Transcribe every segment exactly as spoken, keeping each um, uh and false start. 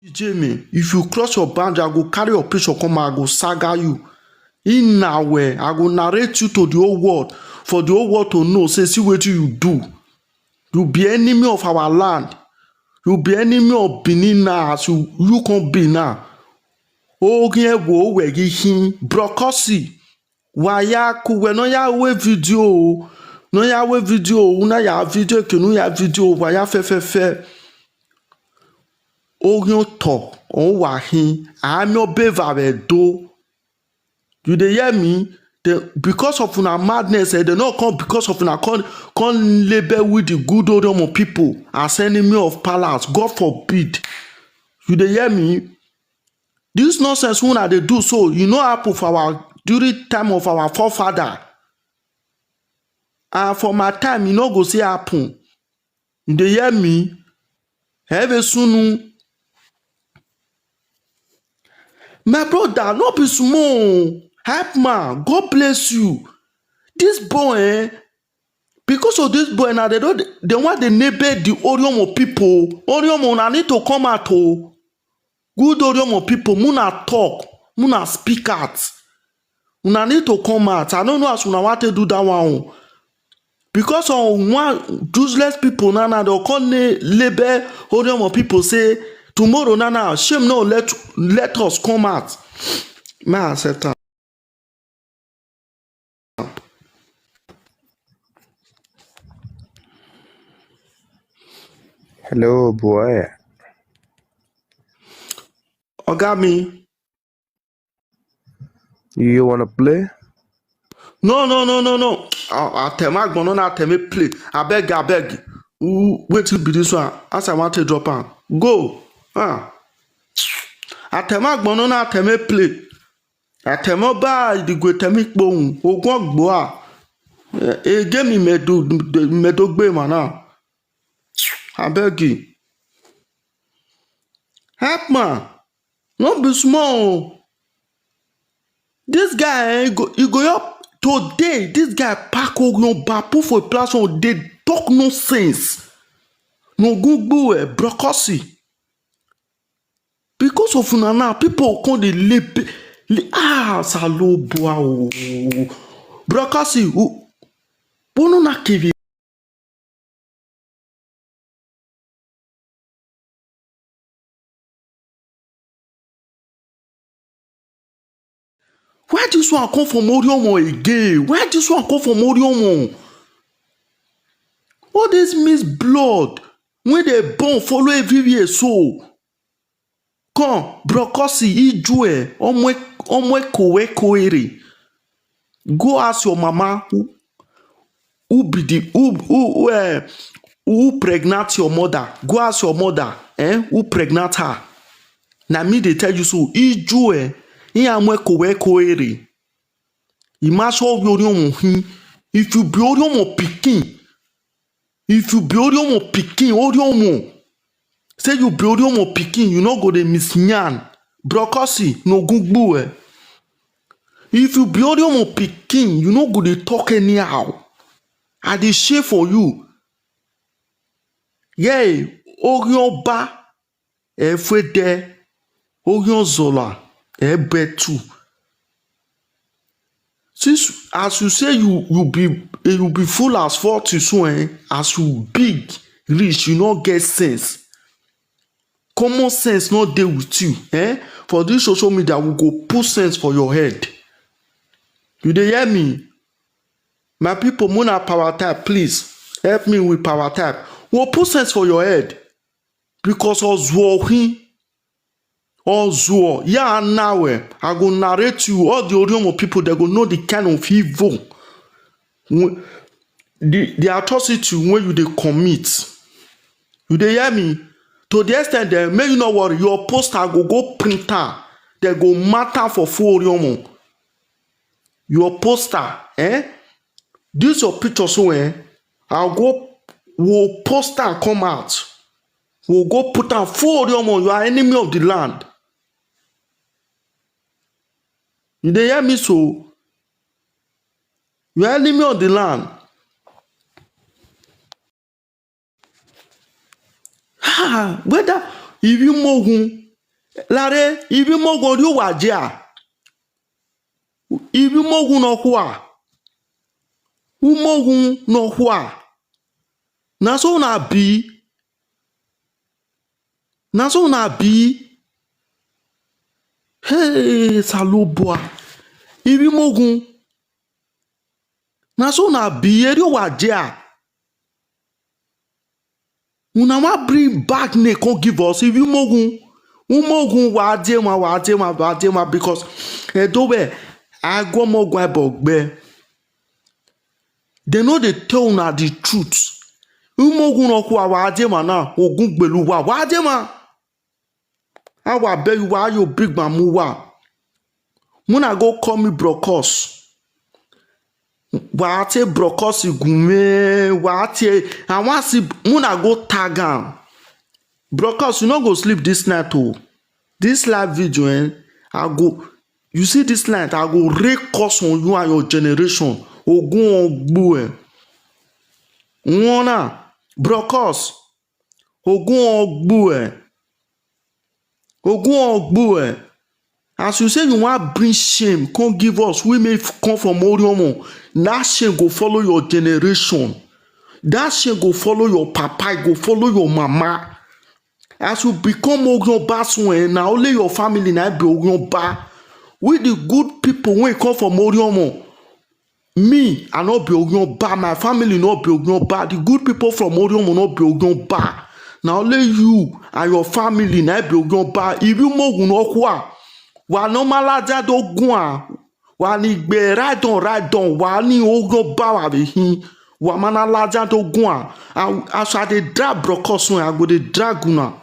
Ijeme, if you cross your boundary, I go carry your picture come, I go saga you. In na way, I go narrate you to the whole world, for the whole world to know, say, see wetin you do. You be enemy of our land. You be enemy of Benin now, as you, you come be now. Oge wo we gi hin, brokosi. Waya ku we no ya we video o. No ya we video o, na ya video ke no ya video o, waya fe fe fe. Oge to, o wa hin. Ami o be va we do. You dey hear me? They, because of una madness, eh, they no come because of una come, come label with the good Oromo people as enemy of palace. God forbid. You dey hear me? This nonsense una dey do so, e no happen for our, during time of our forefather. And for my time, e no go still happen. You dey hear me? Eve sunu. My brother, no be small. Hype man, God bless you. This boy, eh? Because of this boy now, they don't, they want the neighbor, the Oriomo people. Oriomo, una need to come out o. Good Oriomo people, muna talk, muna speak out. Una need to come out. I don't know as una want to do that one o. Because of one useless people now, now they'll come na-, label Oriomo people, say tomorrow now, now shame no, let, let us come out. May I accept am? Hello, boy. Oga mi, You wanna play? No, no, no, no, no. Atema gbono na ateme play. Abeg, abeg. Who, wetin be this one? As I want to drop am. Go. Ah. Atema gbono na ateme play. Atema ba idigwe temi kpohun. Ogun ogbo a. Eh, ege mi medo, medo gbe ma na. Abeg. Help man. No be small o. This guy, eh, he go, he go up today. This guy pack Ogun Oba, put for a platform, dey talk nonsense. No gugbu, eh, brokosi. Because of una now, people come dey lay, lay, ah, salo boa o. Brokosi, u-, bono na kivi. Why this one come from Oriomo again? Why this one come from Oriomo? All this mixed blood wey dey born follow everywhere so. Come, brokosi, ijue, omwe, omwe kowe koere. Go ask your mama who, who be the, who, who, who, eh, who pregnant your mother. Go ask your mother, eh, who pregnant her. Na me dey tell you so. Ijue, in amwe kowe koere. Imasho Oriomo hin. If you be Oriomo pikin, if you be Oriomo pikin, Oriomo, say you be Oriomo pikin, you no go dey miss nyan. Brokosi, no gugbu, eh. If you be Oriomo pikin, you no go dey talk anyhow. I dey share for you. Yeah, Orioba, Efwede, Orionzola, Ebetu. Since as you say you, you be, you be full as forty so, eh, as you big reach, you no get sense. Common sense no dey with you, eh? For this social media, we go put sense for your head. You dey hear me? My people, muna power type, please help me with power type. We'll put sense for your head. Because Ozuo hin, Ozuo, yeah, now, eh, I go narrate you. All the Oriomo people, they go know the kind of evil, the, the atrocity when you dey commit. You dey hear me? To the extent that, may you not worry, your poster go, go printer, they go matter for full Oriomo. Your poster, eh? This your picture so, eh? I'll go, we'll poster and come out. We'll go put am full Oriomo. You are enemy of the land. You dey hear me so? You are enemy of the land. Ha, whether if you mogun, Lare, ibi mogun ri wa je a. Ibi mogun no kwa. Umogun no kwa. Na so na be. Na so na be. Hey, Saloboa. Ibi mogun. Na so na be. Eri wa je a. Una wan bring back name come give us. Ibi mogun. Umogun wa je ma, wa je ma, wa je ma, because Edo we, I go mogun, I bogbe. They no dey tell una the truth. Umogun no kwa wa je ma na, ogun gbelu wa, wa je ma. Awa be you wa yo big mamu wa. Muna go call me Brokos. Wa te Brokos gume, wa te, I wan see, muna go tag am. Brokos, you no go sleep this night o. This live video, eh, I go, you see this night, I go rake curse on you and your generation. Ogun ogbu, eh. Wona, Brokos, ogun ogbu, eh. Ogun ogbu, eh. As you say you wan bring shame, come give us, we may come from Oriomo. That shame go follow your generation. That shame go follow your papa, e go follow your mama. As you become Orionba soon, eh, na only your family na be Orionba. We the good people wey come from Oriomo. Me, I no be Orionba. My family no be Orionba. The good people from Oriomo no be Orionba. Na only you and your family na be Orionba. If you mogun no kwa, wa no malaja do gua. Wa ni gbe right down, right down. Wa ni Orionba wa be hin. Wa mana laja do gua. And as I dey drag Brokos, I go dey drag una.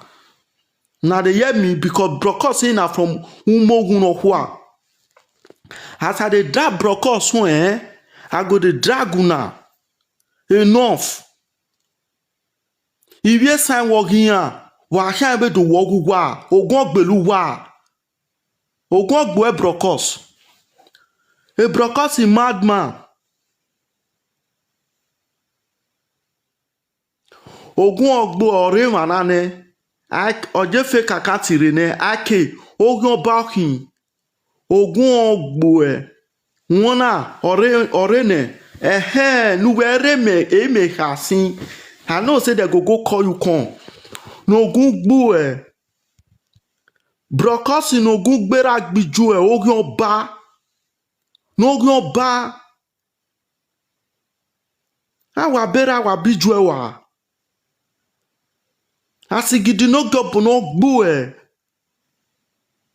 Una dey hear me? Because Brokos say na from Umogun no kwa. As I dey drag Brokos, eh, I go dey drag una. Enough. If you sign work here, wa sign be do work wa. Ogun gbelu wa. Ogun gbo e Brokos. E Brokos is madman. Ogun ogbo ore manane. Ai, oje fe kakati re ne. Ake, ogun ba hin. Ogun ogbo e. Wona ore, ore ne. Ehe, nu we re me, e me hasin. I know say they go go call you come. No gun gbo e. Brokos no gun gbera gbiju e, Orionba. No Orionba. Awa bera wa biju e wa. Asigidi no go bo no gbu e.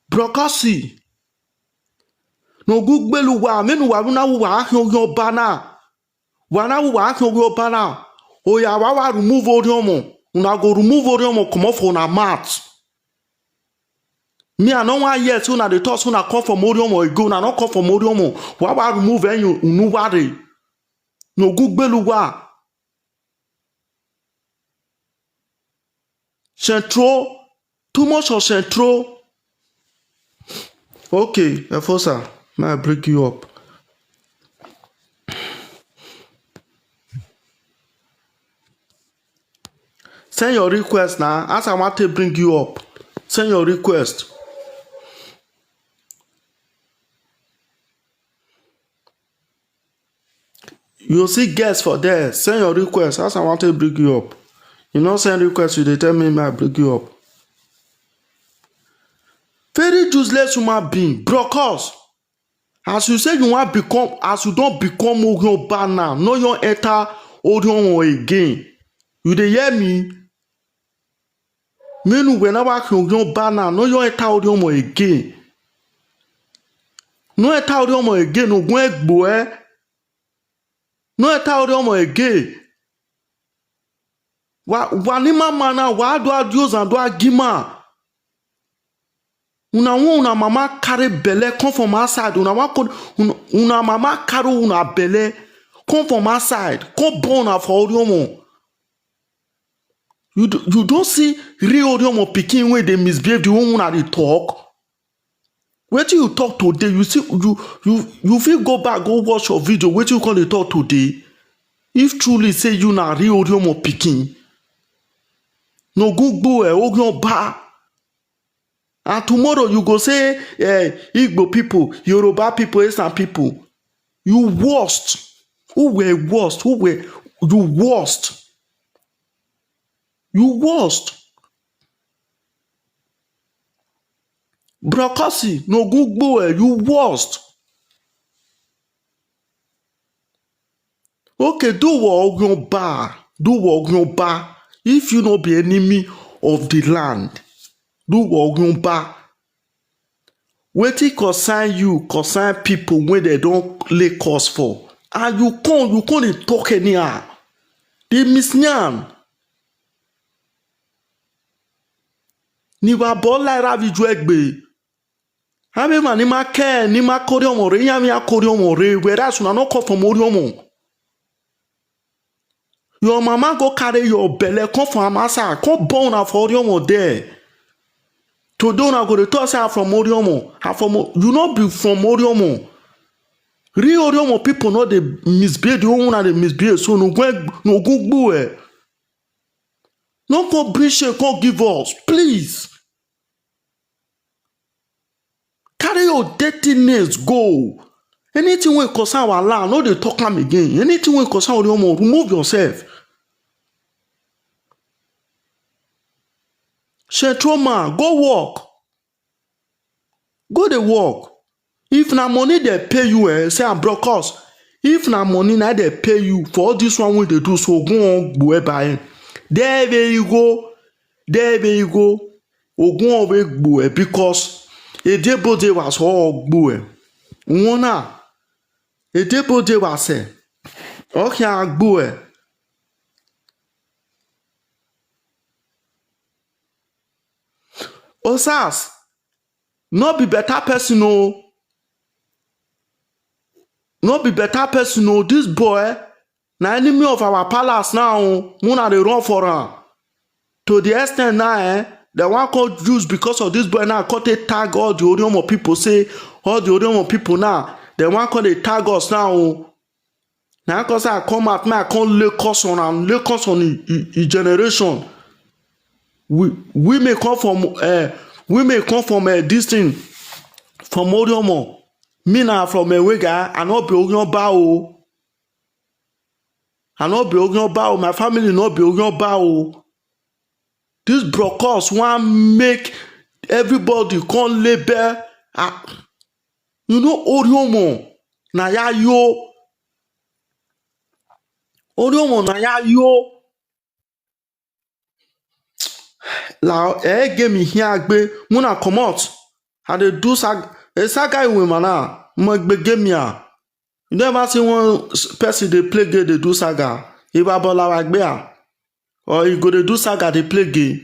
Brokos. No gun gbelu wa, menu wa na wa ahin Orionba na. Wa na wa ahin Orionba na. Oya wa wa remove Oriomo. Una go remove Oriomo comot for una mouth. Me, I no wan hear say una dey talk say una come from Oriomo again. Una no come from Oriomo. Wa wa remove any unu ware. No gun gbelu wa. Central, too much of Central. Okay, Efosa, may I bring you up? Send your request now. As I want to bring you up, send your request. You see guests for there. Send your request. As I want to bring you up. You no send request, you dey tell me may I bring you up. Very useless human being, Brokos. As you say you wan become, as you don become Orionba now, no you enter Orionmo again. You dey hear me? Menu we na wa Orionba now, no you enter Orionmo again. No enter Orionmo again, no gun egbo e. No enter Orionmo again. Wa, wa ni mama na, wa do adios and do agima. Una wan una mama carry belle come from outside. Una wan come, una, una mama carry una belle come from outside. Come born una for Oriomo. You do, you don see real Oriomo pikin wey dey misbehave the way una dey talk? Wetin you talk today, you see, you, you, you fit go back, go watch your video, wetin you come dey talk today? If truly say you na real Oriomo pikin, no gun gbo e, Orionba. And tomorrow you go say, eh, Igbo people, Yoruba people, Eastern people. You worst. Who were worst? Who were you worst? You worst. Brokosi, no good boy, you worst. Okay, do what you ba, do what you ba. If you no be enemy of the land, do what you ba. Wetin concern you, concern people wey dem don lay curse for. And you come, you come dey talk anyhow. Dey misyan. Ni wa bo lai ra vi ju egbe. Abi ma ni ma ke, ni ma kori omo re, ya mi a kori omo re, whereas una no come from Ori omo. Your mama go carry your belle come for Amasa, come born una for Ori omo there. Today una go dey talk say I from Ori omo, I from O-, you no be from Ori omo. Real Ori omo people no dey misbehave the way una dey misbehave, so no go, no go gbue. No come bring shame, come give us, please. Carry your dirtiness go. Anything wey concern our land, no dey talk am again. Anything wey concern Ori omo, remove yourself. Central man, go work. Go dey work. If na money dem pay you, eh, say, "Ah, Brokosi, if na money na dem pay you for all this one wey dey do so, go on gbue by him." There we go. There we go. Ogun owe gbue because Edebo de was all gbue. Wona. Edebo de was, eh. Okay, gbue. Osas, no be better person o. No be better person o. This boy na enemy of our palace now o. Una dey run for am. To the extent now, eh, dem wan come use because of this boy now, come take tag all the Ori omo people, say all the Ori omo people now, dem wan come dey tag us now o. Na cause I come out, make I come lay curse on am, lay curse on e, e, e generation. We, we may come from, eh, we may come from, eh, this thing, from Ori omo. Me na from Ewega, I no be Ori oba o. I no be Ori oba o, my family no be Ori oba o. This Brokosi wan make everybody come label, ah, you know, Ori omo na ya yo. Ori omo na ya yo. La, eh, give me here, gbe, muna comot. I dey do sag-, eh, saga iwe mana, mo gbe game ya. You never see one s-, person dey play game, dey do saga. Iba bola wa gbe ya. Or you go dey do saga, dey play game.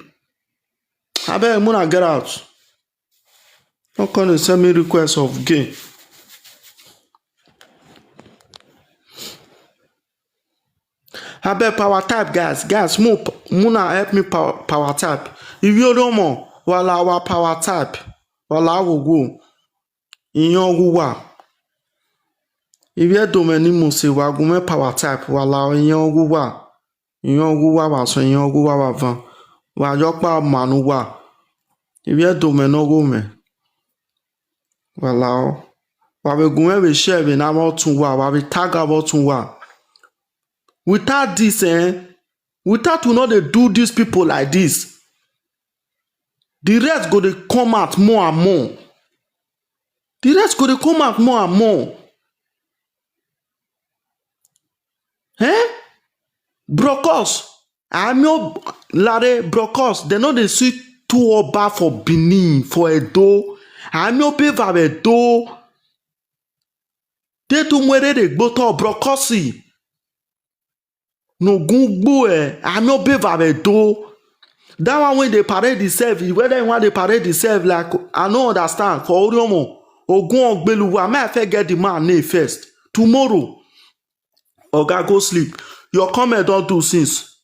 Abeg, muna get out. No come dey send me request of game. Abeg, power type, guys. Guys, mo, muna help me power, power type. Iwe Ori omo, wala wa power type. Wala wo wo. Iyan wo wa. Iwe Edo me ni mo se wa gun me power type. Wala iyan wo wa. Iyan wo wa wa so, iyan wo wa wa van. Wa yo pa manu wa. Iwe Edo me no go me. Wala o. Wa be gun me be share be na mo tun wa. Wa be tag about tun wa. Without this, eh, without we no dey do these people like this, the rest go dey come out more and more. The rest go dey come out more and more. Eh? Brokosi, Amio Lare Brokosi, dem no dey see two oba for Benin, for Edo. Amio Beva Edo. They do mwere de gboto Brokosi. No gun gbue, Amio Beva Edo. That one wey dey parade himself, whether he wan dey parade himself, like, I no understand. For Ori omo, Ogun Ogbeluwa, may I first get the man name first. Tomorrow, Oga, go sleep. Your comment don do since.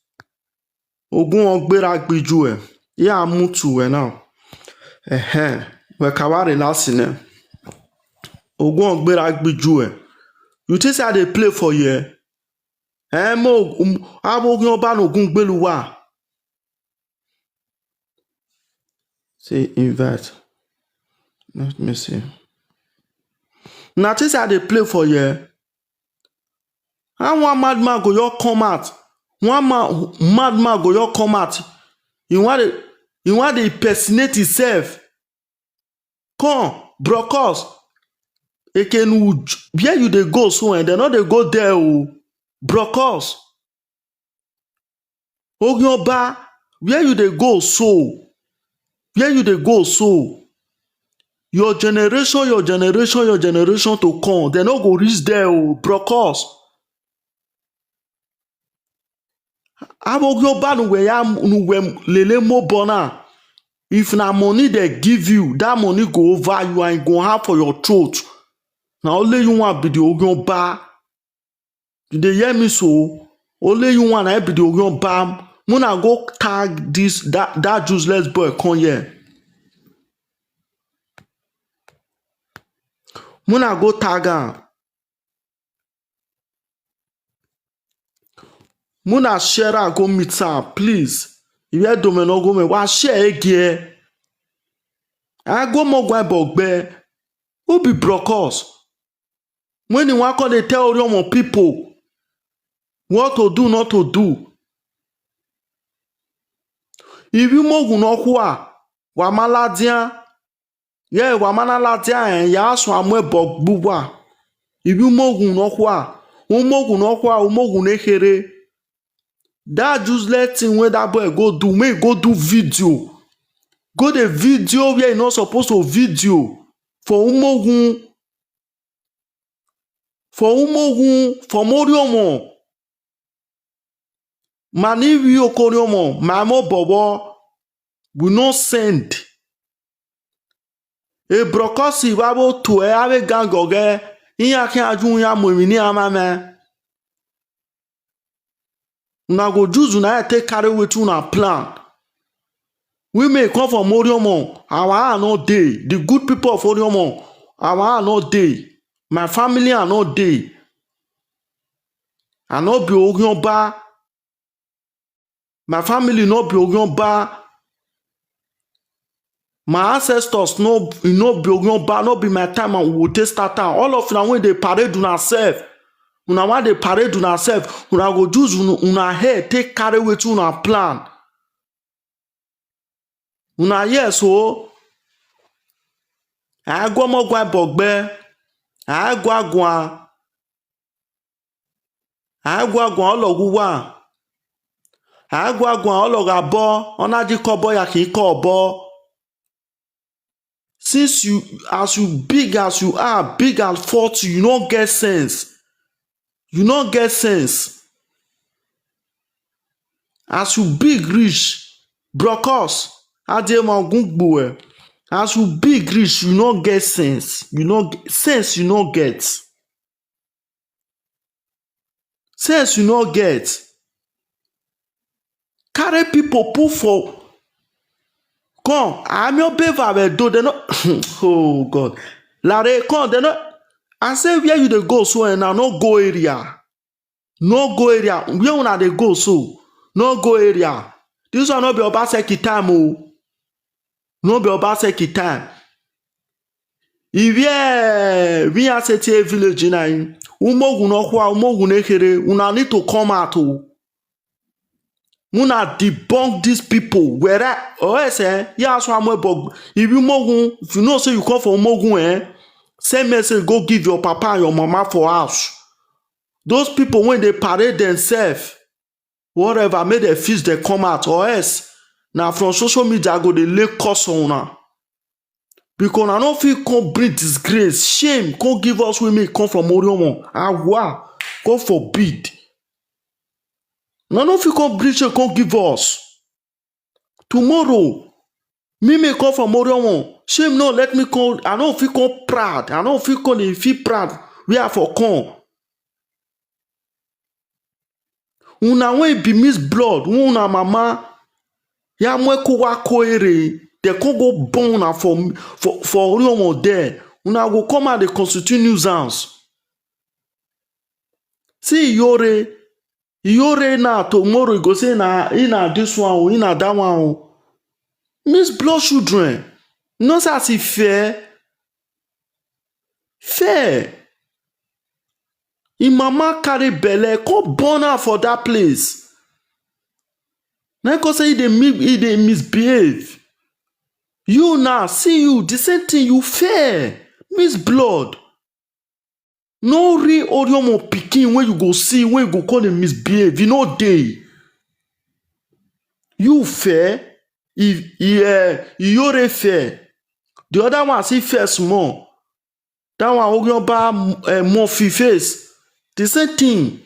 Ogun Ogbera gbiju e. Yeah, mutu e now. Ehen. We kawari last name. Ogun Ogbera gbiju e. You think say I dey play for you, eh? Eh, mo, um, abo ogun oba no gun gbelu wa. Say invite. Let me see. Na this I dey play for here. How one madman go just come out? One man, madman go just come out. He want to, he want to impersonate himself. Come, Brokos. Ekenu, where you dey go so, and they no dey go there, oh. Brokos. Ogyoba, where you dey go so? Where you dey go so? Your generation, your generation, your generation to come, they no go reach there, oh, Brokos. Abogyoba nuwe ya nuwe lele mo bona. If na money they give you, that money go over you and go hard for your throat. Na only you want be the Ogyoba. You dey hear me so? Only you one I be the Oyon Bam. Muna go tag this that, that useless boy come here. Muna go tag am. Muna share am go meet am, please. If you don't know go me, wa share again. I go more guy bogbe. Who be Brokos? When you want to tell your people what to do, not to do. If you mogu no kwa, wa maladian. Yeah, wa mana ladian, eh, ya so amwe bogbuwa. If you mogu no kwa, u mogu no kwa, u mogu ne here. That useless thing when that boy go do, may go do video. Go the video where you not supposed to video. For umogun, for umogun, for moriomo. Mani wi okoriomo, mamo bobo, we no send. E Brokosi babo to e ave gangoge, iya ke ajun ya mo mi ni amame. Una go use una head take carry wetin una plan. We may come from Oriomo, our eye no dey. The good people of Oriomo, our eye no dey. My family are not dey. I no be Orionba. My family no be Orionba. My ancestors no, e no be Orionba, no be my time and we will take start am. All of una wey dey parade una sef, una wan dey parade una sef, una go use una, una head take carry wetin una plan. Una hear so? Agwamogwa bogbe, agwagwa. Agwagwa ologuwa. Agwagwa ologabo, onaji kobo ya ki kobo. Since you, as you big as you are, big and forty, you no get sense. You no get sense. As you big reach, Brokos, Adema Gungbuwe, as you big reach, you no get sense. You no get sense, you no get. Sense you no get. Carry people put for come. I'm your bever do they no oh God. Lare come they no. I say where you dey go so and I no go area. No go area. Where una dey go so? No go area. This one no be Obaseki time o. No be Obaseki time. Iwie we are setting a village in ain. Umogun no kwa, umogun no here. Una need to come out o. Una debunk these people. Where or else eh? Yeah, so I'm a bog. If you mogun, if you know say you come from Mogun eh, send message go give your papa and your mama for house. Those people when they parade themselves, whatever, make dem fix dem come out or else na from social media go dey lay curse on una. Because una no fit come bring disgrace, shame, come give us wey make come from Oriomo. Awa, God forbid. Una no fit come bring shame come give us. Tomorrow, me may come from Oriomo. Shame no let me come. I no fit come proud. I no fit come dey feel proud where I for come. Una wey be mix blood, una mama ya mwe ko wa ko ere, they come go born una for for for Oriomo there. Una go come out dey constitute nuisance. See Iyore, Iyore na tomorrow you go say na he na this one o, he na that one o. Mix blood children. No say as e fair. Fair. Im mama carry belle, come born her for that place. Na im come say e dey mi-, e dey misbehave. You now, see you, the same thing, you fair. Miss blood. No real Oriomo pikin wey you go see, wey you go call dey misbehave. E no dey. You fair. E, e, eh, Iyore fair. The other one still fair small. That one, Orionba, eh, Murphy face. The same thing.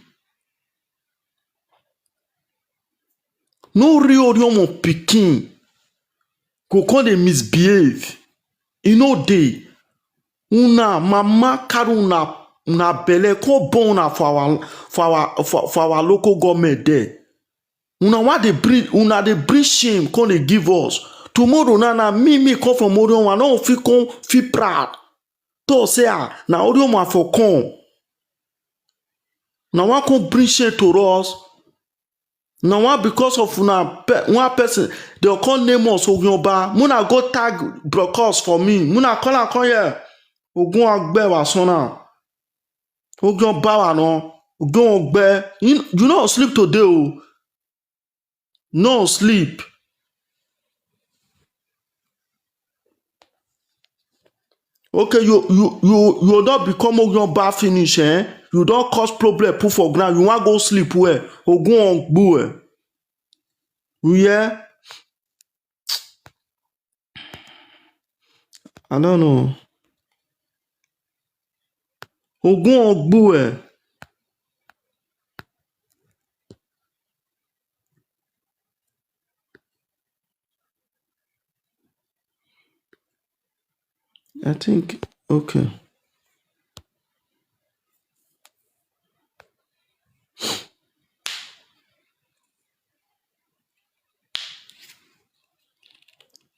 No real Oriomo pikin go come dey misbehave. E no dey. Una mama carry una, una belle, come born una for our, for our, for, for our local government there. Una wan dey bring, una dey bring shame come dey give us. Tomorrow na, na me, me come from Orion, I no fit come feel proud. Talk say, ah, na Orion I for come. Na wan come bring shame to us. Na wan because of una pe-, one person, dem come name us Orionba. Make una go tag Brokos for me. Make una call am come here. Ogun agbe wa sona. Orionba wa no. Ogun agbe. You, you no sleep today o. No sleep. Okay, you, you, you, you don become Orionba finish, eh? You don cause problem, put for ground. You wan go sleep well. Ogun ogbu, eh? You hear? I don't know. Ogun ogbu, eh? I think, okay.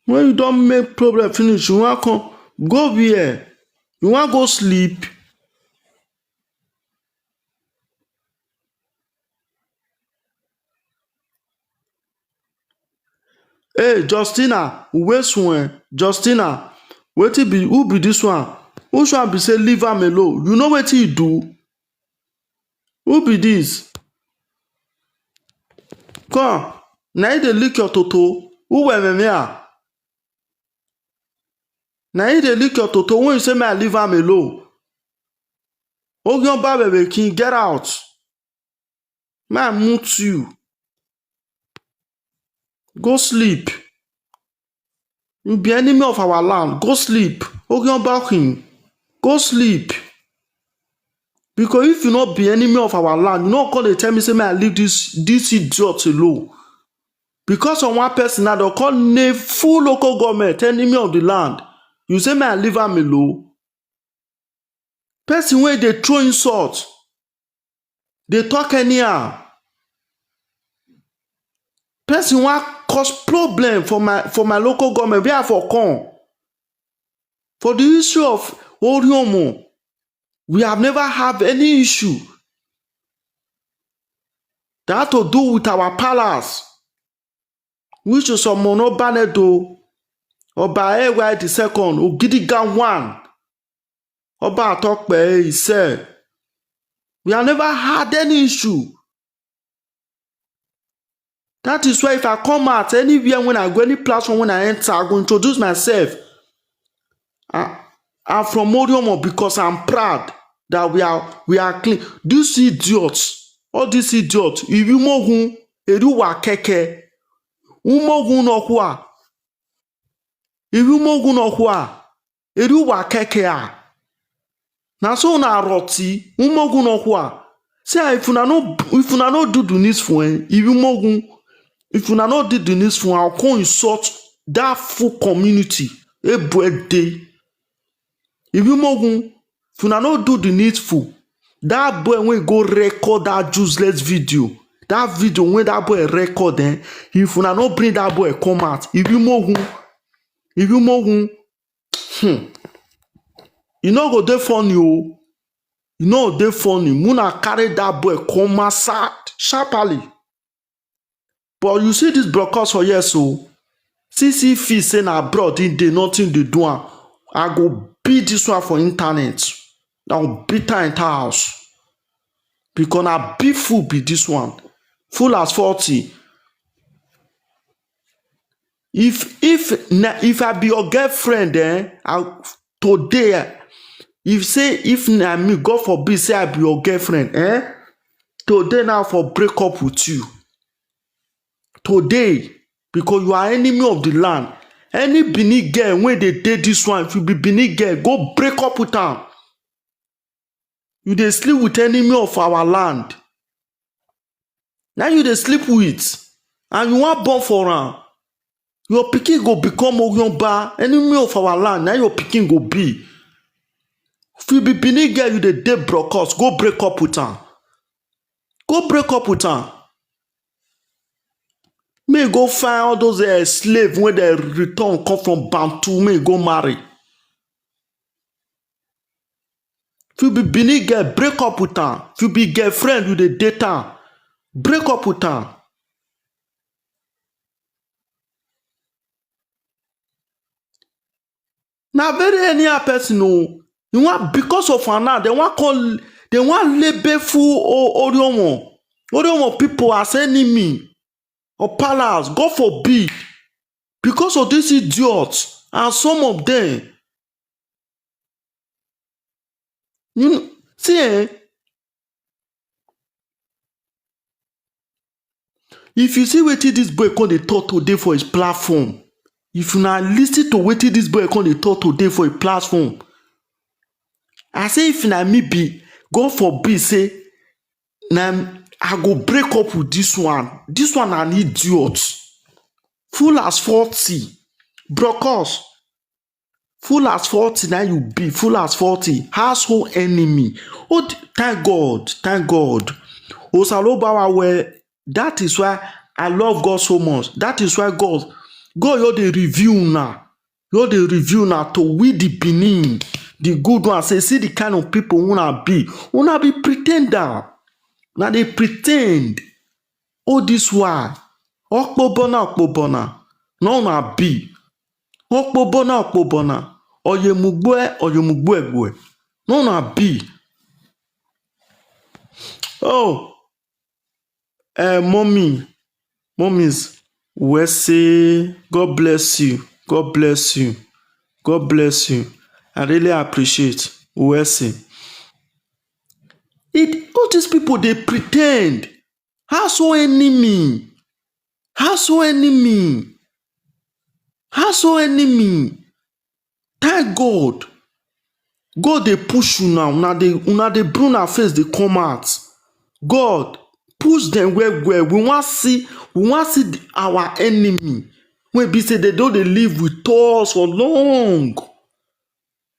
When you don make problem finish, you wan come go where? You wan go sleep? Hey, Justina, we swear. Justina, wetin be, who be this one? Which one be say leave am alone? You know wetin he do? Who be this? Come, na you dey lick your toto. Who were me ah? Na you dey lick your toto when you say me I leave am alone. Orionba Bebe King, get out. May I mute you. Go sleep. You be enemy of our land. Go sleep. Orionba King, go sleep. Because if you no be enemy of our land, you no come dey tell me say me I leave this, this idiot alone. Because of one person now, dem come name full local government enemy of the land. You say me I leave am alone. Person wey dey throw insult, dey talk anyhow. Person wan cause problem for my, for my local government where I for come. For the history of Oriomo, we have never have any issue that had to do with our palace, which is Omono Banedo, Oba A Y the second, Ogidiga one, Oba Atokpe, he said, we have never had any issue. That is why if I come out anywhere, when I go any platform, when I enter, I go introduce myself. I, I'm from Oriomo because I'm proud that we are, we are clean. This idiot, all these idiots, Iwimogun, Eruwa Keke, Umogun no kwa, Iwimogun no kwa, Eruwa Keke ah. Na so una roti, Umogun no kwa. See, ah, if una no, if una no do the needful, eh, Iwimogun, if una no do the needful, I'll come insult that full community. Ebuede. Iwimogun, if una no do the needful, that boy wey go record that useless video, that video wey that boy record, eh, if una no bring that boy come out, Iwimogun, Iwimogun, hmm, e no go dey funny o. E no dey funny. Make una carry that boy come outside sharply. But you see this Brokos for here so, since he feel say na abroad he dey, nothing dey do am, I go beat this one for internet. Now beat am enter house. Because na big fool be this one. Fool as forty. If if na if I be your girlfriend, eh, I, today, eh, if say if na me, God forbid, say I be your girlfriend, eh, today now for break up with you. Today, because you are enemy of the land. Any Benin girl wey dey date this one, if you be Benin girl, go break up with am. You dey sleep with enemy of our land. Now you dey sleep with, and you wan born for am. Your pikin go become Oyonba, enemy of our land. Now your pikin go be. If you be Benin girl, you dey date Brokos, go break up with am. Go break up with am. May you go find all those, eh, slave wey dey return come from Bantu, may you go marry. If you be Benin girl, break up with am. If you be girlfriend, you dey date am, break up with am. Na very anyhow person o. You want, because of am now, they want call, they want label full o-, Oriomo. Oriomo people as enemy or palace, God forbid. Because of this idiot and some of them. You know, see, eh, if you see wetin this boy come dey talk today for his platform, if una listen to wetin this boy come dey talk today for his platform, I say if na me be, God forbid say na I go break up with this one. This one na an idiot. Fool as forty. Brokos. Fool as forty na you be. Fool as forty. Household enemy. Oh, th-, thank God. Thank God. Osalobawa, well, that is why I love God so much. That is why God, God, you dey reveal now. You dey reveal now to we the Benin, the good one. Say, see the kind of people una be. Una be pretender. Una dey pretend. All this while, okpobona, okpobona, no una be. Okpobona, okpobona, oyemugbe, oyemugbe egbe, no una be. Oh, eh, mommy, mommies, we say God bless you, God bless you, God bless you. I really appreciate. We say it. All these people dey pretend. Household enemy. Household enemy. Household enemy. Thank God. God dey push una. Una dey, una dey bring una face dey come out. God, push them well well. We wan see, we wan see the, our enemy. Wey be say they don dey live with us for long.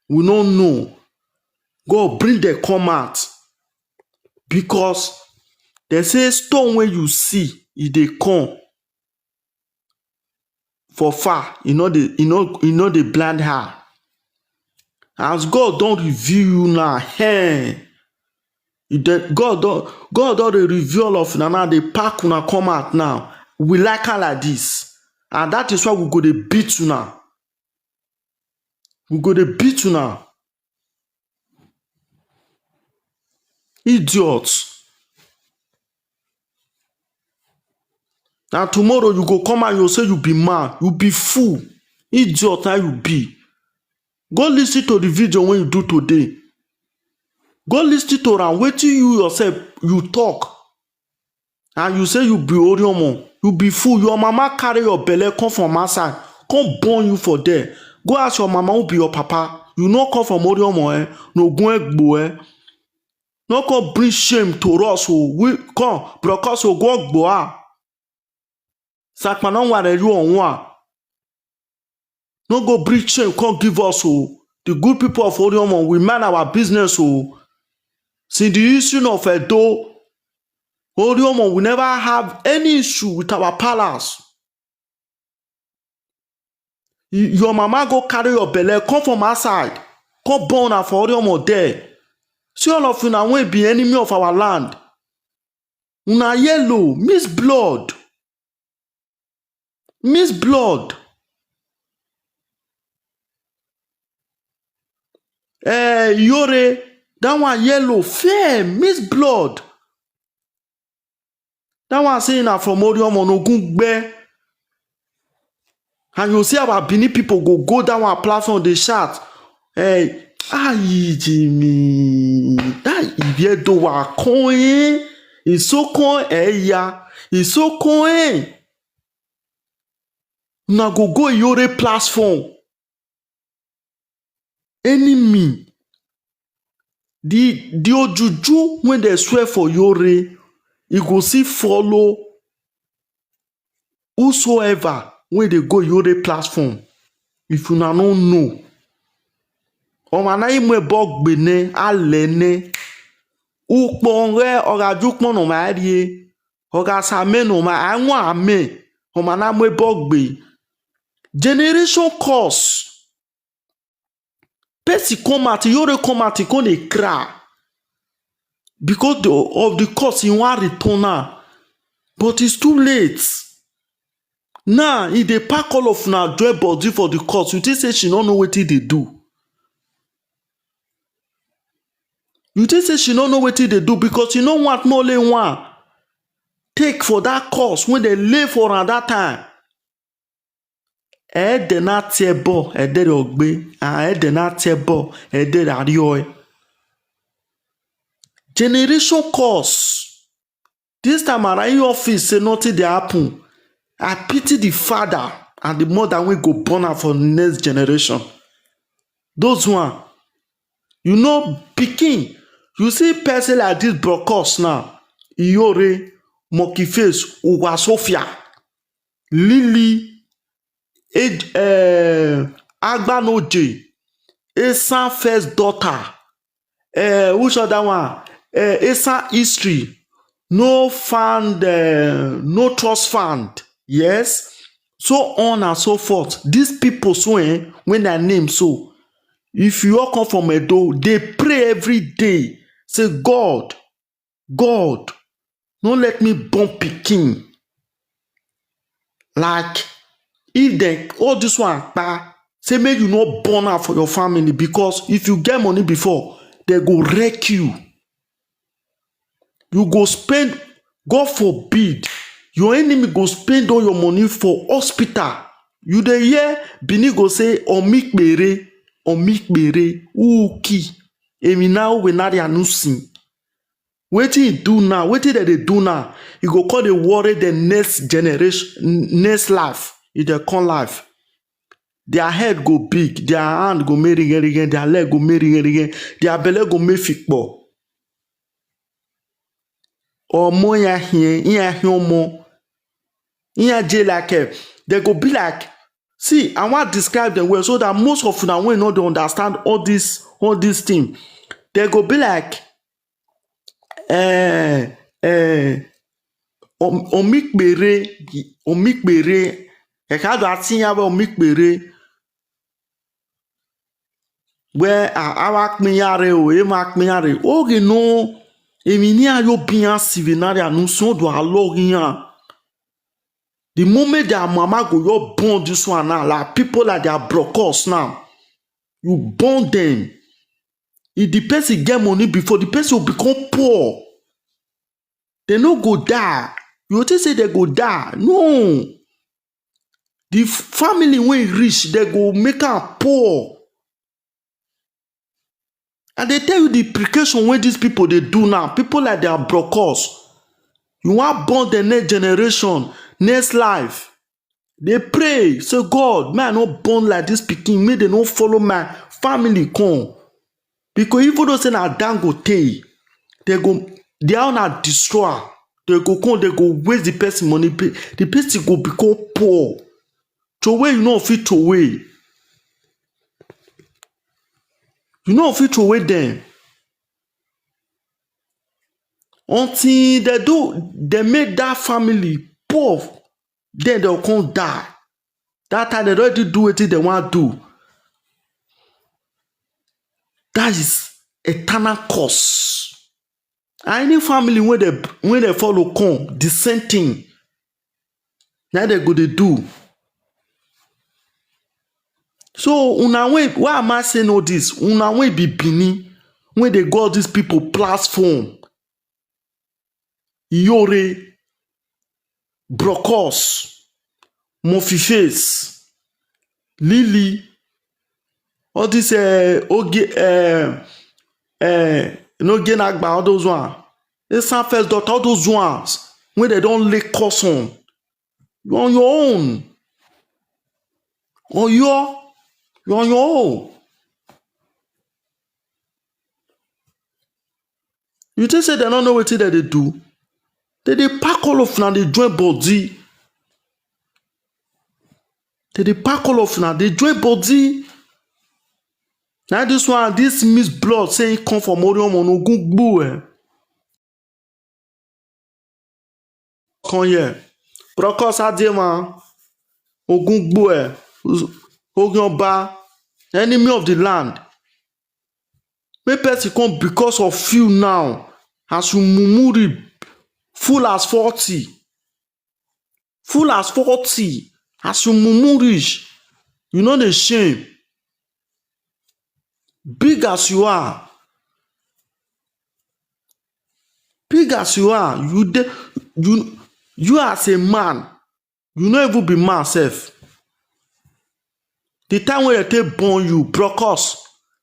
We no know. God bring them come out. Because they say stone wey you see, e dey come for far, e no dey, e no, e no dey blind eye. As God don reveal you now, hey, e dey, God don, God don dey reveal all of una now, dey pack una come out now. We like am like this. And that is why we go dey beat una. We go dey beat una. Idiot. Na tomorrow you go come and you say you be man, you be fool. Idiot na you be. Go listen to the video wey you do today. Go listen to am, wetin you yourself you talk. And you say you be Oriomo, you be fool. Your mama carry your belle come from outside, come born you for there. Go ask your mama who be your papa. You no come from Oriomo, eh? No go egbo, eh? No come bring shame to us o. We come, Brokos o, go gbo a. Sakpa no ware you on one. No go bring shame come give us o. The good people of Oriomo, we mind our business o. Since the issue of Edo, Oriomo, we never have any issue with our palace. Y-, your mama go carry your belle, come from outside, come born am for Oriomo there. See all of una wey be enemy of our land. Una yellow, miss blood. Miss blood. Eh, Iyore, That one yellow, fair, mix blood. That one say na from Oriomon Ogungbe. And you see our Benin people go go that one platform dey shout. Hey, ayi Jimmy, that Ibiedo wa coin, Isokon Eya, Isokon. Una go go Iyore platform. Enemy, the the ojuju wey dem swear for Iyore, e go still follow whosoever wey dey go Iyore platform. If una no know, ọmọ anáyí mú ẹbọ gbè ní alẹ́ ní. Upon rẹ ọ̀gájú pọ̀nà máa rí e, ọ̀gá sàmẹ́nà máa àwọn àmì ọmọ anáyí mú ẹbọ gbè. Generation curse. Person come out, Iyore come out, he come dey cry because the, of the curse, he wan return am. But it's too late. Now, he dey pack all of una join body for the curse. You think say she no know wetin dey do? You think say she no know wetin dey do because she no want more than one take for that curse wey dem lay for am that time. Ede na tie bo, ede ogbe, and ede na tie bo, ede arioe. Generation curse. This time around, your office say nothing dey happen. I pity the father and the mother wey go born am for the next generation. Those one, you know, pikin, you see person like this Brokos now, Iyore, Monkey Face, Uwa Sophia, Lily, Ed, uh, Agbanoje, Esan first daughter, uh, which other one? Uh, Esan history, no fund, uh, no trust fund. Yes. So on and so forth. These people so, eh, when their name so, if you all come from Edo, they pray every day. Say, God, God, no let me born pikin. Like, if they, all this one, pa, say make you no born am for your family, because if you get money before, they go wreck you. You go spend, God forbid, your enemy go spend all your money for hospital. You dey hear Benin go say, "Omikpere, omikpere, uki, emi na we na dia nusin." Wetin he do now? Wetin dem dey do now? He go come dey worry the next generation, n-, next life. If they come life, their head go big, their hand go make ringen ringen, their leg go make ringen ringen, their belle go make fikpo. Omo ya hie, ya hie omo. Ya je like, eh, they go be like, see, I want describe them well so that most of una wey no dey understand all this, all this thing, they go be like, eh, eh, om-, omikpere, omikpere, ekado atinya we omikpere. We a, awa kpinyare o, e ma kpinyare. Oge no, emi ni ayo bian sivinari anu so do alo yan. The moment their mama go, you born this one now, like people like their Brokos now. You born them. If the person get money before, the person will become poor. They no go die. You think say they go die? No. The f-, family wey rich, they go make am poor. I dey tell you the implication wey these people dey do now. People like their Brokos. You wan born the next generation, next life. They pray, say, "God, may I not born like this pikin, may they not follow my family come." Because even though say na Dangote, they go, they are not destroy. They go come, they go waste the person money, pe-, the person go become poor. Throw away, you know, fit throw away. You know, fit throw away them. Until they do, they make that family poor, then they'll come die. That time they already do wetin they want do. That is eternal curse. And any family wey they, wey they follow come, the same thing. Now they go dey do. So una wey, why am I saying all this? Una wey be Benin, When they go all these people platform, Iyore, Brokos, Murphy Face, Lily, all this uh, Oge, uh, uh, Noge Nagba, all those ones. Esan First Daughter, all those ones. When they don't lay caution, you're on your own. Or you're, you're on your own. You think say they don't know what they, they do? They, they pack all of now, they join body. They, they pack all of now, they join body. Now this one, this Miss Blood say he come from Orion on Ogungbu. Eh? Come here. Brokos Adema, Ogungbu, eh, Ogionba, enemy of the land. Make person come because of you now. As you mumuri, full as forty. Full as forty. As you mumu reach, you know the shame. Big as you are, big as you are, you de, you you as a man, you no even be man sef. The time when they take born you, Brokos,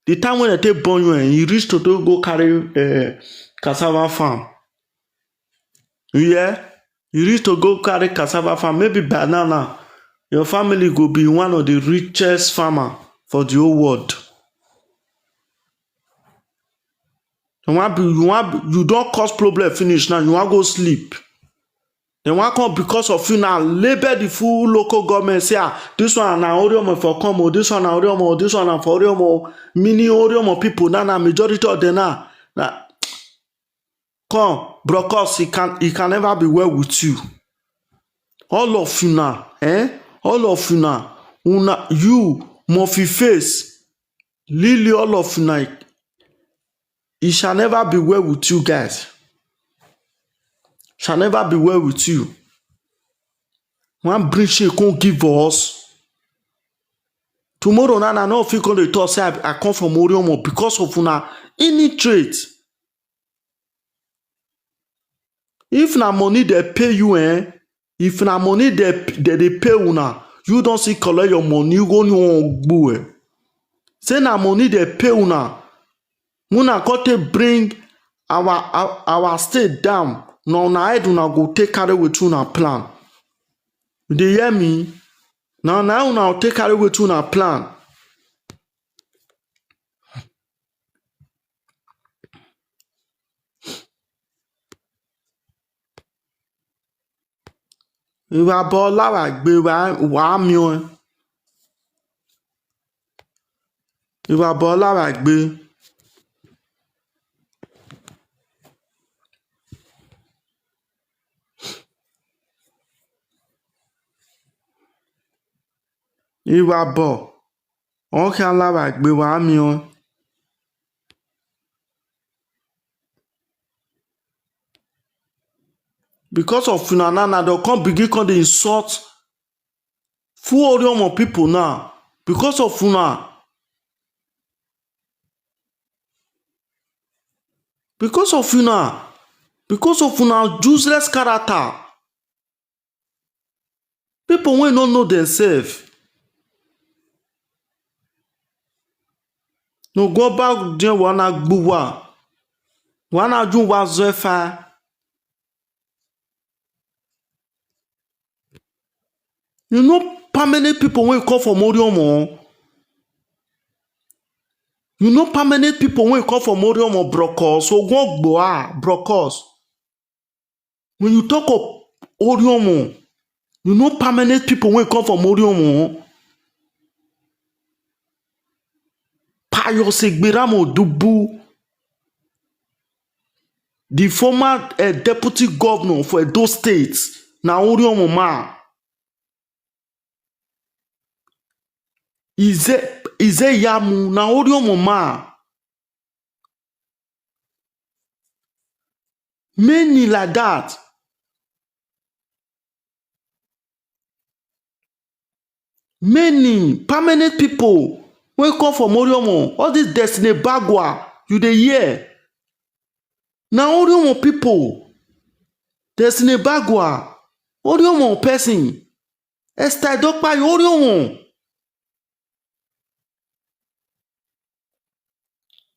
the time when they take born you, and you reach to do go carry uh, cassava farm. You hear? You reach to go carry cassava farm, maybe banana. Your family go be one of the richest farmer for the whole world. You want be, you want be, you don't cause problem finish now. You want go sleep. They want come because of you now. Label the full local government. Say, ah, this one na Oriomo for come, oh, this one na Oriomo, this one na for Oriomo. Mini Oriomo people now, na majority of them now. Now, come, Brokos, he can he can never be well with you. All of you now, eh? All of you now, una, you, Murphy Face, Lily, all of you now, it shall never be well with you guys. Shall never be well with you. One bring shame come give us. Tomorrow now, I no fit come dey talk say I, I come from Oriomo because of una any trait. If na money they pay you, eh? If na money they they, they pay una, you don't see collect your money, you go ni on gbue. Say na money they pay una, una come take bring our our, our state down. Now na head una go take carry with una plan. You dey hear me? Now now una take carry with una plan. Ìwà bọ̀ lára gbé wàá mìíràn. Ìwà bọ̀ lára gbé. Ìwà bọ̀. Wọ́n kí alára gbé wàá mìíràn. Because of una now, now they come begin come dey insult full Oriomo people now. Because of una. Because of una. Because of una useless character. People wey no know themselves. No go back there wana gbuwa. Wana ju wa zefa. You know permanent people wey come from Oriomo. You know permanent people wey come from Oriomo, Brokos, Ogwon Gboa, Brokos. When you talk of Oriomo, you know permanent people wey come from Oriomo. Pius Egberamo Dubu, the former uh, deputy governor for Edo State, na Oriomo man. Ize Ize Yamu, na Oriomo man. Many like that. Many permanent people wey come from Oriomo, all this Destiny Bagua, You dey hear? Na Oriomo people. Destiny Bagua, Oriomo person. Esther Idopayo, Oriomo.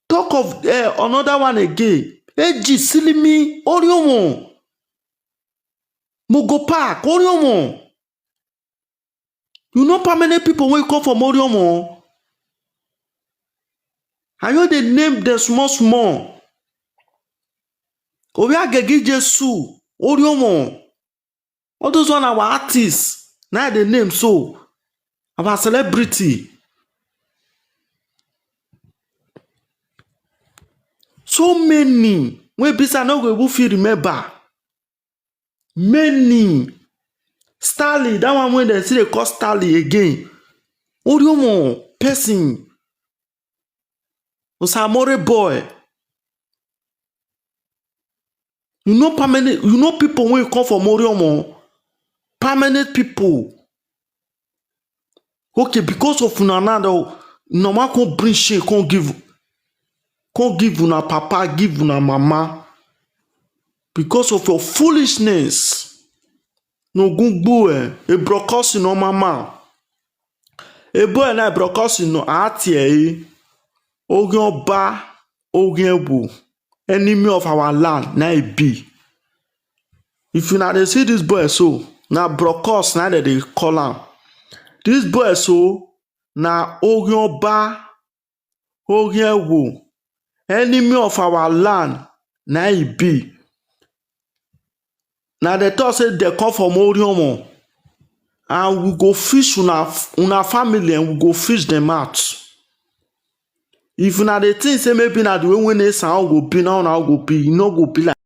Talk of eh, another one again. Eji Silimi, Oriomo. Mugo Park, Oriomo. You know permanent people wey come from Oriomo? I no dey name them small small. Obi Agegi Jesu, Oriomo. All those one our artists. Now the name so. Our celebrity. So many. When be say I no go even fit remember. Many. Starly, that one when they see they call Starly again. Oriomo person. Osamore boy. You know permanent, you know people when you come from Oriomo, permanent people. Okay, because of una now, the normal come bring shame, come give, come give una papa, give una mama. Because of your foolishness. No gungbu eh, a broadcasting no mama. A boy na broadcasting no atie eh. Ogun Oba, Ogun Ebu, enemy of our land, na e be. If una dey see this boy so, na Brokos na dem dey call am. This boy so, na Orioba, Oriewo, enemy of our land, na e be. Na dem talk say dem come from Oriomo, and we go fish una, una family, and we go fish dem out. If una dey think say maybe na the way wey Nation go be, na una go be, e no go be like,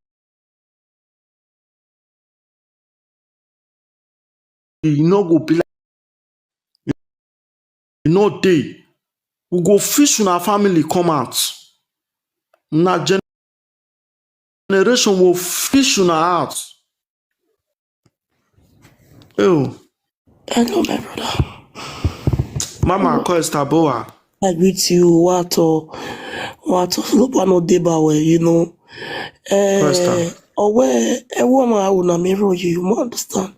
e no go be like, e no dey. We go fish una family come out. Una generation will fish una out. Oh, Hello, my brother. Mama, call Esther Boa. I greet you. Wato, wato, no pa no deba we, you know. Eh, Pastor. Owe, e wo ma wo na mi ro you, you mo understand.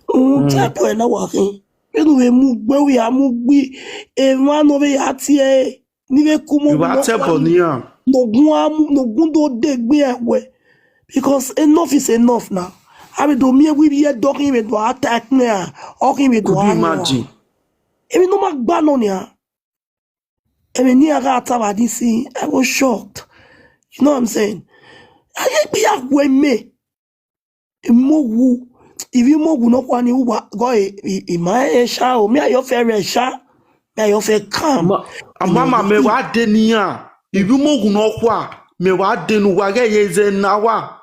Mm, type we na wa kin. Enu we mu gbe we a mu gbi. E ma no we ati e. Ni we kumo Ìwà no tẹ̀bọ̀ kwa ni. Níyàn. No gun amu, no gun do de gbe e we. Because enough is enough now. I mean, do me we be a dog in with what attack me. Okay, with Could you what imagine? Even no ma gba no nya. I mean, near that time I didn't see. I was shocked. You know what I'm saying? I didn't be a way me. Imogu. If you mogu no kwani uwa go e ma e sha o. Me ayo fe re sha. Me ayo fe calm. Ma- Mama, me wa de niya. Ibi mogu no kwa. Me wa de nu wa ge ye ze na wa.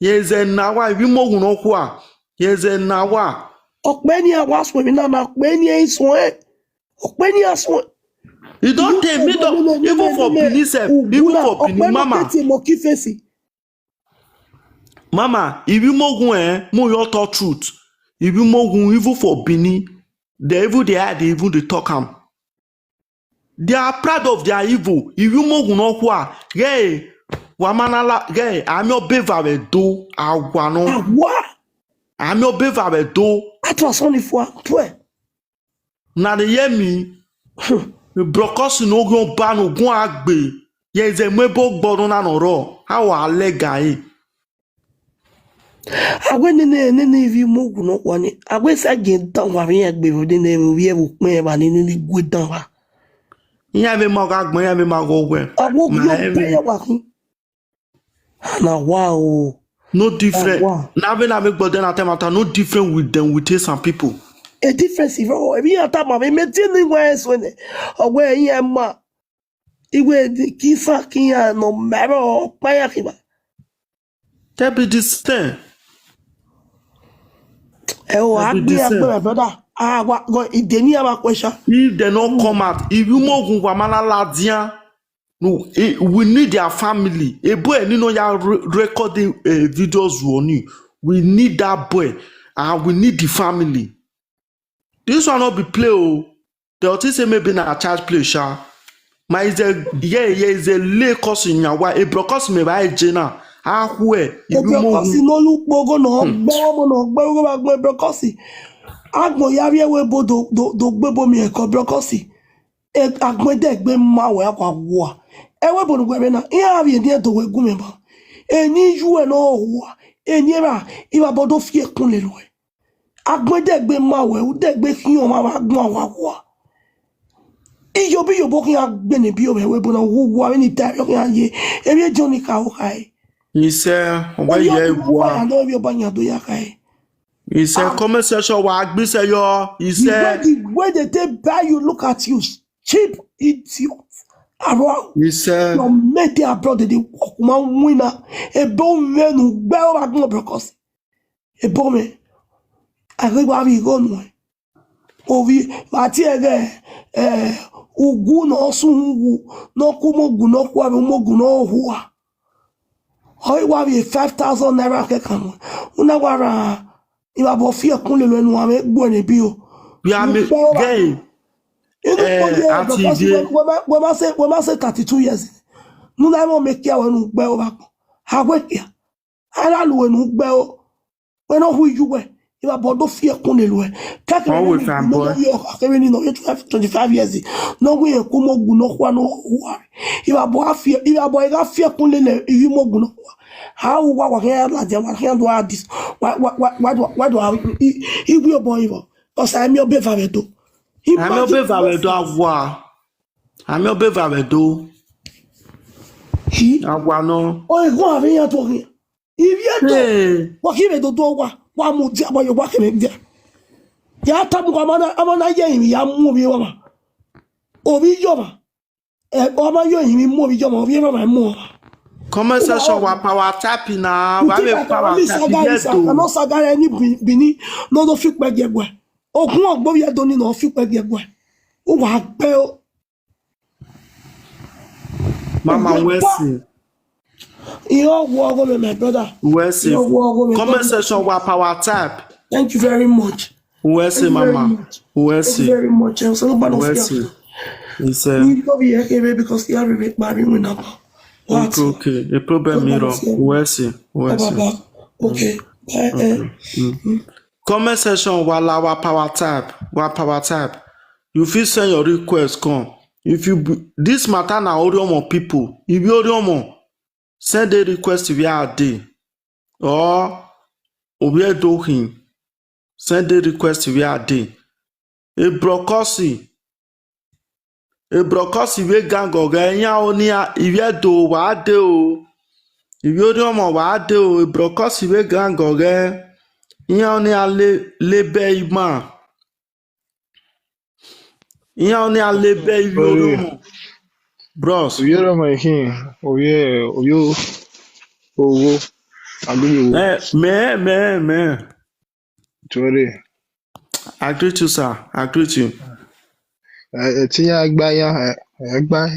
Ye ze na wa. Ibi mogu no kwa. Ye ze na wa. Okpe ni awa so mi na na okpe ni e so e. Okpe ni aso. E don tey me don even for Benin sef, even for Benin, Mama. Okpe ni mo kifesi. Mama, if you mogun eh, mo your talk truth. If you mogun even for Benin, they even they are they even they talk am. They are proud of their evil. If you mogun no kwa, hey, wamanala, hey, I'm your beva we do awano. Awa. I'm your beva we do. Atwa soni fwa twe. Na dey hear me. Brokos no go ban ogun agbe. Ye ze mwe bo gboro na no ro. How are legai? Agwe nene nene ivi mogu no kwani. Agwe sa gen dan wa mi agbe vo nene vo ye vo pe ba nene ni gwe dan wa. Iya me ma ga gbon, iya me ma go gwe. Agwo yo pe ya wa kun. Na wow. No different. Wow. Na be na me gbode na time after no different with them, with some people. A difference if oh, if you talk about me tell me where is when oh where you am. Iwe di kisa kiya no mero pa ya kiba. They be the same. E o They be agbe the same. Agbe my brother. Ah, wa go ideni aba kwesha. If they no come out, if you mogun wamana ladia, no, eh, we need their family. A boy ni no ya re- recording uh, videos woni. We need that boy, and we need the family. This one not be play oh. They will think say maybe na a church play sha. But is a, yeah, yeah, is a lay cousin, yeah, why? A bro cousin, me by Jena. Ah, who, eh? If you move, Ebrokosi no look bogo no gbe omo no gbe ogo ba gbe Ebrokosi. Agbo ya bi ewe bo do do do gbe bo mi e ko Ebrokosi. E agbo de gbe ma we akwa wo. Ewe bo no gbe na. I a bi ni e do we gu me ba. Eni ju e no wo. Eni ra i ba bo do fi e kun le lo e. Agbo de gbe ma we, u de gbe ki o ma wa gbon wa wo. Iyo bi yo bo ki a gbe ni bi o be we bo na wo wo a ni ta yo ki a ye. E bi e jo ni ka o ka e. He said, where you are, Wa ya no bi o ba nya do ya ka e. He said, comment section, wa gbi se yo. He The way said, the way they take buy you, look at you, cheap idiot. Around he said, your mate dey abroad dey dey work man winner. Ebe o me nu gbe o ba gun Ebrokosi. Ebe o me. Agbe wa bi go nu. Ovi ati ege eh ugu no su ugu no ku mo gu no ku abi mo gu no hua. Oi wa bi five thousand naira ke kan. Una wa ra iba bo fi e kun le lo enu ame gbo ni bi o. we are me, gay. Inú Eh, kò yẹ àti because ìdí- wọ́n wọ́n máa ṣe wọ́n máa ṣe thirty two years. Nínú àwọn ọmọ kí àwọn ẹnu gbẹ́ ọba pọ̀. Àwẹ̀ kí a. Aráàlú ẹnu gbẹ́ o. Wọ́n náà hu ijú wẹ̀. Ìwà bọ̀ ló fi ẹkún lè lu ẹ̀. Káàkiri Wọ́n wò ní fàn ìlú bọ́. náà yọ ọkọ̀ kéré nínú ọjọ́ twenty five years. Náà wí ẹ̀kú mọ́ gùn náà kú àná wà. Ìwà bọ̀ á fi ìwà bọ̀ ẹ̀ka fi ẹkún lè lẹ̀ ìwí mọ́ gùn náà wà. How wà wà kí á làjẹ́ wà kí á do àdìs. Wà wà wà wà do wà do ìwé ọ̀bọ̀ ìwọ̀. Ọ̀sán ẹ̀mí ọbẹ̀ fà rẹ̀ tó. Ame obe va we do agwa. Ame obe va we do. Hi. Agwa no. O ego ave ya to ri. Ivi e to. Hey. Wa ki me do do wa. Wa mu dia wa yo wa ki me dia. Ya ta mu kwa mana amana ye mi ya mu obi wa ma. Obi yo ma. E o ma yo mi mu obi yo ma obi ma ma mu. Comment section wa power tap na. Wa me power Only tap saga ye is no do. saga any bini no do fit pe je gbe. Okun ogbo ye do ni no fit pe je gbe. O wa gbe o. Mama Wesley. Iyo wo go me my brother. Wesley. Iyo wo go me. Comment section wa power tap. Thank you very much. Wesley Thank you very mama. much. Thank you Wesley. Very much. So no bad of Wesley. you. He said, You go be here because you have a big baby with number. What? okay, okay. A problem me wrong. Wesley. Wesley. Baba. Okay. Eh, eh. Comment section wa la wa power tap. Wa power tap. You fit send your request come. If you be, this matter na Oriomo people. If you Oriomo, send a request if you are there. Or Obi Edohin. Send a request if you are there. A brokosi. A brokosi we gang oge. Nya oni a if you do wa de o. If you Oriomo wa de o. A brokosi we gang oge. Nya oni a le le be ima. Nya oni a le be if you Oriomo. Bros. Oye Roma Ehin, Oye, Oyo, Owo, Agbiriwo, Eh, me, me, me. Tore. I greet you, sir. I greet you. Ẹ ti yá gba yá ẹ gba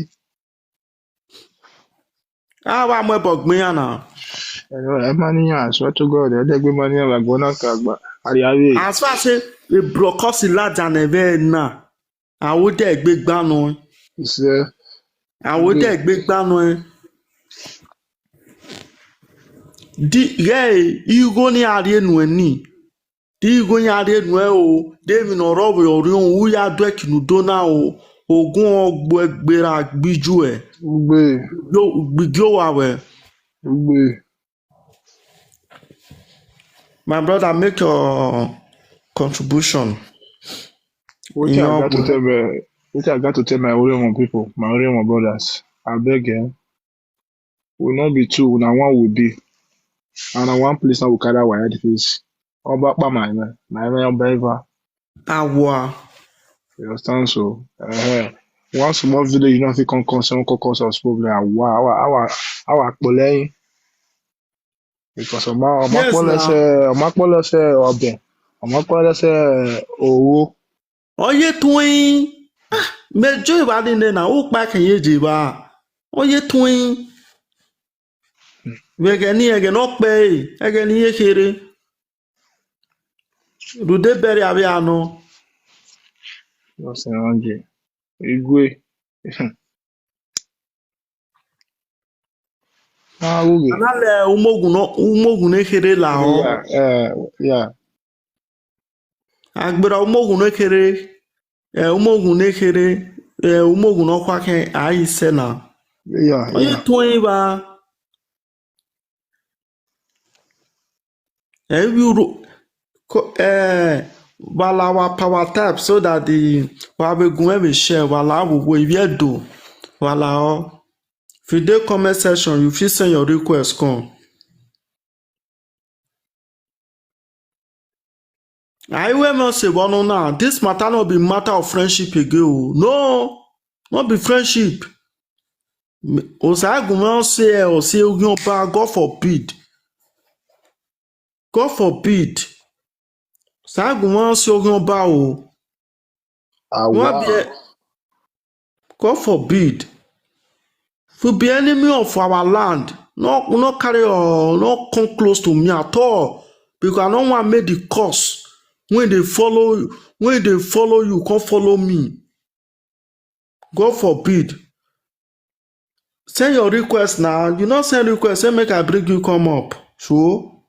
Ah, wa mo ebo gbin ya na. ẹ máa níyàn àṣọ tó gọ́ọ̀dù ẹ dẹ́gbẹ́ máa níyàn àgbọ̀ náà kà gbà àríyáwé. As far as say a brokosi la jane ve na. Awo de gbe gba no. Ìṣe Awo de gbe gba no. Di ye igo ni ari enu ni. Di igo ni ari enu o. De mi no ro we ori on u ya do e kinu do na o. Ogun ogbo egbera gbiju e. gbé Yo gbigyo wa we. gbé My brother, make your contribution. wetin Ìyẹn I got to ọkùnrin. tell my wetin I got to tell my Oriomo people, my Oriomo brothers, abeg eh, we no be two, na one we be, and na one place na we carry our head face. Ọba pa my man, my man ọba ever. Awa. You understand? So, uh, one small village, you know, if you come concern, come cause us problem. Our, our, our, our problem. Because ọmọ ọmọ Yes, pọlẹsẹ now. ọmọ pọlẹsẹ ọbẹ ọmọ pọlẹsẹ owó. Oye twin. Ah, me jo iba ni ne na o pa kan ye je ba. Oye twin. Wege ni ege no pe. Ege ni ye kere. Rude bere abi ano. What's the wrong? Igwe. Ah, okay. Anale umogun no, umogun ne kere la o. Yeah, uh, yeah. Agbera umogun ne kere, eh, umogun ne kere, eh, umogun no kwa ke ayi se na. Yeah, Oye yeah. to yin ba. Eh, we ro-, ko-, eh, wala wa power tap so that the wa be gun we share wala wo wo ibi edo wala o. If you dey comment section, you fit send your request come. I will not say one now. This matter not be matter of friendship again. O. No, not be friendship. Osagunmọ́ ṣe ẹ ò ṣe ogun ọba, God forbid. God forbid. Osagunmọ́ ṣe ogun ọba o. Wọ́n bí ẹ, Awa. God forbid. If you be enemy of our land, no, no carry or no come close to me at all. Because I don't want make the curse when they follow, when they follow you, come follow me. God forbid. Send your request now. You not send request, say make I bring you come up. So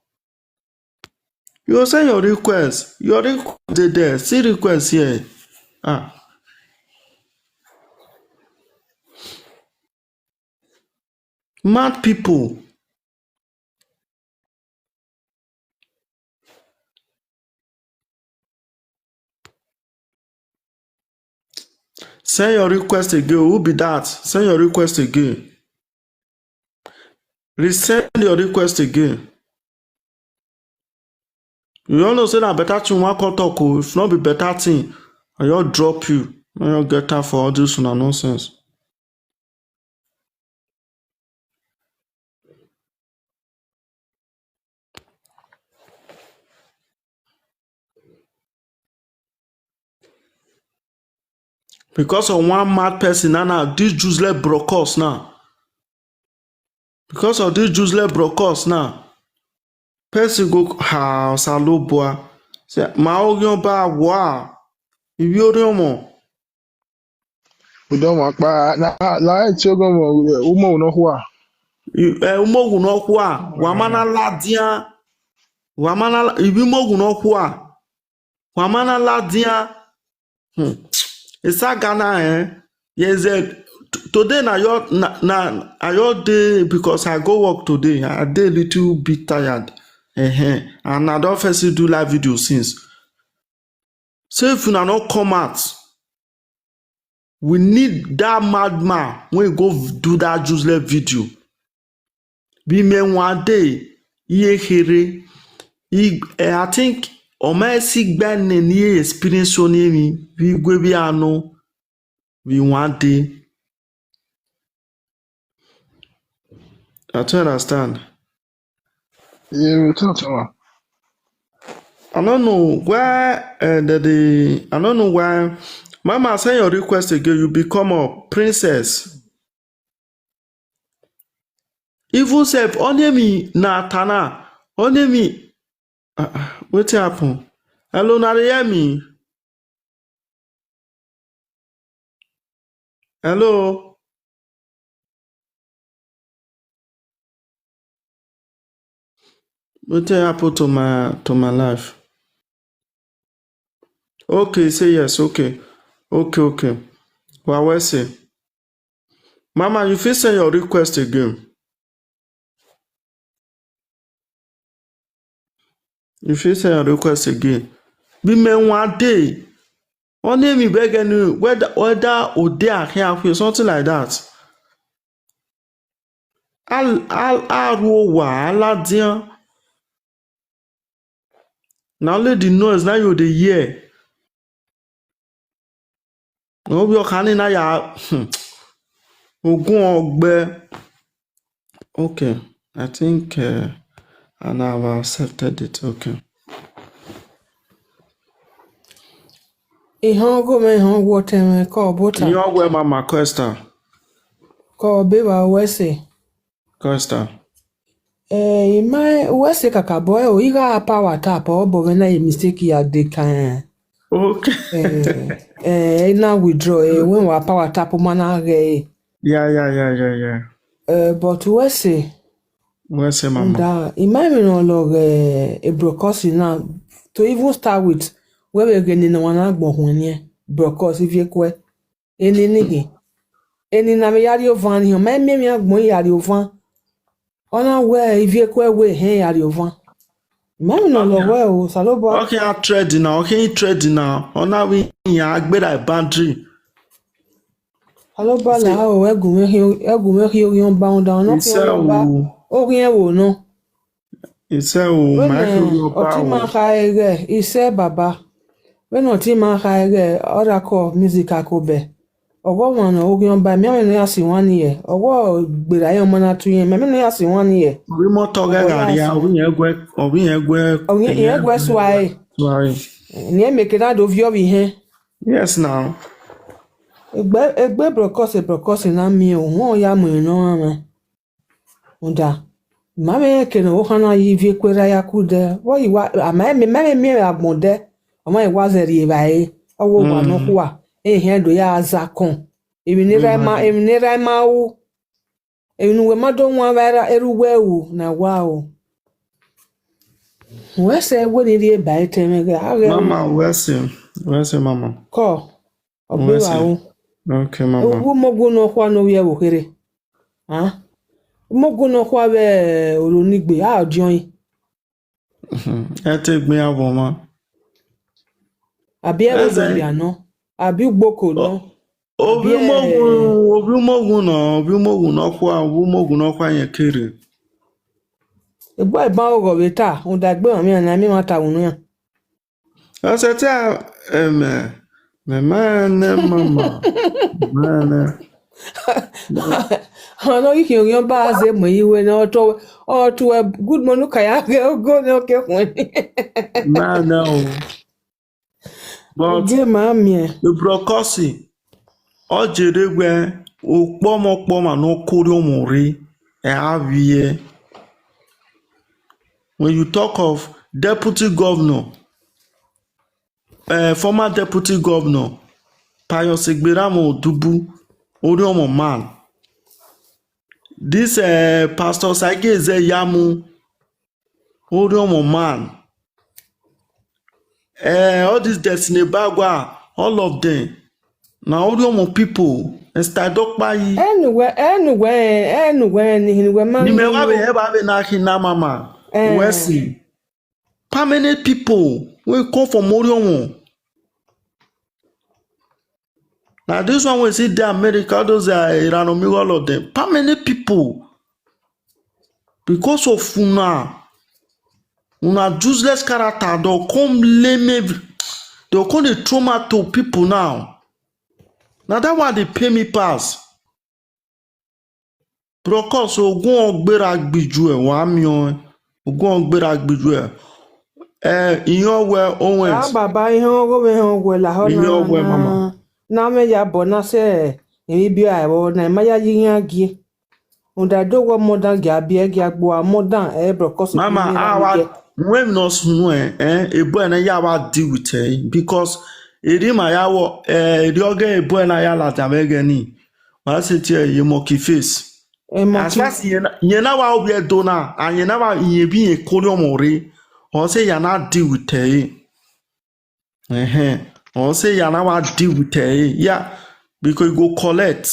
you send your request. Your request dey there. See request here. Ah. Mad people. Send your request again. Who be that? Send your request again. Resend your request again. You all know say na better thing wan come talk o. If not be better thing, I just drop you. I just get time for all this una nonsense. Because of one mad person now, now this useless brokos now. Because of this useless brokos now, person go ha salobua. Say ma ogion ba wa. Ibi oriomo. We don't want pa na la e ti ogun mo umo no kwa. Eh, umogun no kwa. Wa mana ladia. Wa mana la-, ibi mogun no kwa. Wa mana ladia. Hmm. It's a Ghana, eh? Yes, eh, t-, today na your, na, na, I your day because I go work today. I dey little bit tired. Uh-huh. And I don't first do live video since. So if una no come out, we need that madman wey go do that useless video. Bi me one day, iye here, i, eh, I think, o ma si gba ne ni experience o ni mi, bi gwe bi ano, bi one day. I don't understand. Yeah, we talk to her. I don't know why, uh, the, the, I don't know why. Mama, send your request again. You become a princess. Even self, only me na tana. Only me. Uh, uh, wetin happen? Hello, na dey hear me? Hello? Wetin happen to my, to my life? Okay, say yes. Okay. Okay, okay. Well, well say. Mama, you fit send your request again. You fit send your request again. Be me one day. Only me beg any whether, whether or day I can have something like that. Al, al, al, wa, aladian. Now let the noise, now you dey hear. No be your canny now ya, hmm. Ogun ogbe. Okay, I think, uh, I now have accepted it. Okay. Ihon go me hon water me call butter. You are where Mama Costa. Call beba wese. Costa. Eh, ima wese kaka boy o iga power tap o bo na mistake ya de kan. Okay. Eh, eh, na withdraw eh when wa power tap mana ge. Yeah, yeah, yeah, yeah, yeah. Eh, but wese Where say mama? Nda, ima mi no lo ge e brokosi na. To even start with, we we ge ni na wana gbo hun ni e. Brokosi vie kwe. Eni ni he. Eni na me yari ovan ni, ma me mi agbon yari ovan. Ona we ivie kwe we he yari ovan. Ima mi no lo we o, Salobo. Okay, I trade now. Okay, you trade now. Ona we ya agbera boundary. Salobo la o, egun me hi, egun me hi o yon ba, nda ona Ise o. O rien wo no. Ise o, ma Wene yo ba oti o. ma ka ege, ise baba. Wene oti ma ka ege, ora ko music ako be. Ogo wan no ogun ba mi, mi no ya si wan ye. Ogo gbera yo mana tu ye, mi mi no ya si wan ye. Obi mo to ge gari ya, obi yẹn gwe, obi yẹn gwe. Ogun ye gwe swai. Swai. Ni e meke na do vio vi he. Yes now. Egbe egbe brokosi brokosi na mi o, won ya mo no ma. Nda. Ma me ke no o kana yi vie kwera ya kude. Wo yi wa, ama me ma me mi agbon de. O ma yi wa zeri e ba e. O wo wa no kwa. E he do ya za kon. Emi ni ra ma, emi ni ra ma o. Emi nu we ma do wan va ra eru we u na wa o. We se we ni ri e ba e te me ge. A ge Mama, where say? Where say mama? Ko. Ogbe wa o. Okay, mama. Ogu mogu no kwa no ye wo kere. Ha? Mogu no kwa we oro nigbe a odion yi. E te gbe abo ma. Abi e wo Eze. Ya no. Abi gboko no. Obi Abi e- mogun, obi mogun no, obi mogun no kwa, obi mogun no kwa yẹn kere. Egbo e ba ogo we ta, o da gbe mi na mi ma ta unu ya. Ose ti a, eme, me ma ne mama. Ma ne. Ono ki ki yo ba ze mo yi we na oto, oto e good mo nu ka ya ge ogo no ke kun. Ma ne o. But Oge ma mi e. the brokosi, o jere gbe, o pomo pomo no kori omo re, e avie. When you talk of deputy governor, uh, former deputy governor, Pius Egberamo Odubu, Oriomo man. This uh, Pastor Saige Ezeyamu, Oriomo man. Uh, all this Destiny Bagwa, all of them. Now Oriomo people, and Stadokpayi. Anywhere, anywhere, anywhere, ni ni we ma. Ni me wa be eba be na kina mama. Eh. We see. Permanent people wey come from Oriomo. Now this one we see the America, those are Iran, all of them. Permanent people. Because of una, una useless character, they'll come blame every, they'll come dey throw mouth to people now. Now that one they pay me pass. Brokos ogun ogbera gbiju e wa mi o. Ogun ogbera gbiju e. Eh, iyan we Owens. Ah, baba, ihe ogo we ihe ogo la ho na. Ihe ogo we, mama. Na me ya bo na se, emi bi a bo na ma ya yi yan gi. Unda do wo mo dan gi abi e gi agbo a mo dan e brokosi. Mama, awa when no sunu eh, eh, e boy na ya wa deal with eh, because eri ma ya wo eh, eri oge e boy na ya la ta me ge ni. Wa se ti e ye mo ki face. E mo As ki far as yen na wa obi e do na, and yen na wa yen bi yen kori omo re. O se ya na deal with eh. Eh eh. O se ya na wa deal with eh. Yeah, because you go collect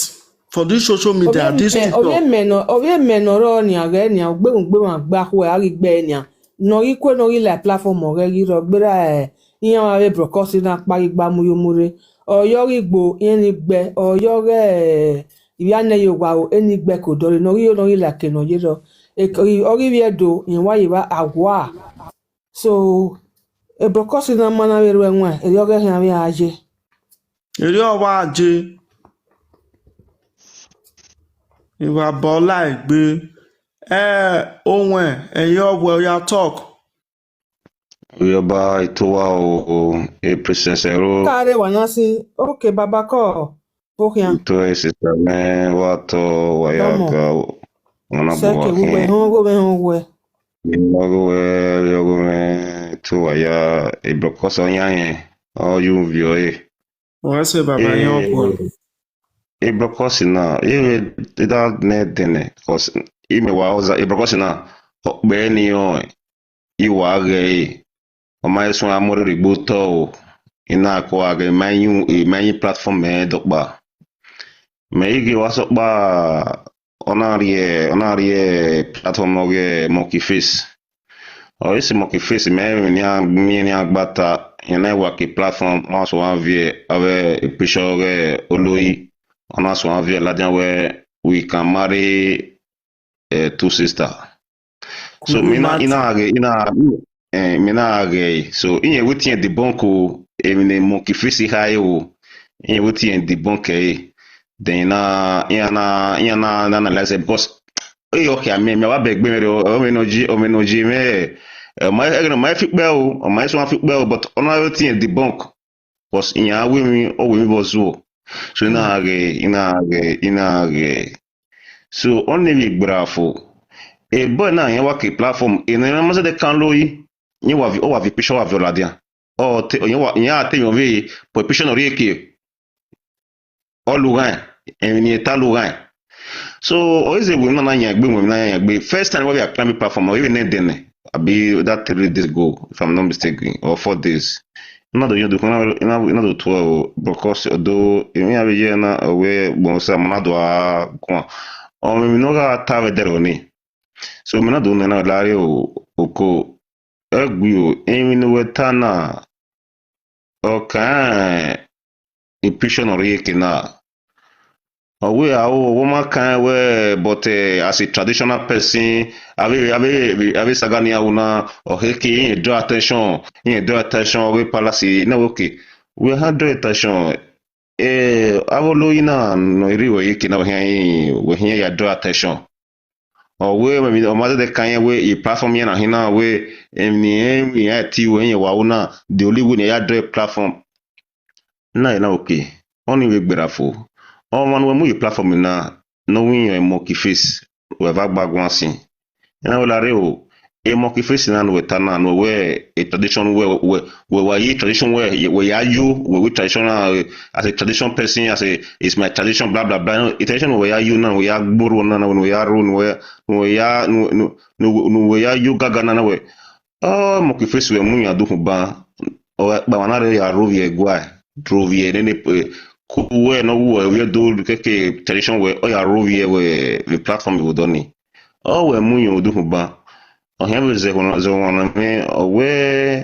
for this social media, this TikTok. Oye me no, oye me no ro ni age ni a gbe gbe ma gba ku e a ri gbe ni a. No ri kwe no ri la platform o re ri ro gbera e. Iyan wa we brokosi na pa ri gba mu yo mu re. Oyo ri gbo yen ni gbe, oyo re ibi a ne yo wa o eni gbe ko dore no ri yo no ri la ke no ye ro. E ko ri o ri vi e do yen wa ye wa agwa. So e brokosi na mana we ro enwe e yo ge hen a vi a je. Eri owa aje. Iwa bola egbe. Eh, Owen, eyo we ya talk. Yoba itowa o, o, e princess ero. Kare wa na si. Okay, baba ko. Bokian. Ito e sister me wa to wa ya Mama. Ka. Wana Seke bo wu we wa. hon go we hon we. Yogo we, yogo we, to wa ya, e brokosi nya ye. O yu vi o e. What's up, Baba? Eh, Your boy. Ibrokos na, iwe ida ne dene, because ime wa oza, Ibrokos na, okpe ni o, iwa ge, o ma esun amori rigbo to o, ina ko age, ma yin, ma yin platform me dokpa. Me igi wa so pa, ona rie, ona rie platform oge Monkey Face. O isi Monkey Face, me ni a, mi ni agbata, ina wa ki platform, once one vie, ave picture oge Oloyi, once one vie, ladian we, we can marry, eh, two sister. So, mi na, ina age, ina, eh, mi na age. So, inye wetin e debunk o, e mi ne Monkey Face high o. Inye wetin e debunk e. Then na, ina, na, ina na, na analyze it because, eh, okay, I mean, me wa beg me o, o me no ji, o me no ji me. Eh, my, eh, no, my fit be o, o my so fit be o, but ona wetin e debunk. Because in ya we mi, o we mi bozu. So, ina age, ina age, ina age. So, on ne mi bravo. E boy na yen wa ki platform, e na ma se de kan lo yi. Yen wa vi, o wa vi picture wa vi oladia. O te, yen wa, yen a te yon vi, po picture no ri eke. O lugan, e ni e ta lugan. So, o ize we na na yen gbe, we na yen gbe. First time we a climb platform, o even ne dene. Abi that three days ago, if I'm not mistaken, or four days. Na do yen do, na, na, na do two, because do, e mi a ye na, we, bon, sa, ma na do a, kwa. O mi no ga ta we dero ni. So, mi na do ne na lare o, oko. Egwi o, e mi no we ta na. Okay, e picture no ri eke na. O we a o, wo ma kan we, but, eh, as a traditional person, ave, ave, ave sagani a una, o he ki, yen draw attention, yen draw attention, we palace, na okay. We ha draw attention. Eh, avo lo ina, no ri we eke na, we he, we he ya draw attention. O we, we mi, o ma de kan ye we, e platform ye na hina we, em ni, em ni, e ti we ye wa una, the only way ni ya draw platform. Na, na okay. Oni we gbera fo. O man we mu e platform na, no win your Monkey Face. We va gba gwan sin. Ina we lare o, e Monkey Face na no we ta na, no we, e tradition we, we, we wa ye tradition we, we ya yo, we, we traditional, eh, as a tradition person, as a, it's my tradition, blah, blah, blah. No, e tradition we ya yo na, we ya gboro na, na, we ya ro, no we, no we ya, no, no, no, no we ya yo gaga na, na we. O, Monkey Face we mu ya do ba. O, ba wana re ya ro vie gwa. Ro vie ne ne, eh, ku we no we, we do ke, ke tradition we, o ya ro vie we, we platform we do ni. O, we mu yo do ba. O, he we ze wana, ze wana me, o we,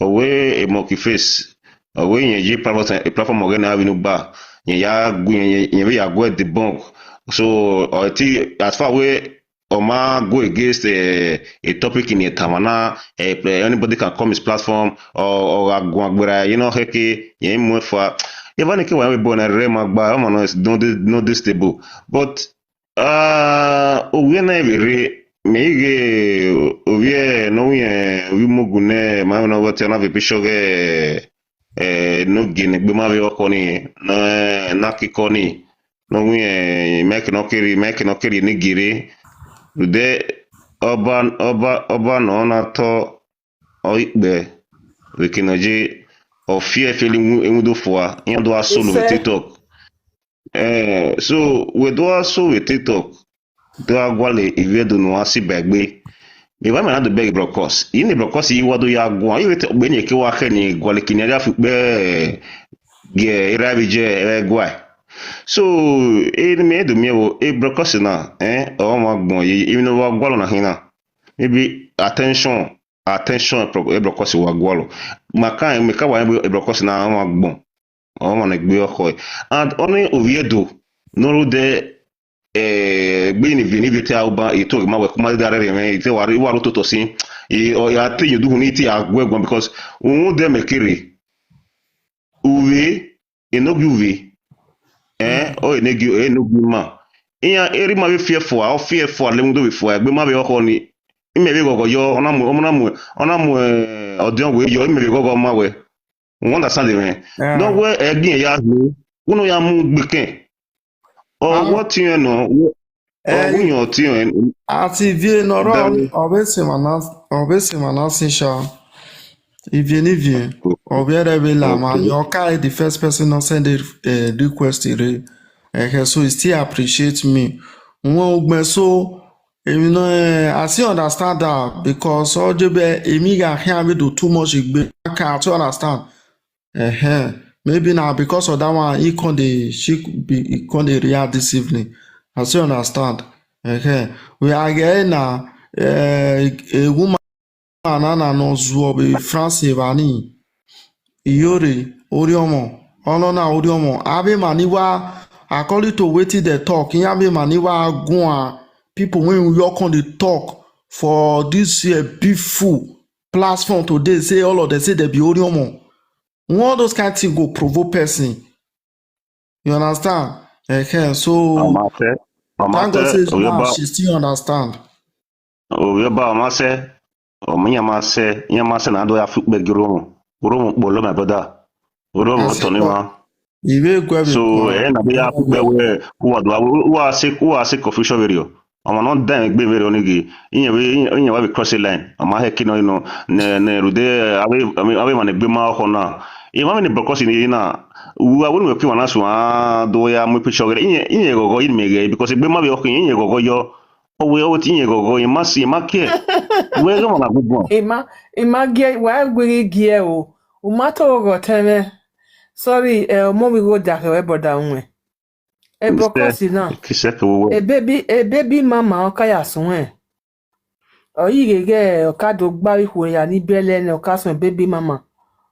o we e Monkey Face. O we yen ji platform, e platform oge na avinu ba. Yen ya gu, yen, yen, yen we ya go debunk. So, o ti, as far we, o ma go against, eh, a topic in a tamana, eh, anybody can come his platform, or, or a go agbera, you know, heke, yen mu fa. Even if we born a re ma gba, o ma no is no de-, no this table. But, uh, o we na we re, me ge, o we no we, we mo gu ne, ma no we te na ve picture ge, eh, no ge ne gbe ma ve oko ni, na, na ki ko ni. No we, eh, make no kiri, make no kiri ni giri. Today, oba, oba, oba no na to, o ikpe, we kino je, o fie feli mu, emu do fua, yan do a solo we TikTok. Eh, so, we do a so we TikTok. Do a gwale, ive do no a si begbe. Mi va me na do beg brokos. Ini brokos i wa do ya gwa. I we te gbe ni ke wa ke ni gwale kini ya fi pe ge ira bi je e gwa. So, e ni me do mi wo, e brokos na, eh, o ma gbon yi, even wa gwalo na hina. Maybe attention, attention, e bro-, e brokos wa gwalo. Ma ka, me ka wa e brokos na wa gbon. O ma ne gbe oko. And oni oviedo, no ru de, eh, gbe ni vini vete a uba, e to ma we kuma da re me, e te wa ri, wa ru to to sin. E, o ya te yin du ni ti a gwe gwan because un de me kiri. Uwe, e no bi uwe. Eh, o e ne gi, e no gi ma. Iya, eri ma be fearful, o fearful, le mu do be fo, gbe ma be oko ni. Ime be gogo yo, ona mu, ona mu, ona mu, eh, odion we yo, ime be gogo ma we. You understand me? Yeah. No we, e gbin ya ni. Uno ya mu gbeken. O, ah, what you know? O, eh, we your thing. Ati vie no ro, obese mana, obese mana sin sha. Ivie ni vie. Obiere be la ma, your kai the first person no send the, eh, request re. Eh, so he still appreciate me. Nwa ogbe so, you know, eh, I still understand that because O J B, emi ga here we do too much igbe. I still understand. Uh-huh. Maybe now because of that one, he can dey she be he can dey react this evening. I still understand. Uh-huh. We are here now. Uh, a woman na na no zuo be France evani. Iyore, Oriomo, Olona Oriomo, Abe Maniwa, according to wetin dem talk, in Abe Maniwa Gua, people when we all come dey talk for this year big fool platform today, say all of them say they be Oriomo. All those kind things go provoke person. You understand? Okay, so Amate, thank God Amate, say now Oyeba, she still understand. Oyeba, Amase, Ominyamase, Nyamase na do ya fukpe giromo. Romo bolo, my brother. Romo That's it. Toniwa. Iwe gwe So, eh, na be ya fukpe we, who are do, who are sick, who are sick official video. I'm not dying, be very onigi. In a way, in a way, we cross the line. I'm a heck, you know, ne, ne, rude, awe, awe, awe, man, be ma hona. If I'm in the broadcast in the na, we are when we kill one as one, do ya, my picture, in a go, in me, because it be my way, in a go, yo, oh, we all in a go, you must see, my care. Where the one I go? Ima ima ge wa gwiri ge o. Umato go teme. Sorry, eh, mo mi go da ke we brother unwe. E brokos na. Kiseke wo. E baby, e baby mama o ka ya sun e. O yi gege o ka do gba wi hu ya ni bele ne o ka sun baby mama.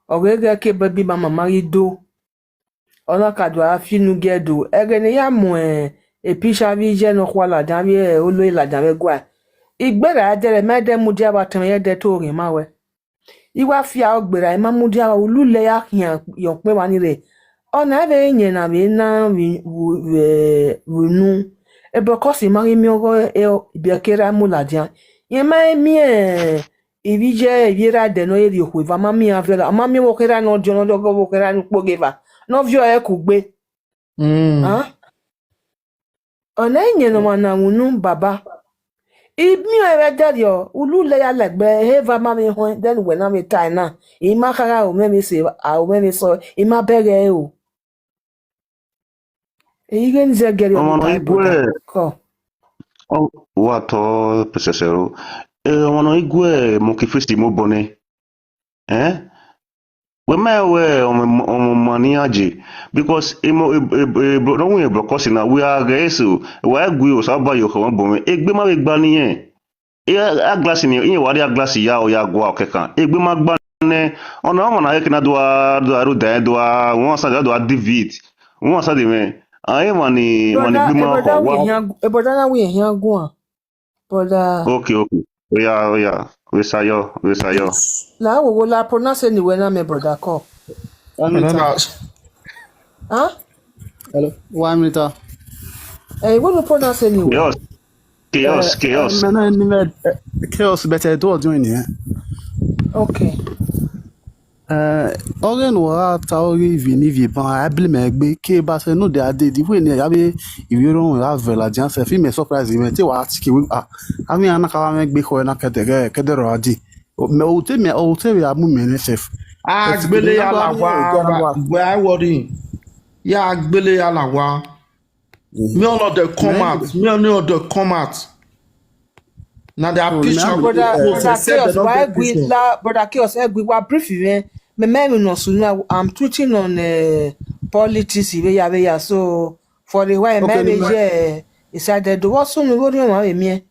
O gege ke baby mama ma ri do. Ona ka do a fi nu ge do. E ge ne ya mo e e pisha vi je no kwa la dan vi e o lo la dan ve gwa. Igbera ya dere me de mu dia ba tan ye de to rin ma we. Iwa fi a ogbera ima mu dia ulu le ya hian yo pe wa ni re. Ona eve enye na ve na vi vu ve vu nu. E brokos ma ri mi ogo e o bi ke ra mu la dia. Ye ma e mi e ivi je ivi ra de no e ri okwe va ma mi a ve la ma mi wo ke ra no jo no jo go wo ke ra nu po ge va. No vio e ku gbe. Mm. Huh? Ona enye no ma na unu baba. Ibi o ere dario ulu le ya legbe he va ma mi ho then we na mi tai na. Ima kara o me mi se a o me mi so ima bere o. E ige nze gere Ọmọ o na tai igwe. Brother. Ko. Wa to pesesero. Eh, ọmọ na igwe mo ki festi mo bone. Eh? We me we ọmọ ọmọ mani aje because emo e e e bro no we bro kosi na we are guys o. Wa gwe o sa ba yo ko won bone. Egbe ma we gba niyen. E a glass ni, e wa a glass ya o ya gwa o kekan. Egbe ma gba ne. Ona ọmọ na ke na do a do a ru da do a won sa do a divit. Won sa de me. Aye mani mani Brother, gbe e ma ko brother we wa. yan e brother na we yan gwa. Brother. Okay, okay. Oya, oya. We sayo, we sayo. La wo wo la pronounce ni we na me brother ko. One minute. Another Huh? Hello. One minute. Eh, we no pronounce ni we. Chaos. Chaos, chaos. Mena ni me chaos better do doing here. Okay. Eh, oge no wa ta oge vi ni vi ban I blame egbe ke ba se no de ade di we ni ya be iwe ro ya ve la jan se fi me surprise me te wa ti ke we ah. Ami ana ka wa me gbe ko na kede ke kede ro adi. Me o te me o te we amu me ne chef. Agbele ya la wa. Why worry? Ya agbele ya la wa. Me all of the come out. Me all of the come out. Now they are picture. Brother, People brother say they Chaos, don't why get we picture. la brother Chaos, eh, we were brief even. Me me me no so now I'm tweeting on uh, politics iwe ya we ya so for the why me Okay, me no, je inside the do what so no worry on me.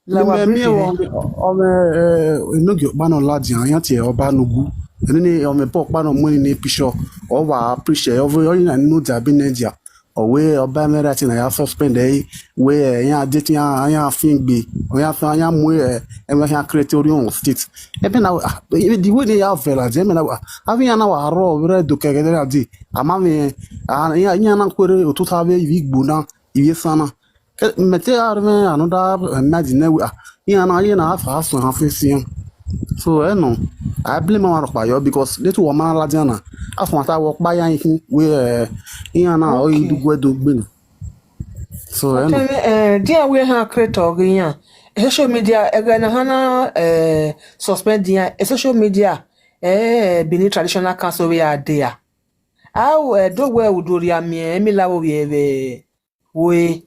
La wa Me brief me o even. o me eh enogi oba no ladi an yan ti e oba nugu. Eni ni o me po pa no mo ni picture. O wa appreciate o vo yo na no da bi ne dia. O we oba me ra ti na ya suspend e we eh, yan de ti yan yan fin gbe. O yan fa yan mu e e me yan create ori on state. E be na ah, e di we ni ya ve la de me na ah. Avi yan na wa ro we re do ke ke de na di. Ama me ah yan yan na kwere o to sa ve ivi gbona ivi sana. Mete arme another imagine we ah. Yan na yan na afa asun ha fe si. So eh no. I blame my rock yo because little woman la diana. Afa ta wo pa yan hin we eh yan na o Okay. du gwe do gbe. So eh no. Then, eh, dia we ha create ogi yan. Social media e ga na hana eh suspend dia eh, social media eh Benin traditional council we are there. How, eh, do we udoria mi, eh, mi la wo ye we. We.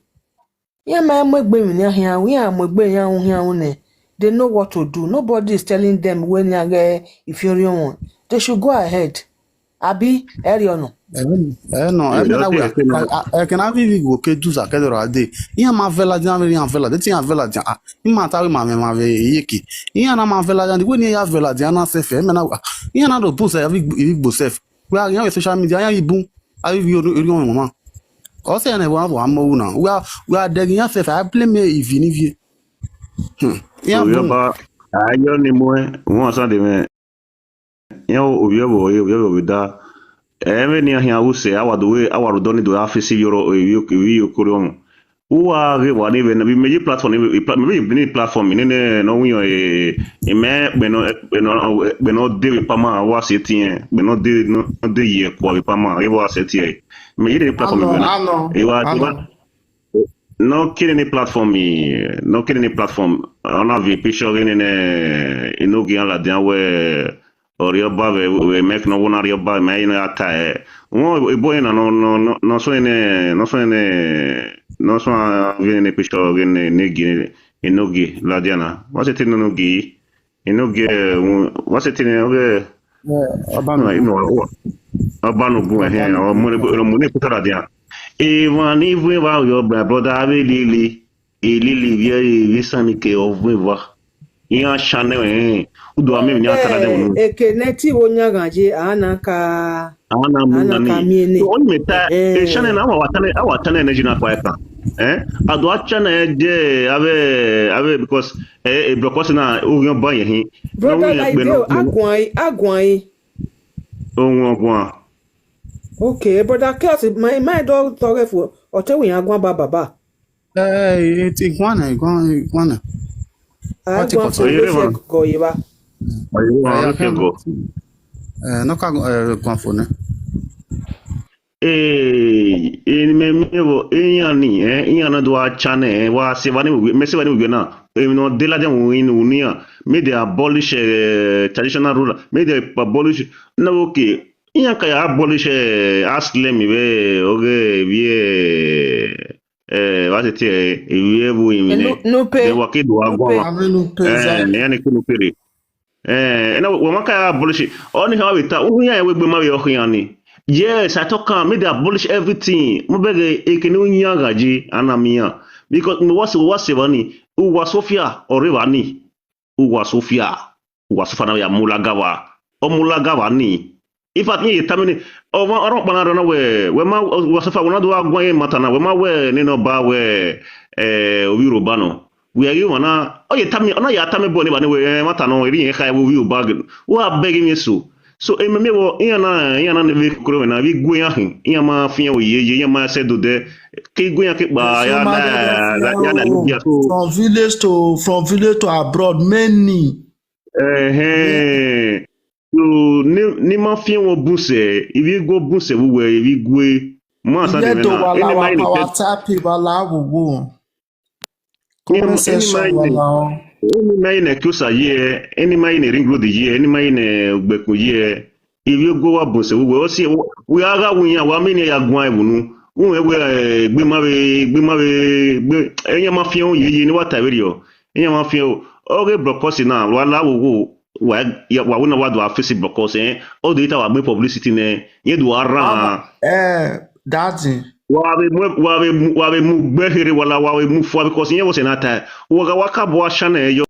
Yeah, my, my baby, yeah, yeah, we are my baby, yeah, yeah, yeah. They know what to do. Nobody is telling them when they are, eh, if you're young. They should go ahead. Abi, Eriono. Eh, eh, no, eh, You me don't na say we. I say no. I, I, I can have even go ke do za ke do ra de. Iya ma vela dia, me ya vela de, ti ya vela dia. Ah, ima ta we ma me ma ve yeki. Iya na ma vela dia, the way ni ya vela dia na se fe, me na wa. Iya na do bun se, abi, abi go se. We are on social media, ya ibun. Abi vi o ri o mama. O se na wa wa mo na. We are, we are de ya se fe, I blame me if you need you. Hmm. Yeah, So, boom. Yoruba, ayo ni mo e, won san de me. Yan o, obi obo, obi obo da. Eme ni ahian use, awa do we, awa do ni do afisi yoro, evi, evi okoro. Uwa ge wa ni ve na bi meji platform ni, pla-, meji ni platform ni ne no wiyan e, e me gbe no, gbe no, gbe no de we pama wa se ti en, gbe no de, no de ye ko we pama, e wa se ti e. Meji ni platform Ano, ni ve na. ano, E wa, e wa, ano. No kini ni platform, eh, no kini ni platform. Ona vi picture gini ne, inogi ala dia we, ori oba we, we make no wona ri oba me ina ata e. Won e boy na no, no, no, no so ene, no so ene, no so a vi ne picture gini ne gi, inogi la dia na. What's it in no gi? Inogi, um, what's it in, okay? Eh, Abanu. No, you know, Abanu gun, eh, Abanu o mo ne, gun. Mo ne picture la dia. Even, even wa your brother, abi lili, e lili, vi, vi sani ke o vi wa. Iyan channel, eh. Udo ame ni atara de unu. Eh, eke neti wo nya ganje, ana ka, Ana mu ana nani. Ka mi ene. So, oni meta, Eh. e channel na wa tane, awa tane energy na kwa epa. Eh? Ado a channel je, ave, ave, because, eh, e blokos na, uyan ba yen hin. Brother, like, agwan, agwan. Ohun ọgbọn. Okay, brother, Chaos, my, my dog talk for, or tell we agwan ba baba. Eh, it's iguana, iguana, iguana. Ah, what you iguana call for it? Oyere, man. Go, Yeba. Oyere, man, Eh, okay, go. Eh, no ka, eh, iguana for ne. Eh, eh, me, me, wo, eh, iyan ni, eh, iyan na do a channel, eh, wa se wa ni we, me se wa ni we na. Eh, no, de la de won inu ni ya. Make they abolish, eh, traditional ruler. Make they abolish. No, okay. Iyan ka ya abolish, eh, ask them we, okay, we, eh, eh, what it, eh, we, we, Eh, no, no pay. They work it, do a No go pay. on. Ave no pay, Eh, exactly. Ne, ne, no pay. Eh, ena we maka ya abolish. Oni ha we ta, unu ya we gbe ma we ohin ani. Yes, I talk am, make they abolish everything. Mo beg e, e kini unya gaji, ana mi ya. Because mo wa se, wa se wa ni, u wa Sofia, ore wa ni. U wa Sofia, u wa Sofia na ya mulagawa. O mulagawa ni. In fact, ni tamini, o wa, o ro pa na ro na we, we ma, u wa Sofia, we na do agwa ye mata na, we ma we, ni no ba we, eh, obi ro ba no. We are you na, o ye tami, o na ya tami bo ni ba ni we, eh, mata no, eri yen ka we, we bag. Wa beg mi so. So, e me me wo, iya na, iya na ne we kuro na, we gwe ya hin, iya ma fi o ye, ye, iya ma se do de. Ki gwe ya ki ba, So ya my na, brother, la, ya na, from, ya so. From village to, from village to abroad, many. Eh, eh. So, ni, ni ma fi wo bunse, ibi go bunse, we, we, ibi gwe. Ma sa de Ile me to na. Wala Ene wa ma ine pa ke WhatsApp, wala wo wo. Ni Comment mo, ene section, ma ine. Wala o. Ene ma ine kusa ye, ene ma ine ring road ye, ene ma ine gbekun ye. Ibi go wa bunse, we, we, o si, we aga we ya, wa mi ni ya gwan e bunu. We, we, eh, gbe ma we, gbe ma we, gbe, enya ma fi o ye, ye ni wa ta we ri o. Enya ma fi o. Oge blokos na, wala wo wo. Wa, ya, wa wona wa do a face blokos, eh. O de ita wa gbe publicity ne. Ye do ara. Baba, eh, daddy. Wa be mu, wa be mu, wa be mu gbe here wala wa be mu fo because ye wo se na ta. Wa ga wa ka bo a channel yo.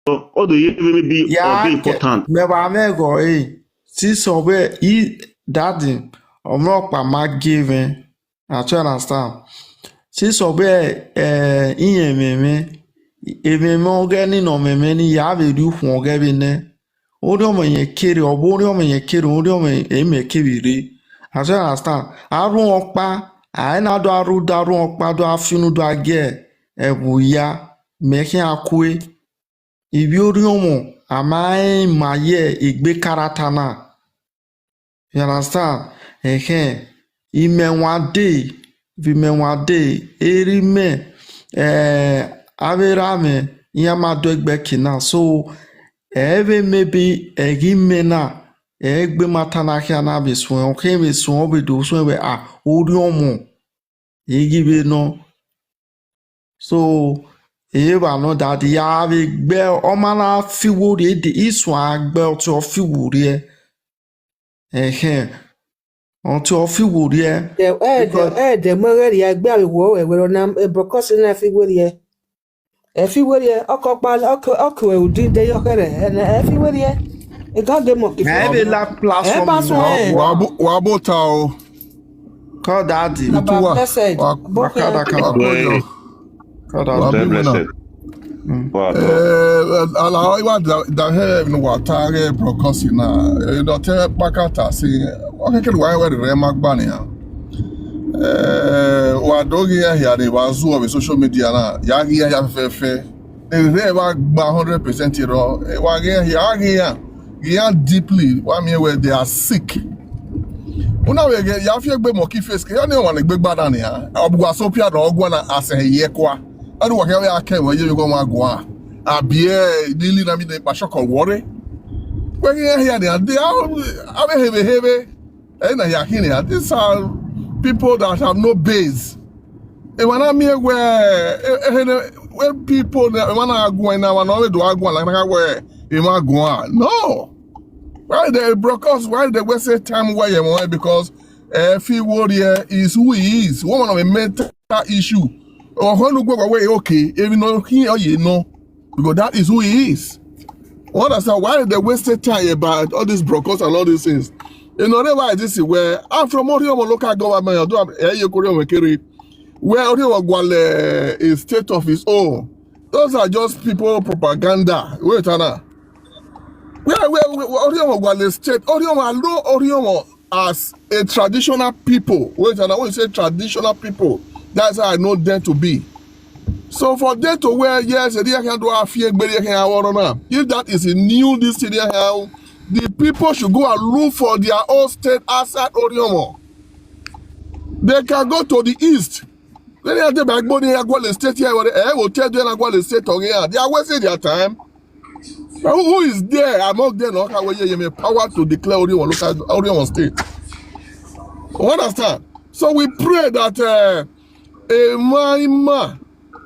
O do ye be me be, Ya, o be ke, important. Me ba me go, eh. Si so be, i, daddy. Omo pa ma give, eh. I try understand. Si so be, eh, iye me me. E me me oge ni no me me ni ya be du fun oge be ne. Ori ọmọ yẹn kéré, ọbọ ori ọmọ yẹn kéré, ori ọmọ yẹn mẹ kéré re. I try understand. Aru ọpa, I na do aru, do aru ọpa, do afinu, do age, e bu ya, me ke akue. Ibi ori ọmọ, ama e ma ye, igbe karata na. You understand? Ehen. Ime wan de, vi me wan de, eri me, eh, avera me, iya ma do egbe kina. So, eve maybe, egi me na, Egbe mata na kia na be sun, o ke be sun, o be do sun be a, o di omo. Igi be no. So, e ba no that ya be gbe, o ma na fi wo de de, isun a gbe o ti o fi wo de. Ehe. O ti o fi wo de. The, eh, the, eh, the mother ya gbe awe wo, eh, we na, eh, because na fi wo de. E fi wo de, oko pa, oko, oko e udi de yo kere, eh, na e fi wo de. E ga de mo ki Na e be la place Eh, for ba me so, now. eh. Wa bo, wa bo ta o. Call daddy. Baba Tuwa. blessed. Wa, Boke. Makada wa kala. ko yo. Well, Wa very bi mo na. blessed. Mm. Wow. Eh, ala wa da, da he no wa ta ge brokosi na. Eh, do te pakata si. Wa ke ke wa we re ma gba ni ya. Eh, wa do ge ya ya ni wa zu o social media na. Ya ge ya ya fe fe. E re wa gba hundred percent ro. Eh, wa ge ya ya ge ya. Ge ya deeply. Wa mi we they are sick. Una we ge ya fi egbe mo ki face ke. Ya ni wa ni gbe gba da ni ya. Obu wa so pia do gwa na ase ye kwa. Adu wa ke we ake we ye ko ma gwa. Abie dili na mi de pa shoko wore. We ge ya ya ni. They are, abe hebe hebe. Eh, na ya kini ya. These are people that have no base. E wa na mi we, eh, eh, eh, when people na, e wa na agwa na, wa na we do agwa na, na we, e ma agwa. No. Why they broke us? Why they waste time where you want? Because, eh, fi wo de is who he is. One of the mental issue. Or when you go away, okay, if you know he or you know, because that is who he is. What I said, why they wasted time about all these brokers and all these things? You know, why this is where I'm from Oriomo local government, although I'm, eh, you could even carry, where Oriomo Gwale is state of his own. Those are just people propaganda. Wait, Anna. Where, where, where Oriomo Gwale state, Oriomo, I know Oriomo as a traditional people. Wait, Anna, when you say traditional people, that's how I know them to be. So for them to wear, yes, they can do a fear, but they can have one now. If that is a new this thing, they have, the people should go and look for their own state outside Oriomo. They can go to the east. Then they have the backbone in Agwale State here, where they will tell them Agwale State on here. They are wasting their time. But who, who is there among them? Okay, well, yeah, you may power to declare Oriomo local, Oriomo State. You understand? So we pray that, uh, Emma, Emma,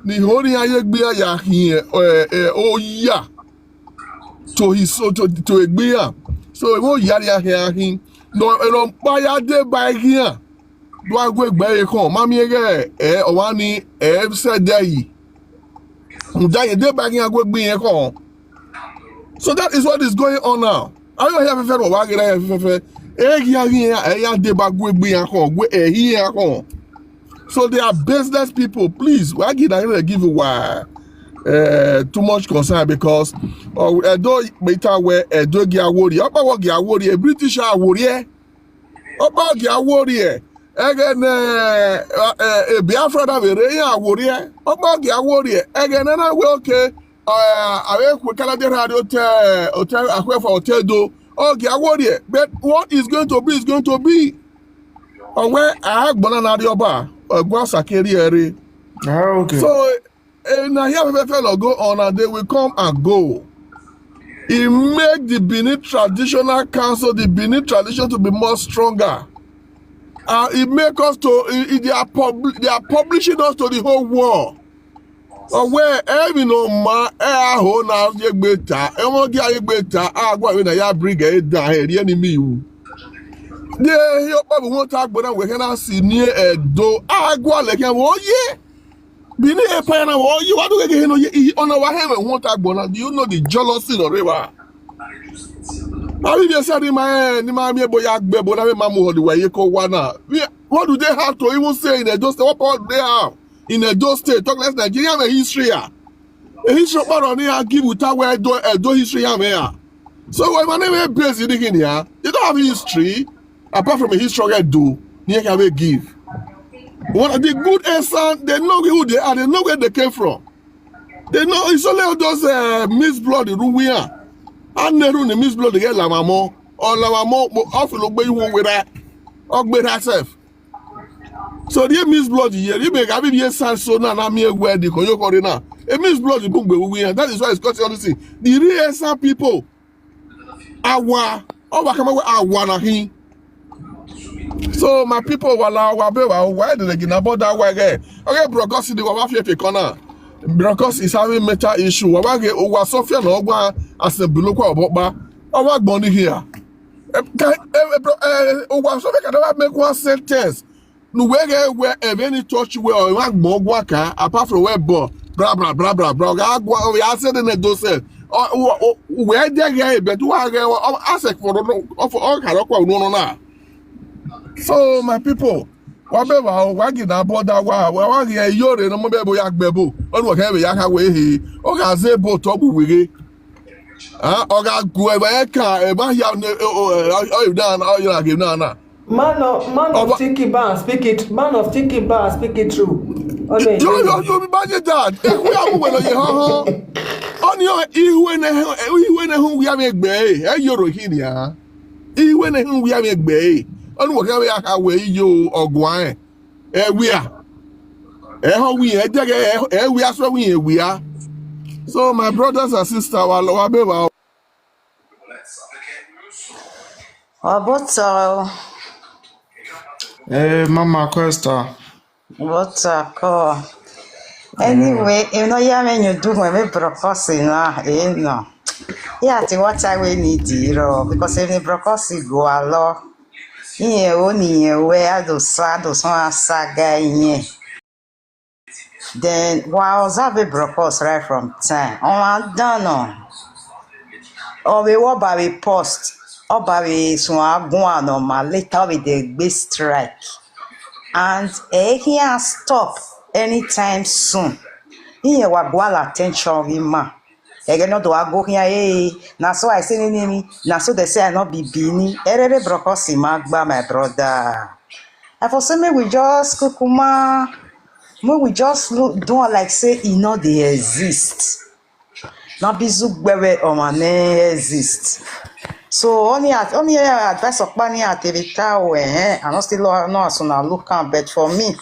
the holy Ayegbe ya here, uh, uh, oh yeah, to his so to to Egbe ya. So e wo ya ya here him. No, e no pa ya de by here. Do I go Egbe e kon? Mami ege, eh, o wa ni, eh, se de yi. Nda ye de by here go Egbe e kon. So that is what is going on now. Ayo ya fe fe ro wa gera ya fe fe. E ya ya e ya de ba gwe gbe ya kon, gwe e hi ya kon. So they are baseless people. Please, why give I give you why? Uh, too much concern because, oh, Edo better where Edo gi awori. Opa wo gi awori, a British awori. Opa gi awori. Again, uh, uh, uh, Biafra da were ya awori. Opa gi awori. Again, na we okay. Uh, awe ku kala de radio te hotel akwe for hotel do. Oh, gi awori. But what is going to be is going to be. Owe agbona na ri oba, ogwa sakeri ere. Ah, okay. So, eh, na here we fellow go on and they will come and go. It make the Benin Traditional Council, the Benin tradition to be more stronger. Uh, it make us to, it, it- they are pub- they are publishing us to the whole world. Owe, eh, we no ma, eh, aho na ye gbeta, eh, won gi aye gbeta, agwa we na ya bring eh da, eh, the enemy you. They, he opa we won ta gbona we can see near Edo, agwa le can wo ye. Bini e pa na wo ye, wa do ge no ye, i ona wa he we won ta gbona. Do you know the jealousy of river? Abi be say ni ma, eh, ni ma mi ebo ya gbe bo na me ma mu ho the way ko wa na. We, what do they have to even say in Edo State? What power do they have in Edo State? Talk less Nigeria, a history. A history part on here give without where Edo, Edo history am here. So when my name is based in here, they don't have history apart from a history I do. Near can we give. What are the good and sound? They know who they are. They know where they came from. They know it's only all those, uh, mixed blood in Ruwia. And they run the mixed blood again Lamamo or Lamamo. Off lo gbe you won with that. Or gbe herself. So the mixed blood here, you make abi be sound so now, na me where the koyo kore now. A mixed blood the book be we. That is why it's causing all this thing. The real Esan people, our Ọ wa kama wa awa na hi. So my people, wala wa be wa wa de gi na border wa ge. Okay, Bro Cossy, the wa wa fi fi corner. Bro Cossy is having mental issue. Wa wa ge, wa Sophia no gwa as a below kwa obopa. Ọ wa gbon here. Eh, can, eh, eh, bro, eh, wa Sophia can never make one sentence. No we ge we, eh, any touch we, or wa gbon gwa ka, apart from we bo. Bra, bra, bra, bra, bra. Ga gwa, we are saying the do se. O, o, o, we de ge, but wa ge, o, ask for no, of all kind of kwa no, no, na. So my people, wa be wa, wa gi na border wa, wa, wa ge yo re no mo be bo ya gbe bo. Onu wa ke be ya ka we he. O ga ze bo to bu we ge. Ah, o ga gu e ba e ka, e ba ya ne, o, o, o, o, na, na, o ya ge na, na. Man of, man of Oba- Tiki Bar, speak it. Man of Tiki Bar, speak it true. Ole Yo, yo, yo, mi ba ye dad. E ku ya mu we lo ye ho ho. Oni o iwe ne, iwe ne hu ya mi gbe. E yo ro hi ni a. Iwe ne hu ya mi gbe. Onu wa ke ya ka we yo ogwa e. E wi a. E ho wi e de ge, e wi a so wi e wi a. So my brothers and sisters, wa lo wa be wa. Wabotsa. Eh, Mama Costa. Wabotsa ko. Anyway, you know, ya me you do when me Bro Cossy na, eh, no. Yeah, ti what I we need zero because if the Bro Cossy go along, yeah, only we are those sad, those one saga in. Then wa observe Bro Cossy right from time. On done. Or we what by we post. Or by we so agun and on my later we dey gbe strike. And eh, he can stop anytime soon. He wa gwala attention of him man. Ege no do ago here, eh. Na so I say ni ni. Na so they say I not be bini. Erere Bro Cossy ma gba, my brother. I for say make we just kukuma, make we just look, do am like say e no dey exist. Na bizu gbere or ma ne exist. So only at, only advice of pani at the tower, eh? I no still know, no as una look am, but for me,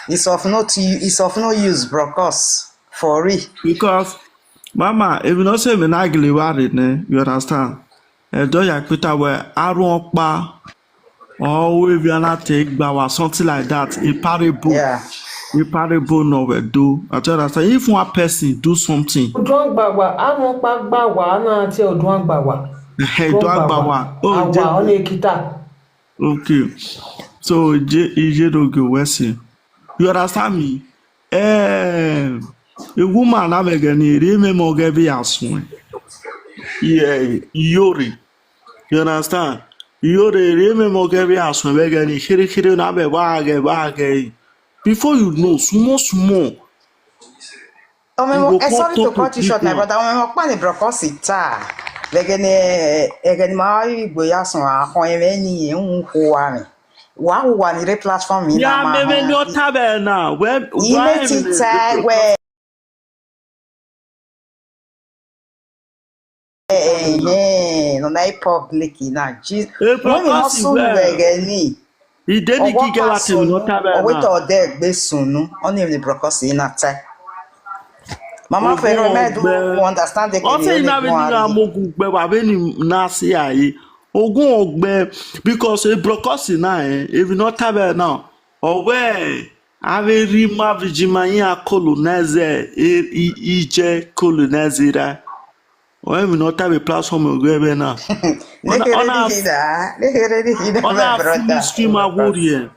it's of no to, it's of no use, Bro Cossy, for real. Because, Mama, if you not say me na gili worry, ne, you understand? E do ya pita we aru opa. Or we be na take gba wa something like that. A parable. Yeah. A parable no we do. I tell you, if one person do something, Odun agbawa, àwọn pa gba wa, na ti odun agbawa. eh, do agbawa. Oh, Awa, je- on ekita. Okay. So, ije, ije do go wesi. You understand me? Eh, a woman na me gani re me mo ge bi asun. Yeah, yori. You understand? Yori re me mo ge bi asun be gani. Shiri shiri na be ba ge ba ge. Before you know, small small. Oh, You memo, go eh, sorry pop to up cut you with short, my people. Brother. Oh, memo, pan the Bro Cossy ta. Begin, eh, begin, my go ya son a hon eme ni un ho wa mi. Wa hu wa ni re platform mi na Yeah, ma me me ho. no tabe na. Where Ime ti ta we. Eh, eh, no na public na. Jesus. Eh, When we Bro not Cossy, soon where? begin ni. Ide ni Owo kike wa ti no sunu, tabe owo na. To de gbe sunu. Only the Bro Cossy na ta. Mama Fero, me do understand the Ọ sị na be ni na mogu gbe wa be ni na si aye. Ogun ogbe because a Bro Cossy na, eh, if not tabe now. Owe a be ri ma vijima yin a colonize, e, i, ije colonize ra. O e mi no tabe platform ogbe be na. Ona, ona, Ona, ona, ona fili stream a wori e.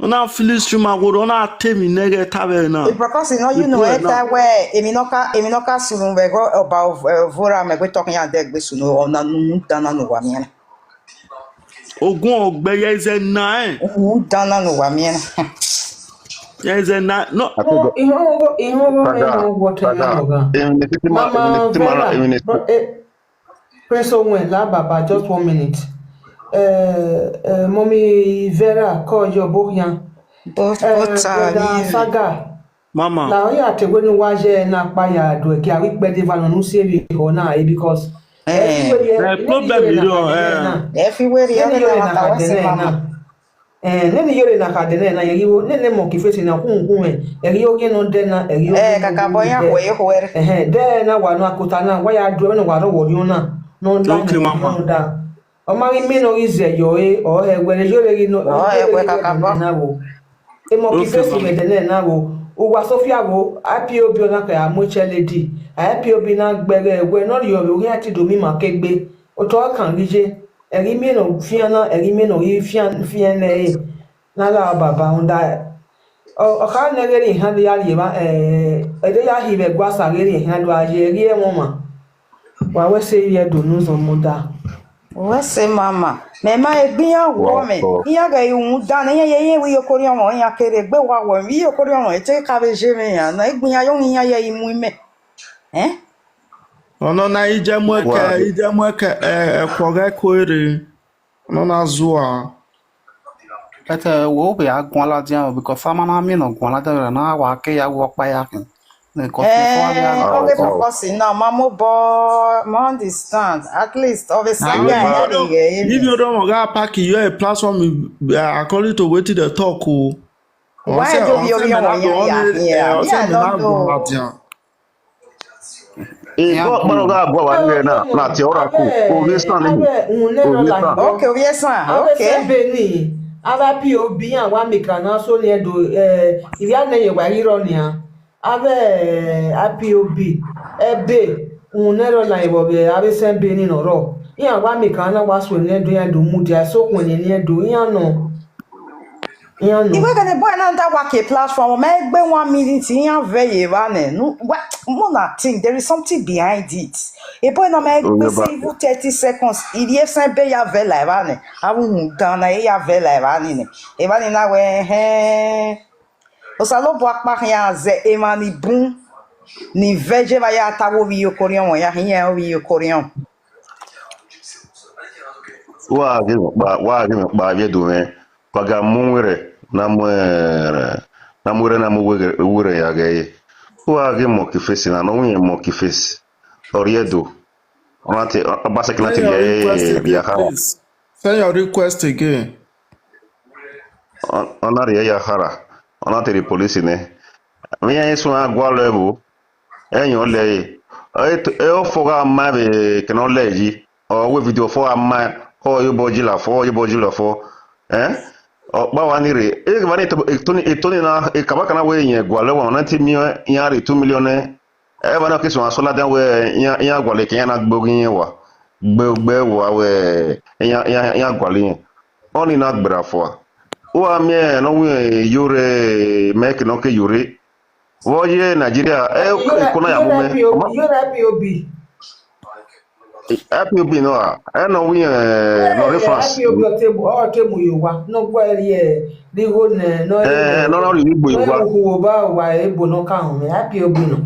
Ona fili stream a wori, ona temi nege tabe na. Because you know, you The know, boy it na. That way, emi no ka, emi no ka sunu we go about, uh, vora me go talking and there be sunu, ona nu dana no wa mi. Ogun ogbe ye ze na, eh. Nu dana no wa mi. Ye ze na, no. I think Ihe ọgwụ, ihe ọgwụ, ihe Father, ọgwụ, Father, ọgwụ. even the city man, even Mama the city man, Vera, even the bro, eh, Prince Onwe, la baba, just one minute. Eh, eh, Mommy Vera, call your book here. But, Eh, but, Brother uh, Saga, Mama. la oya te wenu waje na pa ya do ki awi pe de vanu nu se bi ho na, eh, because Eh. everywhere, The problem is, uh, Everywhere, everywhere you na know, ka de na. Eh, neni yore na ka de na, yegi wo, nene mo ki fesi na kun kun, eh. Yegi yo ye no de na, yegi yo Eh, ye no kaka de boya na. we ho ere. Eh, de na wa no akuta na, wa ya do na wa no wo yo na. No, okay, mama. No, da. Omari me no is your eh or eh where you really no. Oh, eh, where kakaba na wo. E mo ki face me de na wo. O wa Sofia wo, I P O B na ka amoche lady. I P O B na gbere we no yo yo ya ti do mi ma kegbe. O to kan rije. Eri me no fian na, eri me no yi fian fian le. Na la baba unda. O o ka ne geri han ya ye ba eh e de ya hi be gwa sa geri han do aye ri e mo ma. Wa we se ye do nu zo mo da. Wese mama. Me ma egbin ya wo me. Iya ga iwu da na ya ye ye wi okori omo ya kere gbe wa wo wi okori omo e te ka be je me ya. Na egbin ya yo ya ye imu me. Eh? Ono na ije mweke, ije mweke eh eh kwoga kwere. Ono na zua. But uh, wo be agwala dia because sama na mi no gwala dia na wa ke ya wo pa ya. Because before we Eh, are okay, for us now, mama boy, I understand. At least, obviously, Ah, yeah, yeah, yeah, yeah, yeah. If you don't want to pack you a platform uh, according to what the talk, oh. Why do you want to yeah, yeah, yeah, no, no. Eh, go kpọrọ gị abụọ wa nne na na ti ọrụ akụ oge san ni oge san. Okay, oge san. Okay. Beni ava P O B ya wa mika na so ni edo eh ivia ne ye wa hiro ni a ave eh, I P O B ebe unero na ibo be ave sen beni no ro ya wa mika na wa so ni edo ya do mu dia so kun ni edo ya no. Iwe gane boy na nda wake platform ma egbe one minute yan ve ye va ne. No, what? Mo na think there is something behind it. A boy na ma egbe say even thirty seconds. Ili e san be ya ve la va ne. Awu dan na e ya ve la va ne. E va ne na we he. O sa lo bo apa ya ze e ma ni bun. Ni veje va ya ta wo vi yo korion ya hin ya vi yo korion. Wa ge ba wa ge ba ye do me. Paga mu were na mu eh, na mu were na mu were were ya ge. Wa ge mo ki face na no wi mo ki face. Oriedo. Ona te ba se kina te ya ya ha. Send your request again. Ona re ya hara. Ona te the police ne. Mi ya so agwa level. Enyo le e o foga ma be keno le yi o we video fo ama o yo boji la fo yo boji la fo eh o pa wa ni re e ba ni to e to ni e to ni na e kaba kana we yen gwa le wa na ti mi ya re two million e e ba na ke so aso la dan we ya ya gwa le ke ya na gbo gi yen wa gbe gbe wa we ya ya ya gwa le yen o ni na gbera fo o ami e no we yore me ke no ke yore Wo ye Nigeria e e kona ya mu me. Yore P O B. P O B no a e no wi eh, no reference. P O B o te mu o te mu yo wa no gwa ri e di go ne no Eh, no no ri igbo yo wa. Wo ba wa e bo no ka hon me P O B no.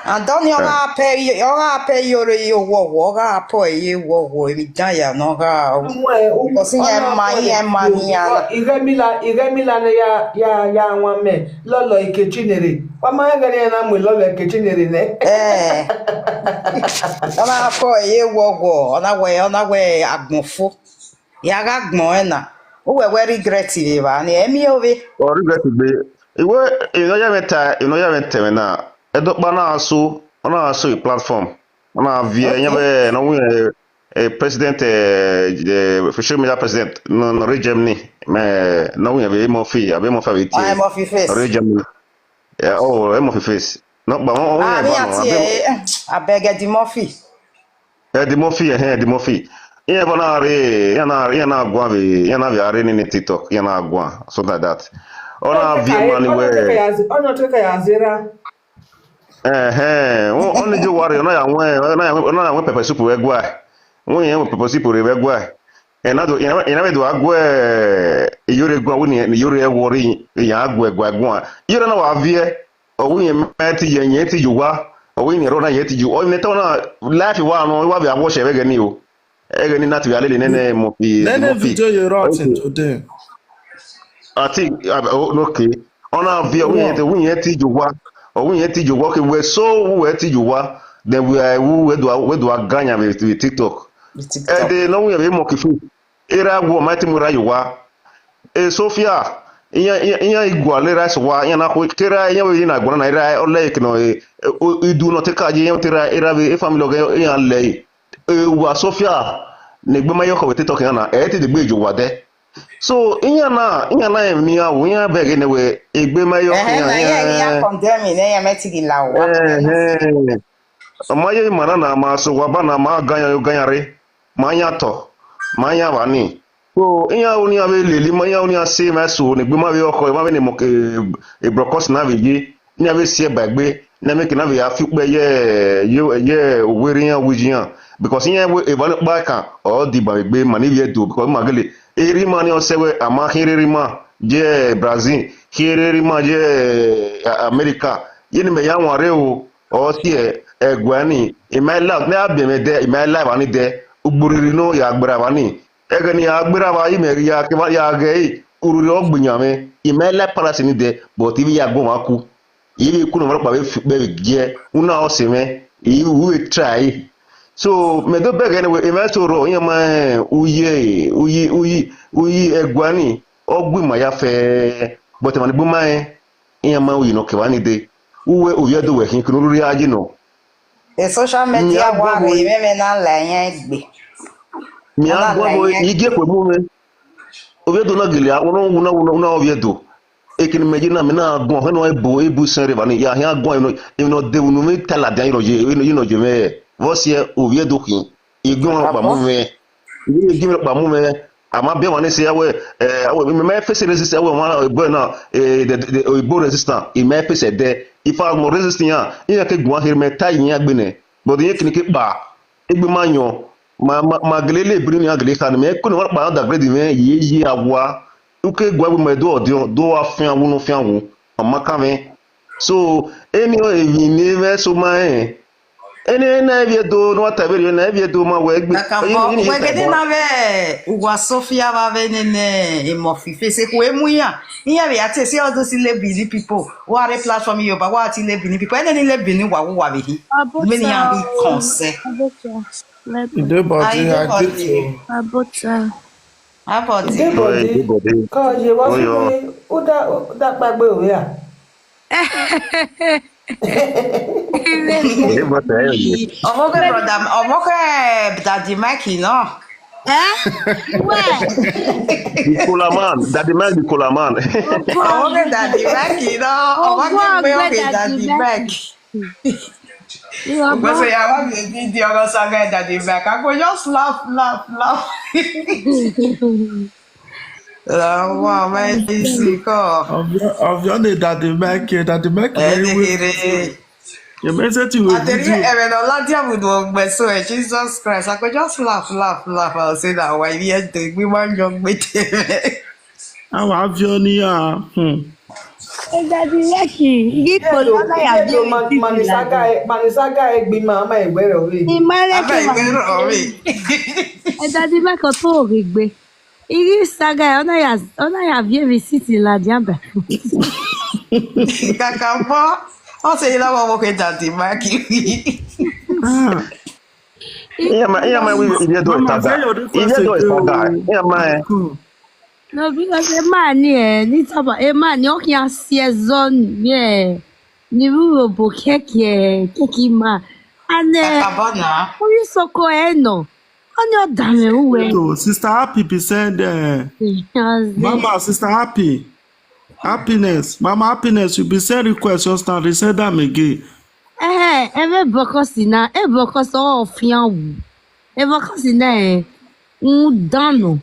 Andoni ọgha apẹ ọgha apẹ yore yo wọ wọ ọgha apọ eye wọ wọ emi dan ya na ọgha o. Because iyan ma iyan ma ni ya na. Ighemila ighemila ne ya ya ya wan me lọlọ ike chinere. Wa ma ghe ne na mu lọlọ ike chinere ne. Eh. Ọgha apọ eye wọ wọ ọna wẹ ọna wẹ agbọn fo. Ya gha gbọn ẹ na. Uwẹ wẹ regret vbe evba ni emi ove. Ọ regret gbe. Iwe ino ya vẹ ta ino ya vẹ tẹmẹ na. Ẹdọkpa na so ọ na so i platform. Ọ na viẹ yan vẹ no wi eh, president eh, eh, social media president no no re Germany. Me no wi vẹ mo fi abe mo fa vẹ ti. Why mo fi face? Re Germany. Eh, oh, mo fi face. No pa wọn wọn Ah, yẹn me ba ati nọ. E. Abeg, Eddie Murphy. Eddie Murphy, eh, Eddie Murphy. Ihe bụ na-arị ya na ya na-agwa ve ya na-abịa arị nini TikTok ya na-agwa something like that. Ọ na-abịa mma n'iwe. Ọ na-atụ ka ya zira. Ehe, ọ na-eji wari ọ na-ya nwe ọ na-ya nwe pepe soup wee gwa. Nwunye ya nwe pepe soup wee gwa. Ị na-adụ ị na-adụ agwa iyore gwa nwunye iyore wori ya agwa gwa gwa. Iyore na wa vie. Owu yen mẹ ti ye yen ti ju wa. Owu yen ro na ye ti ju. O ne to na life wa no wa bi awo se be gani o. E gani na ti ya lele nene mo fi. Nene mo fi. Video you wrote today. Ati okay. Ona vi owu yen owu yen ti ju wa. Owu yen ti ju wa ke we so we ti ju wa. Then we are we do we do aganya with TikTok. E de no we mo ki fi. Era wo ma ti mu ra yo wa. E Sofia, iya iya igwa le ra so wa iya na ko kera iya we na gwa na era o le kino e idu no te ka je iya te ra era we e family oge iya le. Ewa Sophia, na egbe ma yo ko we TikTok ya na, e ti de gbe jo wa de. So, iya na, iya na em ni awo, iya be ge ne we, egbe ma yo Ehe, na iya, iya condemn, na iya me ti gi la wa. Eh, eh. Ma ye ma na na ma so wa ba na ma ga ya yo ga ya re. Ma ya to, ma ya wa ni. So, iya o ni ave leli, ma iya o ni ase ma so, na egbe ma we yo ko, ma we ne mo ke, e brokos na we ye. Ni ave sie ba egbe, ni ave ke na ave ya fi ukpe ye, ye, ye Owerri ya, Uwiji ya. Because iya we, eva ni kpa ka, o di ba egbe, ma ni vie do, because ma gele, eri ma ni o se we, ama here eri ma, je Brazil, here eri ma, je, eh, America. Ye ni me ya wa re o, o si e, egwe ni, i my life, ni abi me de, i my life ani de, ugburiri no ya gbera wa ni. Ege ni ya gbera wa, i me ya ke wa ya ge, ururi o gbinya me, i my life palace ni de, but ibi ya gbo wa ku. Ibi ku no mara pa be fu-, be ge, una o se me, i we try. So, me do beg anyway, i me so ro, iya ma, eh, uye, uye, uye, uye, egwe ni, o gbi ma ya fe, but ma ni gbi ma, eh, iya ma uye no ke wa ni de. Uwe, uye do we hin, kunu ruri aji no. The social media wa re, me, me na la yen gbe. Mi a gbo bo ige pe mu me. Oviedo na gele, a, uno, una, una, una Oviedo. E kini me je na, me na gbo, he no e bo, e bu sen re ba ni, ya, he a gbo, e no, e no de unu me tala de, e no je, e no, e no je me. Vo si e Oviedo kin. E gbo pa mu me. E gbo pa mu me. Ama be wa ni se awe, eh, awe, me, me face resist, awe, wa, eh, boy na, eh, the, the, the Oyibo resistance, e me face de. If I mo resist ya, e ke gbo here me ta yin agbe ne. But e kini ke pa. Egbe ma yan. Ma, ma, ma gele le biri ni agele ka ni me, ko ni wa pa da grade me, ye, ye awa. Uke gwa gbe me do odi, do wa fian wu no fian wu. Ama ka me. So, any o evi ni me so ma, eh. Any na Oviedo, no ta be na Oviedo ma we gbe. Kakabo, we gede na we, uwa Sophia wa we ne ne, e mo fi fe se ko e mu ya. Iya we ate se all those le busy people. Wa re platform yo ba wa ti le busy people. Any ni le busy wa wa we hi. Me ni a bi konse. Abota. Let me. Ide body, I do I get body. You. Abota. Abota. Ide body. Ide body. Ko je wa fi o da, o da pa gbe o ya. Ide body, eh, ye. Omo ke brother, omo ke Daddy Mikey, no? Eh? Where? The cola man, Daddy Mike, the cola man. Omo ke Daddy Mikey, no? Omo ke Daddy Mike. Because I want the video on Saga Daddy Mike. I go just laugh, laugh, laugh. La wa, my sister. Of your, of your name, Daddy Mike, Daddy Mike. Very well. You may say to you. Ateri ebe no la dia mu do gbe so, eh, Jesus Christ. I go just laugh, laugh, laugh. I'll say that why we are doing, we want young with. Awa avioni ya. Hmm. Egadi yaki, igi kolo na ya bi. Manisaga, manisaga egbi ma ama egbere ori. Imare ke ma. Egadi ma ko to regbe. Igi saga ona ya, ona ya vie visiti la diamba. Kakabo. O se ila wa wo ke Daddy Mike. Ah. Iya ma, iya ma we, Oviedo e taga. Oviedo e taga. Iya ma, eh. No, because a man here, ni taba, a man, you can see a zone, yeah. Ni ru robo keke, keke ma. And, eh, Kakabona. Who you so ko e no? On your dame, who we? So, Sister Happy be send, eh, Mama, Sister Happy. Happiness. Mama Happiness, you be send request just now. They send them again. Eh, eve bokosi na, e bokosi o fian wu. E bokosi na, eh, un dano.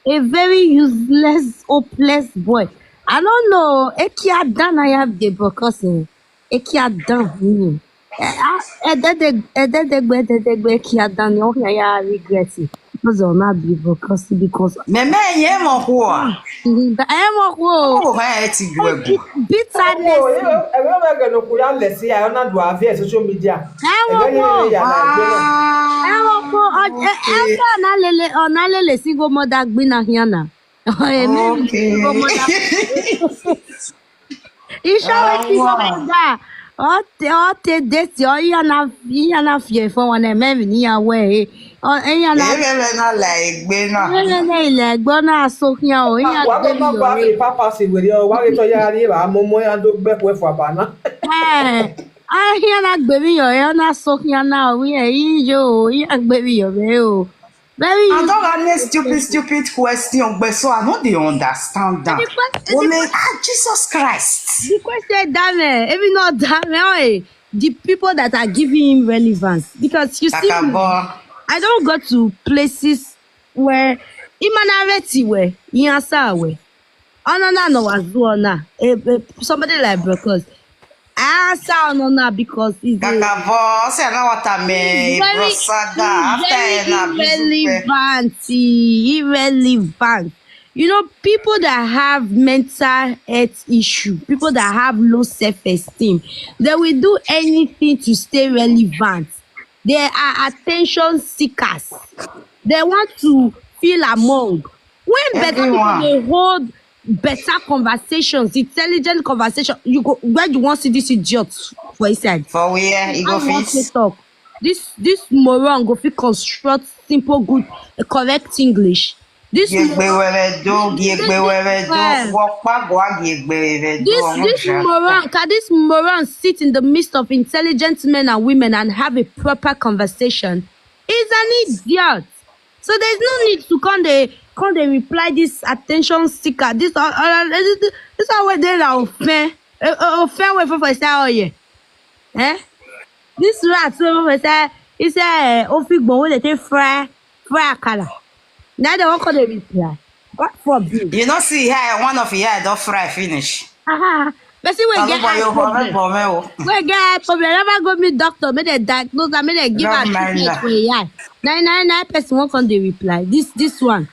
A very useless, hopeless boy. I don't know. E ki a dana ya de bokosi. E ki a dan. Hmm. Eh, ah, eh, de, de, eh, de, de, gbe, de, de, gbe, ki a dan, oh, ya, ya, regret it. Because of not be because, because me, me, ye mo kwa. Mm, da, eh, mo kwa. Oh, eh, ti gwe. Bitterness. Oh, eh, eh, eh, eh, no kuya lesi, I don't do have social media. Eh, mo kwa. Eh, mo kwa. Eh, eh, na lele, oh, na lele, single mother, gbe na hiana. Oh, eh, me, single mother. Isha wetin go da. O te, o te date, o iya na, iya na fie fo wan e me ni ya we. O iya na. Ebe be na la egbe na. Ebe na ile egbe na so kian o, iya gbe ni yo. Papa si we yo, wa ke to ya ri ba mo mo ya do gbe ku e fo ba na. Eh. Ah, here na baby yo, here na so here na we eh, yo, here baby yo, yo. Very I don't ask stupid, stupid question, but so I know they understand that. The question- Only ah, Jesus Christ. The question, damn it, if you not damn it, oh, eh, the people that are giving him relevance, because you see, Kakabo. I don't go to places where Imanareti where Iyansa where Onona no was Zuona, eh, eh, somebody like Brokos. I answer Onona because he's a Kakabo. Say I know what I mean. very, Brosada. After very ena business. Irrelevant. Irrelevant. You know, people that have mental health issue, people that have low self-esteem, they will do anything to stay relevant. They are attention seekers. They want to feel among. When better people Everyone. They hold better conversations, intelligent conversation, you go where you want see this idiot for inside. For where? You go I want to fit. Talk. This this moron go fit construct simple, good, uh, correct English. This Giegbe were do, giegbe were do, Well, walk back, walk, giegbe were do. this Omo this ja. Moron, can this moron sit in the midst of intelligent men and women and have a proper conversation? He's an idiot. So there's no need to come dey come dey reply this attention seeker. This all all this this all wey dey na ofen eh, eh, ofen wey for for say oh yeah. Eh? This rat wey for for say he say eh, ofigbon wey dey take fry fry akara. Na dey wan come dey reply. God forbid. You know, see here, one of your hair don't fry finish. Person wey get eye problem. Problem. Wey get eye problem never go meet doctor make dem diagnose am make dem give am Don't mind treatment that. For im eye. Na na na person wan come dey reply this this one.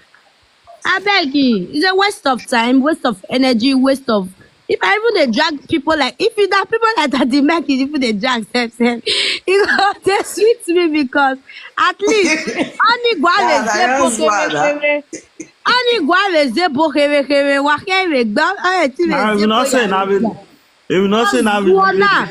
Abeg, eh, it's a waste of time, waste of energy, waste of. If I even dey drag people like if you that people like that dey make it even dey drag sef sef, e go dey sweet me because at least only go Yeah, have a that's zebo why that- kere kere. Only go have a zebo kere kere. Wa kere gba. Oye ti le Now, if you zebo not say ya. Navin, if you not say Navin,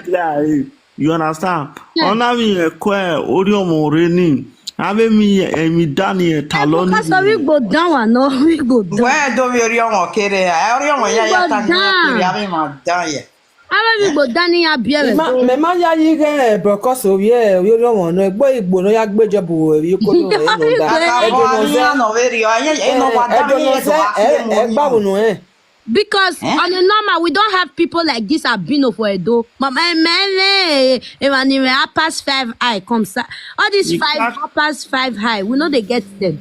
Zuona. You understand? Yeah. Ona mi ekwe ori omo re ni. Ave mi emi dani e taloni. Because we go down and no we go down. Where do we ori omo kere? Ori omo ya ya Go tani down. kere. Ave ma down here. Ave mi go down ya biere. Me ma me ma ya yi ge brokos o ye yo lo won no egbo igbo no ya gbe job o yi ko lo e no da. Ẹ E do no ze. No very. Aye e no wa E do no ze. E e gba wo no e. Because Eh? On a normal, we don't have people like this albino for Edo. Mama, eh, eh, eh, eh, eh, pass five high, come, sir. All these five Exactly. Pass five high, we know they get them.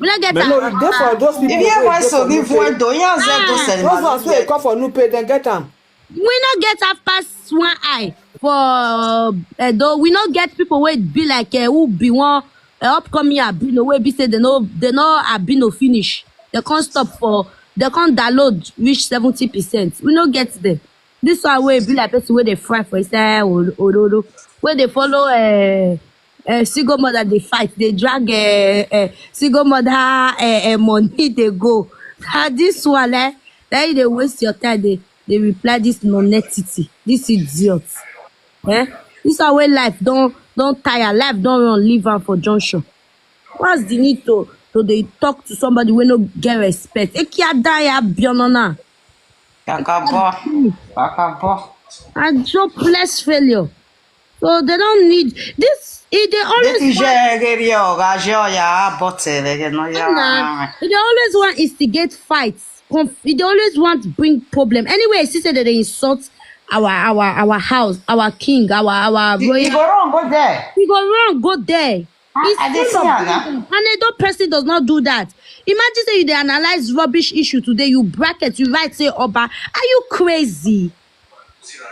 We don't get No, am. If dey for those people If you wey ever dey so for leave Nupe, window, you say Ah. those Those ones wey animals. come for Nupe, dem get am. We not get half past one eye for uh, Edo. We not get people wey be like uh, who be one uh, upcoming albino wey be say they no they no albino finish. They can't stop for they can't download reach seventy percent. We no get them. This one wey be like person wey dey fry for inside o- ororo wey dey follow uh, uh, single mother dey fight dey drag uh, uh, single mother uh, uh, money dey go. Na this one eh, na you dey waste your time dey dey reply this nonentity, this idiot. Eh? This one wey life don don tire, life don run leave am for junction. What's the need to to dey talk to somebody wey no get respect? Eki adaya bionona. Kakabo. Kakabo. A hopeless failure. So they don't need this. E dey always Deti want, je geri o ga je o ya bote le ge no ya. Nah, e dey always want instigate fights. Conf, e dey always want bring problem. Anyway, I see say that they insult our our our house, our king, our our You royal. go wrong go there. You go wrong, go there. Ah, It's I dey full see of am na. people. And Edo person does not do that. Imagine say you dey analyze rubbish issue today, you bracket, you write say Oba. Are you crazy?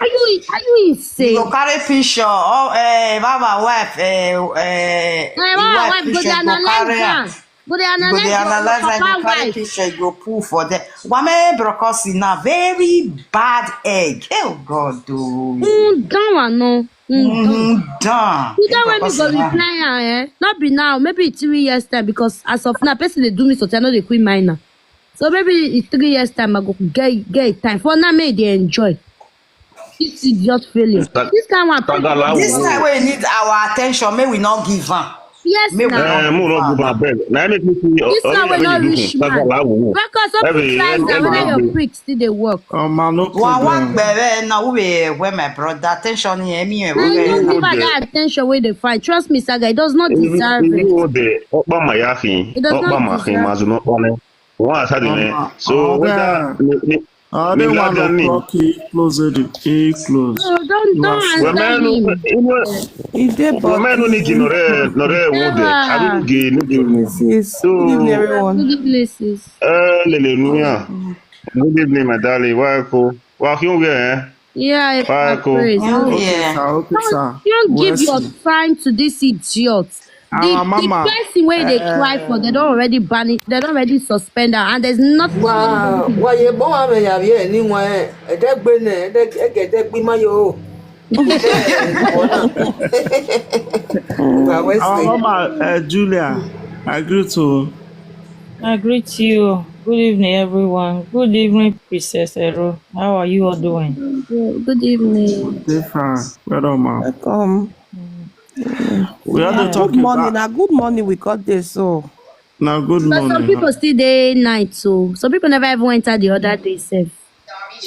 Are you are you You insane? go carry picture. Oh, eh, Baba wife. Eh, eh, My Baba wife go dey analyze am. Go dey Go analyze dey your analyze your and papa go carry wife. Picture. You go pull for there. Wame brokosi na very bad egg. Oh God, oh. Mm, that one no. Mm, that one. Mm, done. You don't when me go reply her, eh? Not be now, maybe in three years time because as of now, person they do me something, I know they quit mine now. So maybe in three years time I go get get time. For now, may they enjoy. This idiot failure. Tag- This kind one. Tagala This wo. Time we need our attention. May we not give am. Yes, Me now. Well, Eh, mo no go my bed. Na make me see. This one wey no reach man. Record up Every the year, size no that whether no your go. prick still dey work. Um, I no One one problem. bere na we where my brother attention here me I we know Even give with her the that attention wey dey find. Trust me, Saga, it does not even deserve it. even with the Okpa Mayafi, It does Okpa not Mahi, deserve it. Mazu no Okpa. One aside in Um, there. uh, So uh, whether there. ni ni Uh, ni they want ladan to ni. clock it, close it, it close. No, don't don't Last Well, answer man, no, him. you know, If they well, man, no need you no body, re no re wo de. I Never. don't get no good evening, give. sis. Good evening, So, everyone. Good evening, sis. eh, hallelujah. Good evening, my darling. Why ko? Why you wear? Eh? Yeah, it's Why my ko? praise. Oh Okay, yeah. sir. Okay, Don't, sir. don't give your Wesley. time to this idiot. The, Our the mama. person where they cry for, they don't already ban it. They don't already suspend her, and there's nothing. Wa wa ye bo wa me ya ye ni wa e de gbe ne de e ge de gbe ma yo. Wa we Our say. mama, uh, Julia, I greet you. I greet you. Good evening, everyone. Good evening, Princess Ero. How are you all doing? Good evening. They fine. Well done, ma. Welcome. We had to Yeah. talk Good morning. about Now, good morning. We got this. So, now. Good But some morning. people still day night, so some people never even enter the other day safe.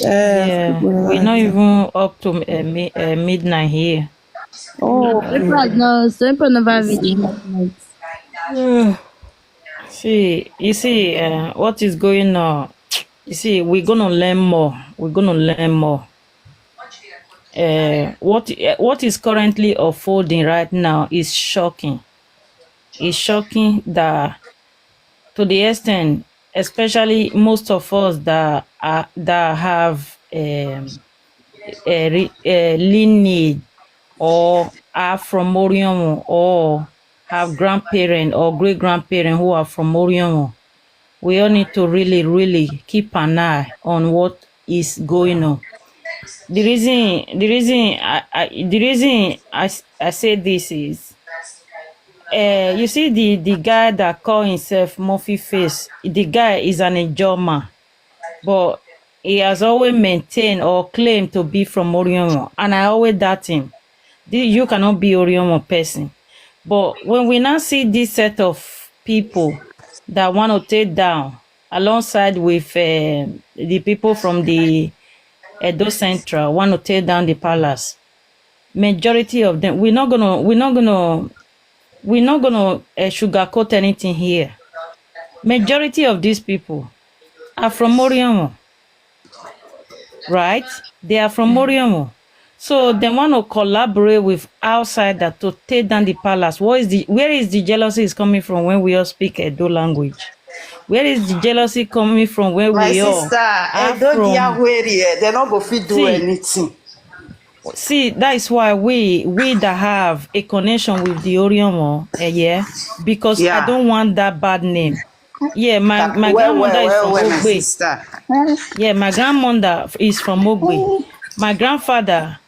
yes, Yeah, people we're are not here. Even up to uh, mi- uh, midnight here. Oh, People are no, some people never reach midnight. See, you see, uh, what is going on? You see, we're gonna learn more. We're gonna learn more. Uh, what uh, what is currently unfolding right now is shocking. It's shocking that to the extent, especially most of us that are, that have um, a, re- a lineage or are from Orion or have grandparents or great grandparents who are from Orion, we all need to really, really keep an eye on what is going on. The reason, the reason, I, I, the reason I, s- I say this is, uh, you see the the guy that call himself Murphy Face. The guy is an Ijoma, but he has always maintained or claimed to be from Orion, and I always doubt him. This, you cannot be Orion person. But when we now see this set of people that want to take down alongside with uh, the people from the Edo Central want to take down the palace, majority of them, we're not gonna we're not gonna we're not gonna uh, sugarcoat anything here. Majority of these people are from Orion, right? They are from Orion. So they want to collaborate with outsider to take down the palace. What is the where is the jealousy is coming from when we all speak Edo language? Where is the jealousy coming from when My we all sister, are Edo from? Diaweri, eh, they no go fit do See, anything. See, that is why we we that have a connection with the Oriomo, eh, yeah, because I Yeah. Don't want that bad name. Yeah, my Ka- my Well, grandmother well, is well, from well, my Ogbe. sister. Yeah, my grandmother is from Ogbe. My grandfather,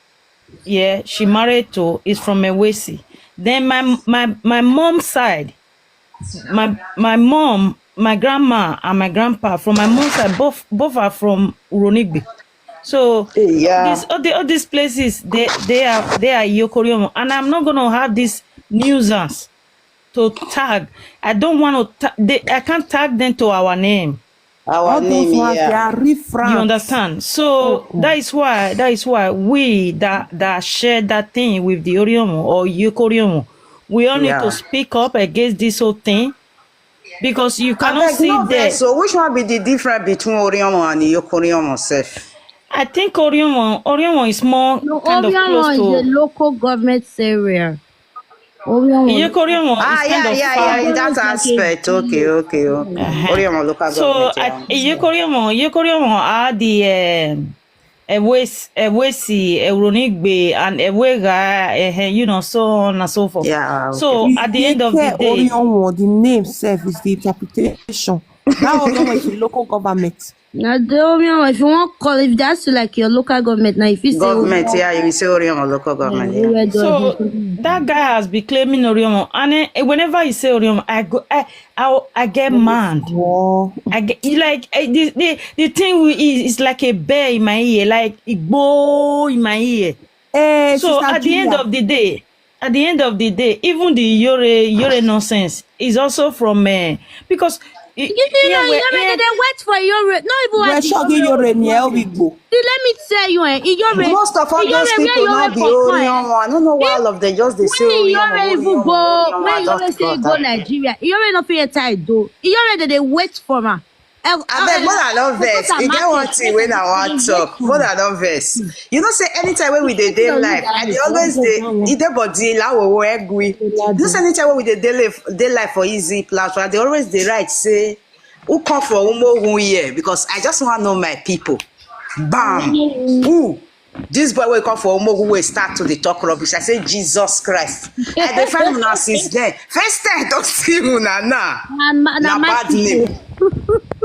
yeah, she married to is from Ewesi. Then my my my mom's side, my my mom, my grandma, and my grandpa from my mom's side, both both are from Uronigbe. So Hey, yeah. these all, the, all these places they they are they are Yokoriomo, and I'm not gonna have this nuisance to tag. I don't want to. Ta- they, I can't tag them to our name. Our all those name ones, they here. Are riffraff. You understand? So that is why that is why we that that share that thing with the Oriomo or Yokoriomo, we all need Yeah. To speak up against this whole thing because you cannot Abeg, see no there. Vex. So which one be the difference between Oriomo and Yokoriomo sef? I think Oriomo Oriomo is more No, kind of close Orion is a to local government area. Orion. Yokoriomo Ah, is kind yeah, of yeah, far. yeah. In that Like a- aspect, okay, okay, okay. Uh-huh. Oriomo local So government. I, Yeah. Yokoriomo Yokoriomo are the um, Ewes, Ewesi, Euronigbe, and Ewega, uh, you know, so on and so forth. Yeah. So Okay. at the They end of the care day, Orion, the name self is the interpretation. That Orion is the local government. Now the Orion, if you want call, if that's like your local government, now if you say Government, Orion, yeah, you say Oriomo local government. yeah, Yeah. where do so you- that guy has been claiming Orion, and eh, whenever he say Orion, I go, I, I, I get mad. Wow. I get, like eh, the, the the thing we- is, is like a bear in my ear, like it go in my ear. Eh, So Sister at the end Julia, of the day, at the end of the day, even the Iyore Iyore nonsense is also from uh, because you, you know, Iyore, they wait for Iyore. No, even We're shocking Iyore ni ẹ wigbo. See, let me tell you, eh, Iyore. Most of all those people not be Orion. I don't know why all of them just they say Orion. Where Iyore even go? Where Iyore say go Nigeria? Iyore no fit enter Edo. Iyore dey dey wait for am. Abeg, mother don vex. E get one thing wey I wan talk. Mother don vex. You know say anytime wey we dey dey live, I dey always dey e dey body lawowo egui. You know say anytime wey we dey dey live dey live for easy platform, I dey always dey write say who come for Umogun here because I just wan know my people. Bam! Who? This boy wey come for Umogu wey start to dey talk rubbish. I say Jesus Christ. I dey find una since then. First time I don see una now. Na, na, na bad name.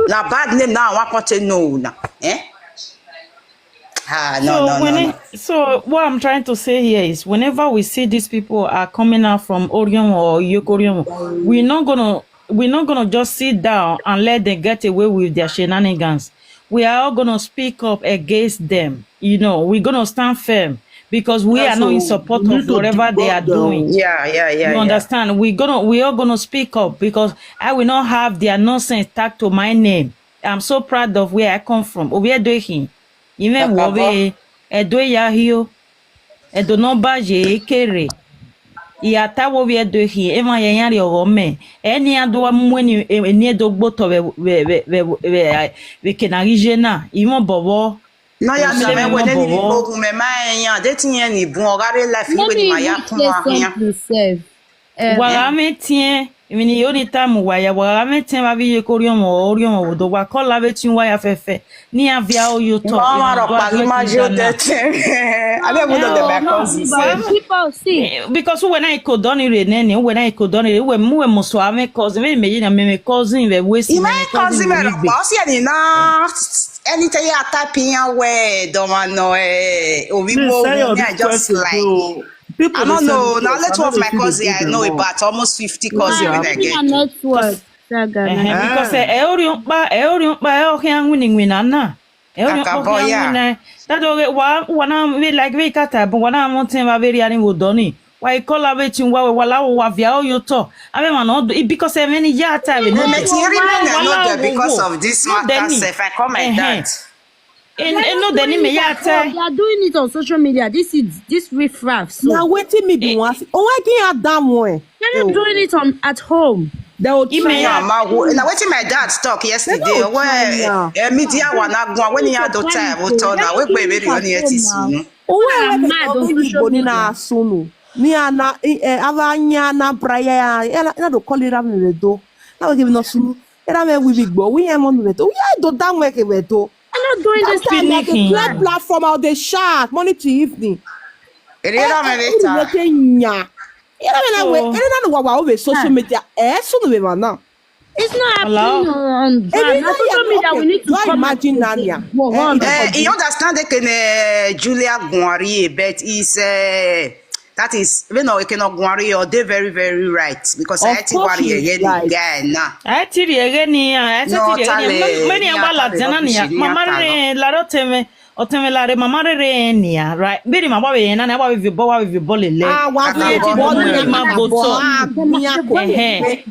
Na bad name now. I wan come take know una. Eh? Ah, no, so no, when no, it, no. So what I'm trying to say here is, whenever we see these people are coming out from Orion or Yokorion, we're not gonna we're not gonna just sit down and let them get away with their shenanigans. We are all gonna speak up against them. You know, we're gonna stand firm because we are not in support of whatever they are doing. Yeah, yeah, yeah. You understand? We're gonna we're all gonna speak up because I will not have their nonsense tagged to my name. I'm so proud of where I come from. Obi Edoihin. Even Wobe Edoyahio. Edo no ba je kere. Iya ta wo wi Edoihin, e ma ye yan ri owo me. Eni ado wa mu eni eni Edo gbo to we we we we we ke na ri je na. Imo bobo. No ya me me we ni ni ogun me ma yan de tin yen ni bun o gare life ni we ni ma ya kun ma yan. Wara me tien, emi ni yoni ta mu waya, wara me tien ba bi ye ko ri omo, o ri omo wo do wa ko la be tin waya fefe. Ni avia o yo to. Ma ma ro pa ri ma je de tien. I don't even know the my cousins. People see. Because when I could done it, when I could done it, when we mo so ame cousin, me me na me cousin, we we see. My cousin me ro pa o si ani na. Anything you type in your way, don't want no eh. Obi mo me I just like. People I don't know. Now let's one of my cousins I know about almost fifty cousins when I get. Network. Because e ori pa e ori pa e o ke anwin ni na na. E ori pa ke anwin na. That o wa wa na we like we kata but wa na mo tin ba very ani wo doni. Wa ikola wetin wa wa la wa via o yo to. Abe ma no because e many ya ta we no. Me ti ri me na no because of this matter sef I come like that. And, and no, then me ya tell. They are doing it on social media. This is this riffraff. So. Now waiting me be once. Oh, I can't have that one. They're not doing it on at home. They will try. Now waiting my dad talk yesterday. When eh, media one not go when he had the time. We turn now. We baby on the T C. Oh, well, mad on social media. Ni ana eh ava nya na braya ya na do call it am do. Na we give no sunu. Era me we big boy. We am on the do. We are do down we ke we do. I'm not doing this. That time, like a clear platform out the shark, morning to evening. Ere na me later. Ere na we, ere na wa wa over social media. Eh, so no be man now. It's not happening on ground. Social media, we need to come imagine Nania. Eh, you understand that can uh, Julia Guari, but is uh, That is, you know, Ekene Ogunwari, you dey very, very right because I ti worry again the guy now. I ti ri ege ni, I ti ri ege ni. Many a wala jana ni. Mama re la ro teme, o teme la re mama re re ni, right? Biri ma wa we na na wa we vi bo wa we vi bo lele. Ah, wa vi bo ni ma go to. Eh eh.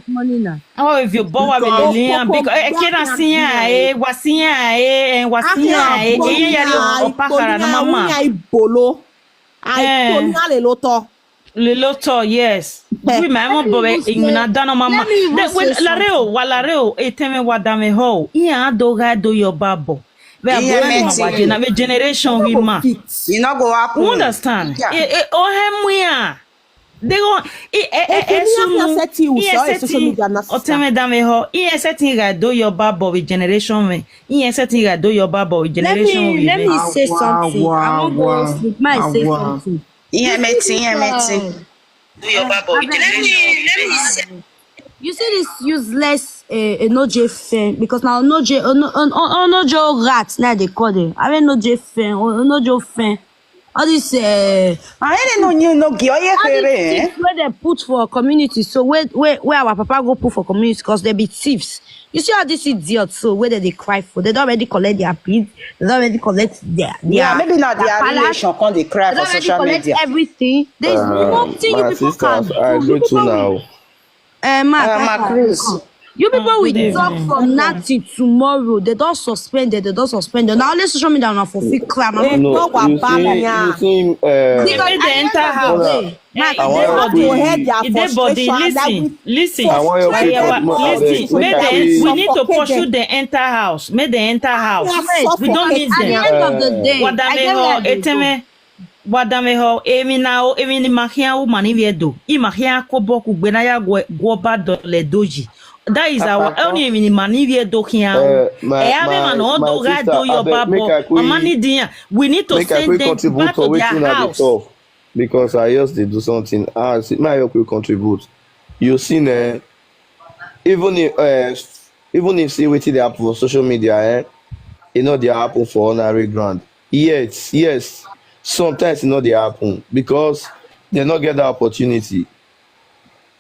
Wa we vi bo wa we lele because e kira si ya e, wa si ya e, wa si ya e. E ya ri o pa kara na mama. Ai, eh. Tonya le lo to. Le lo to, yes. We my mo bo be in na dano mama. Lareo, wa lareo, e teme wa dame ho. Iya do ga do yo babo. We are going to watch na generation we ma. You no go happen. You understand? Eh eh, o he mu ya. They go e e e e sunu. E e seti. O teme dame ho. E e seti ga do yo babo with generation me. Iye setting ga do your babo generation. Let me, let me say something. I won't go sleep. Might say something. Iye meeting, iye meeting. Do your babo. Let me, let me say. You see this useless uh, Onoje fan because now Onoje Onoje rat now they call them. I mean Onoje fan, Onoje fan. All this uh, Ahene no nyi no gi oye all kere. these Eh? things wey dem put for community, so where where where our papa go put for community, because they be thieves. You see all these idiots, so where they dey cry for, they don already collect their beads, they don already collect their their Yeah, maybe not their their palace, relation come dey cry they for don already social collect media. Everything. There is Um, nothing you my people can sisters, I do. You greet you People will now. Uh, Mark, Uh, how Mark far? Cruz. You people Ah, will good talk evening. From nothing tomorrow. They don't suspend it. They don't suspend it. Now let's social media now for fake clam. I'm They No, talk you about see, me. you Ah. see, uh, Because Make at the the end enter of the house. day, Eh, Mark, e I dey want They your want to body. hear people, their E dey body. frustration. That Listen, we listen. I want your Eh, people, wa- mo- listen. abeg, make Make I them. We say, need to suffocate pursue them. The enter house. Make the enter house. They are We don't because need at the them. end of the uh, day, I get where Wadameho, they go. Eteme. Wadameho, emi na o, emi ni mahia wo mani viedo. I mahia ko boku gbena ya gwo gwo ba dole doji. That is our Papa, only emi ni mani viedo kia. uh, my, E ave my, mano my do ga sister, do your abeg, make babo. I Mama ni quick, dia. We need to make I send quick them contribute back to to their wetin I dey house. Talk because I just dey do something. Ah, see, my help you contribute. You see, eh, even if uh, even if say wetin dey happen for social media, eh, e no dey happen for ordinary ground. Yet, yes, sometimes e no dey happen because they no get that opportunity.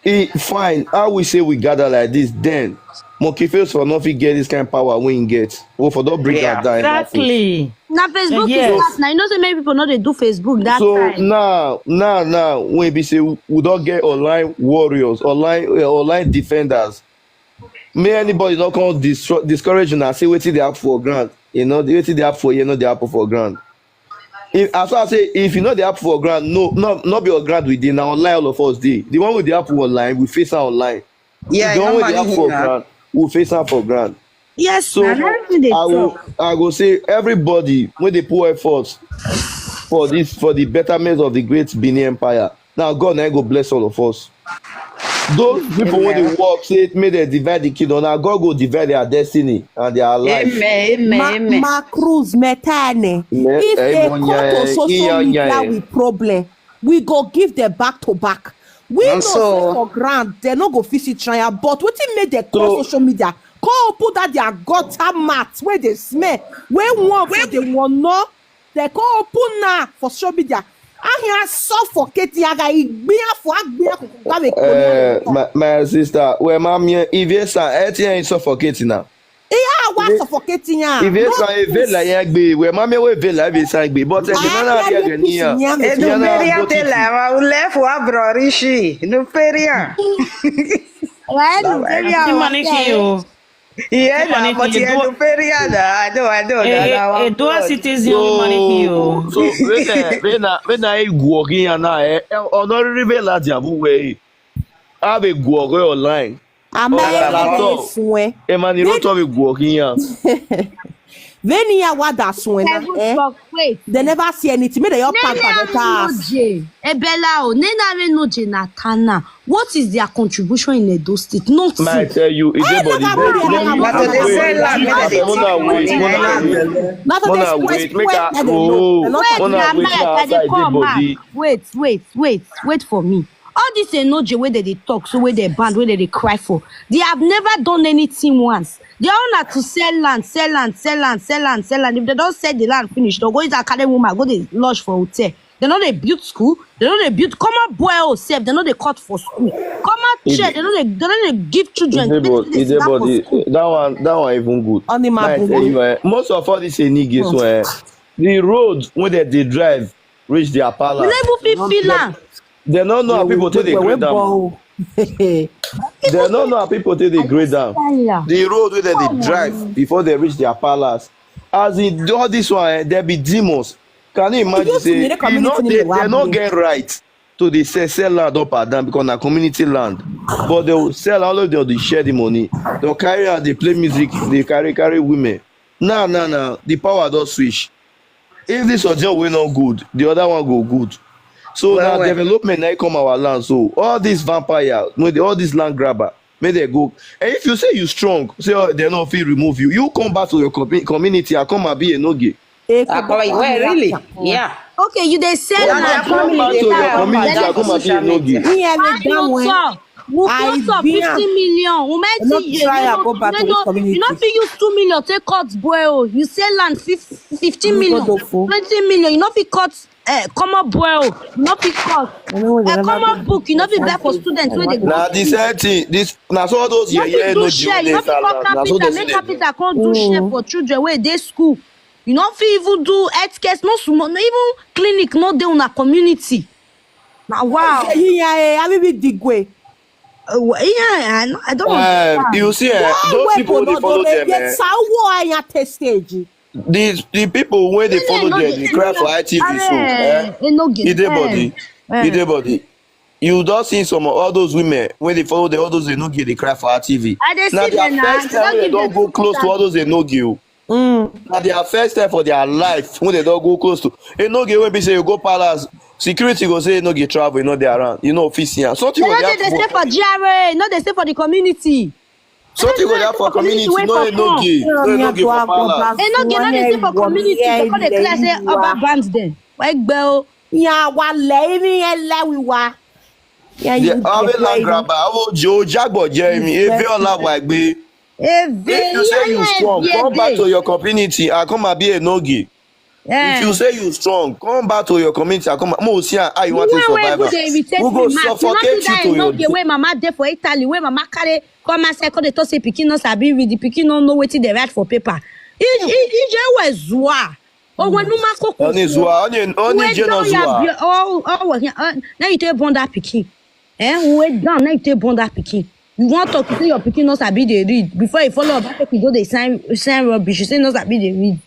E fine, how we say we gather like this, then monkey face for no fit get this kind of power wey he get. We for don bring Yeah. am down in that place. Exactly. Na Facebook Yes. is that. Now you know so many people know they do Facebook that So time. Now, now, now, when we say we, we don't get online warriors, online uh, online defenders. May anybody not come distro- discourage you and say wetin dey happen for ground. You know, wetin dey happen for here, no dey happen for ground. If as I say, if you know dey happen for ground, no, no, not be on ground with dey na online all of us dey. The one with dey happen online, we face am online. Yeah, The one wey normal dey happen here for now. Ground, we face am for ground. Yes, So na everything they I will, talk. I go say everybody when they put effort for this for the betterment of the great Benin Empire. Now God na go bless all of us. Those people when they work say make they divide the kingdom. Now God go divide their destiny and their life. Amen, amen, Ma, amen. Ma Cruz Metane. Me- If eh, they mo come nya- to social iya- media nya- with problem, we go give them back to back. We And know so- say for ground, they no go fit see trial. But wetin make them call So- social media? Come put that their gutter mat where they smell. Where one for the one no, they come open now for social media. Ahia suffocate yaga igbia for agbia kukuba we Uh, my, my sister, well, mommy, if yes, I tell you suffocate now. Iya wa suffocate ya. If yes, I vela yagbe, well, mommy, we vela be sangbe, but uh, the man are here niya. Eduperia tela wa ulefu abro rishi. Eduperia. Right? Auntie Maniki, oh. Yeah, Money na, but for the yeah, door. Eduperia na. I know, I know. Eh, na, na, eh, wa eh, Dua God. citizen Maniki, So, oh. so when I when I when I go here now, eh, honorary vela diabu we. I be go online. America Ọ̀rọ̀ dey àtọ̀. fún ẹ. Emmanuel tó fi gùn ọ̀gí yàn. Venia wada sun ẹ na. Heaven Eh? talk, wait. They never see anything. Make they all pack for the cars. Nena Noje, Ebela o, Nena Noje na Tana. What is their contribution in Edo State? Nothing. May I tell you, e dey Eh, body no, no, no, no, no, Na to dey sell land, make dem dey Mona take wait, money. Mona wait. Not for Mona this wait, place, make where I they dey oh, know. They're not Wait, Mona na wait, Mike, na I dey outside dey come, Mark. body. Wait, wait, wait, wait for me. All this Enoje wey they dey talk, so wey they band, wey they dey cry for, they have never done anything once. They all na to sell land, sell land, sell land, sell land, sell land. If they don't sell the land finish, they'll go inside carry woman, go dey lodge for hotel. They no dey build school, they no dey build common boy oh sef, they no dey cut for school. Common E chair, dey- they no dey they no dey give children E dey place body, wey e dey dey sit down for body. school. That one, that one even good. Only my May I boo tell boo. You, eh, most of all these Enigis, eh, the road wey dem dey drive reach their You palace. no even fit feel am. Dem no know how people take dey Well, grade am. well, Dem no know how people take dey grade am. Tire. The road wey dem dey drive before dem reach their palace. As in all this one, eh, dem be demons. Can you imagine Yes, say we dey e no community dey, name, dem no we get right to dey sell sell land up and down because na community land. But dem sell all of dem dey share the money. Dem carry am dey play music, dey carry carry women. Now now now the power don switch. If this Ojo wey no good, the other one go good. So Well, na well. Development na come our land. So all these vampire, no, dey- all these land grabber, make dem go. And if you say you strong, say oh, dem no fit remove you. You come back to your commu- community and come and be Enoge. Eh, Ah, boy, well, really? Yeah. Okay, you dey sell Yeah, land. their family Come back dey to your carry am community down and come and be social media. Enoge. Iye Why we down you when talk? Who I cost of be- fifty million? Who might Not you try you and no- go back you to no- the community. You no fit use two million take cut boy oh. You sell land fif- fifteen You million, go do fool. twenty million. You no fit cut eh, common boy, you no fit cut. Eh, common book, you no fit buy for students wey dey go Na the school. Same thing. This na so all those You no yeye fit do no share, you no fit call dey salad. Na so carpenter, those make dey. Carpenter come do share for children wey dey school. You no fit even do health care, no small, no even clinic no dey una community. Na wow. Yíyan ẹ abíbí dìgbò ẹ. Uh, wh- yeah, I, know- I don't Um, understand. you see, eh, those Why people wey dey people follow no dey them, get eh, sawo anya testage? the the people wey dey They follow no them dey- dey cry for I T V. So, Eh, eh, e no get- e dey eh, body, eh. e dey body. You don see some of all those women wey dey follow them, all those they no get dey cry for I T V. I dey Na their them na. first They time don wey they give don them go close to time. All those they no get. Na their first time for their life when they don go close to. E no get wey be say you go palace, security go say e no get travel, e no dey around. You no fit see am. Something They go no dey dey dey happen stay for for G R A, no dey stay for the community. something go dey happen for community. No, e no get, no, e no get for palace. E no get, no dey stay for community. They come dey tell us say Oba band them. Why gbẹ o? Yan wa lẹ ibi yẹn lẹ́wì wa. Yan Yeah, you ave dey land play. Grabber, avo jo jagbo jẹ mi, eve ola wa gbe. Eve If you say you strong, come back to your community and come and be a nogi. If you say you strong, come back to your community and come. Mo see how you want to One way survive. go dey irritate We me, go Max. You no suffocate see you that to your Enoge wey mama dey for Italy, wey mama carry come outside, come dey talk say pikin no sabi read, the pikin no know wetin dey write for paper. Ije we zua. Owe nu ma koko. Oni zua, oni oni je no zua. Oh, oh, oh, now you take born that pikin. Eh, we down, now you take born that pikin. You want talk say your pikin no sabi dey read before you follow up, take you go dey sign sign rubbish. You say no sabi dey read.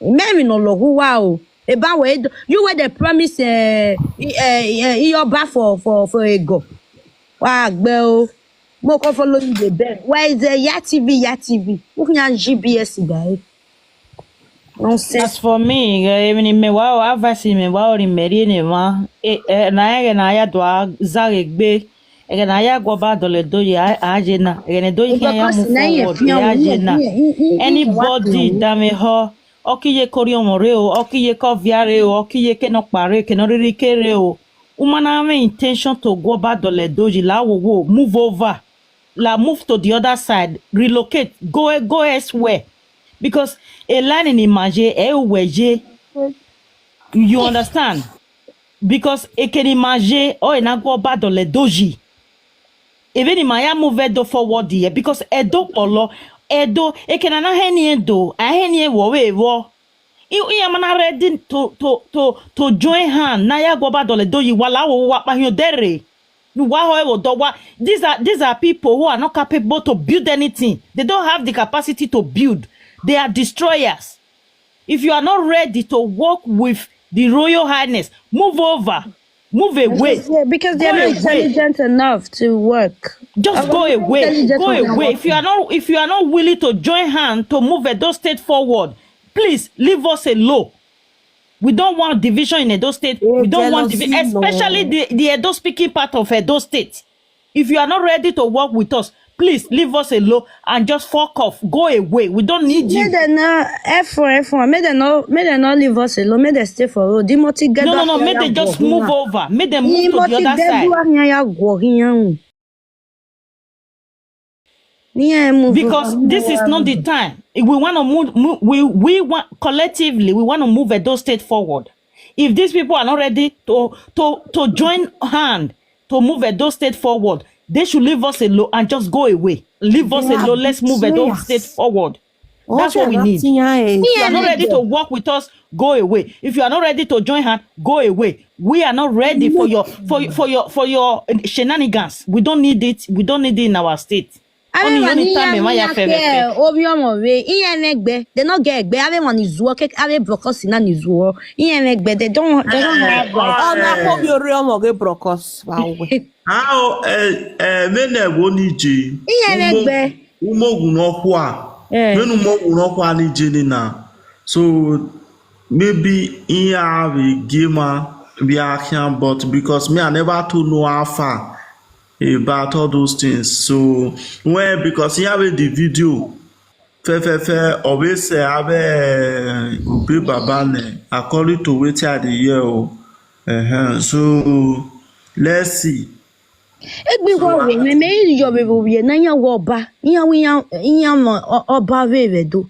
Mary no lo who wa o. Eba we do- you wey dey promise eh eh eh Iyoba for for for ego. Wa gbe o. Mo ko follow you dey beg. Where is the Ya T V, Ya T V? Who can G B S guy? Nonsense. As for me, eh, even in me, wow, advice in me, wow, in me, in me, eh, eh, na ege na ya dwa zare gbe, ege na ya gwo ba dole do ya aje na, ege ne do ya ya move forward ya aje na. Anybody that me ho, okiye kori omo re o, okiye ko via re o, okiye ke no pare, ke no riri ke re o. Woman have an intention to go ba dole do ji la wo wo, move over. La move to the other side, relocate, go go elsewhere, because a line in image e uweje. You understand? Because e can image o e na go ba dole doji. Even in my move Edo forward here because Edo polo Edo e can na heni Edo a heni e wo we wo. I I am not ready to to to to join hand. Na ya go ba dole doji wala wo wa pa hin dere. Wa ho e wo do wa. These are these are people who are not capable to build anything. They don't have the capacity to build. They are destroyers. If you are not ready to work with the Royal Highness, move over, move away. Yeah, because they're Go not away. Intelligent enough to work. Just Our go people away. intelligence Go is not away. If you are working. Not if you are not willing to join hand to move Edo State forward, please leave us alone. We don't want division in Edo State. Oh, We don't want jealousy, division, especially no. The, the Edo speaking part of Edo State. If you are not ready to work with us, please leave us alone and just fuck off. Go away. We don't need you. Make them not F one, F one. Make them not, make them not leave us alone. Make them stay for road. Timothy get No, no, back no. here, Make them yeah, just go move here. Over. Make them move to the Timothy other get side. Back here, yeah, go here. Yeah, move Because over. This is not the time. If we want to move, move we we want collectively we want to move Edo State forward. If these people are not ready to to to join hand to move Edo State forward, they should leave us alone and just go away. Leave us They are alone. Let's move Edo betrayers. State forward. That's what we need. If you are not ready to work with us, go away. If you are not ready to join hand, go away. We are not ready for your for for your for your uh, shenanigans. We don't need it. We don't need it in our state. Only anytime we want your fair, fair. Obi ọmọ we iye megbe. They not get egbe. Ave money zuo kek ave brokos na ni zuo. Iye megbe. They don't they don't have like Ọ̀nà kó bí orí ọmọ gé brokos wa wẹ̀. How eh eh mene wo ni je. Iye megbe. Umo gun no kwa. Eh. Menu mo gun no kwa ni je ni na. So maybe in have a gamer be action, but because me I never to know how far about all those things. So when because he have the video fe fe fe always say have a baba ne according to wetin I dey hear o. Uh-huh. So let's see. Egbe wa wo me me yo be bo ye na ya wo ba. Iya wi ya iya mo oba we we do.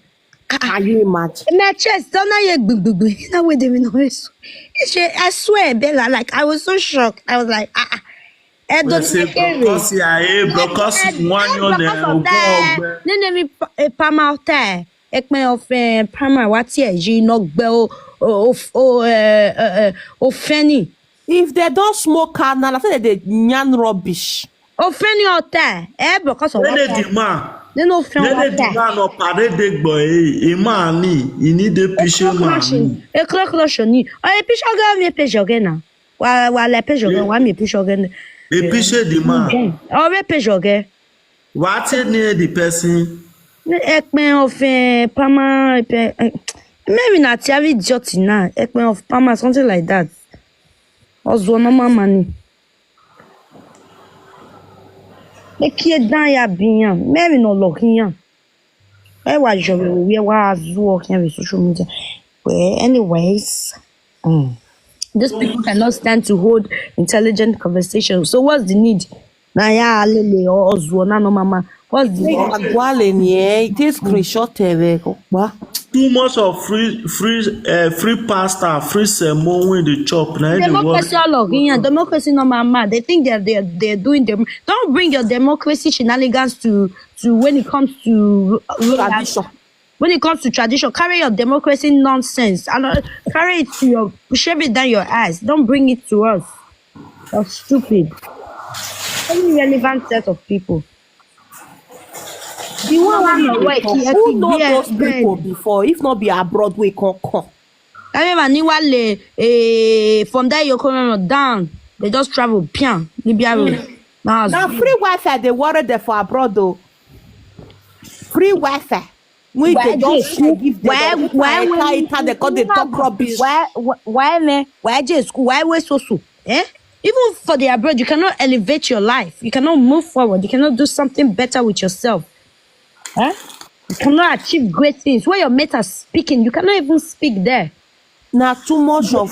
Can you imagine? My chest don na ye gbigbigbigbi na wey dey me no wey so. She, I swear, Bella, like, I was so shocked. I was like, ah, ah. Edo Wọ́n ṣe Nekere. Brokos ya e Brokos nwanyo na Because of ogbo that, ọgbẹ. Nene mi pa- eh, Pama Hotel. Ekpe of eh, Pama, what here? Ji no gbe o o o o eh, eh, eh, Ofeni. If they don't smoke car now, I say they yarn rubbish. Ofeni Hotel. Eh, because of Nene what? di man. They no friend Nene di Hotel. Man no parade gbo e. E man ni. E need a picture man ni. E kro kro shoni. O e picture girl mi picture girl na. Wa wa le picture girl, wa mi picture girl. E picture di man. O e picture girl. What e need the person? Ekpe of eh, Pama, eh, maybe na Tiavi Joti na. Ekpe of Pama, something like that. Ozo no mama ni. Ekie dan ya biyan. Maybe no lokiyan. E wa jobe we wa zuo kiyan with social media. Well, anyways, mm, these people cannot stand to hold intelligent conversation. So what's the need? Na ya alele o ozuo na no mama. What's the need? Agwale ni eh, this screenshot eh, we go pa. Too much of free free uh, free pasta, free sermon wey dey chop na e dey worry. Democracy all of here. Democracy no mama. They think they're they're, they're doing them. Don't bring your democracy shenanigans to to when it comes to ro- royal- Tradition. When it comes to tradition, carry your democracy nonsense and uh, carry it to your shove it down your ass. Don't bring it to us. You're stupid. Only relevant set of people. The one who know where he Who know those people before? If not be abroad, we can come. I remember Niwale eh, from that Yokohama down. They just travel pian Libya road. Now, Now free Wi-Fi they worry them for abroad though. Free Wi-Fi. We Why they just they- give them why- the why- why, why, they talk rubbish. Why why why me why just school why wait so so? Eh? Even for the abroad, you cannot elevate your life. You cannot move forward. You cannot do something better with yourself. Eh? You cannot achieve great things. Where your mates are speaking, you cannot even speak there. Now too much of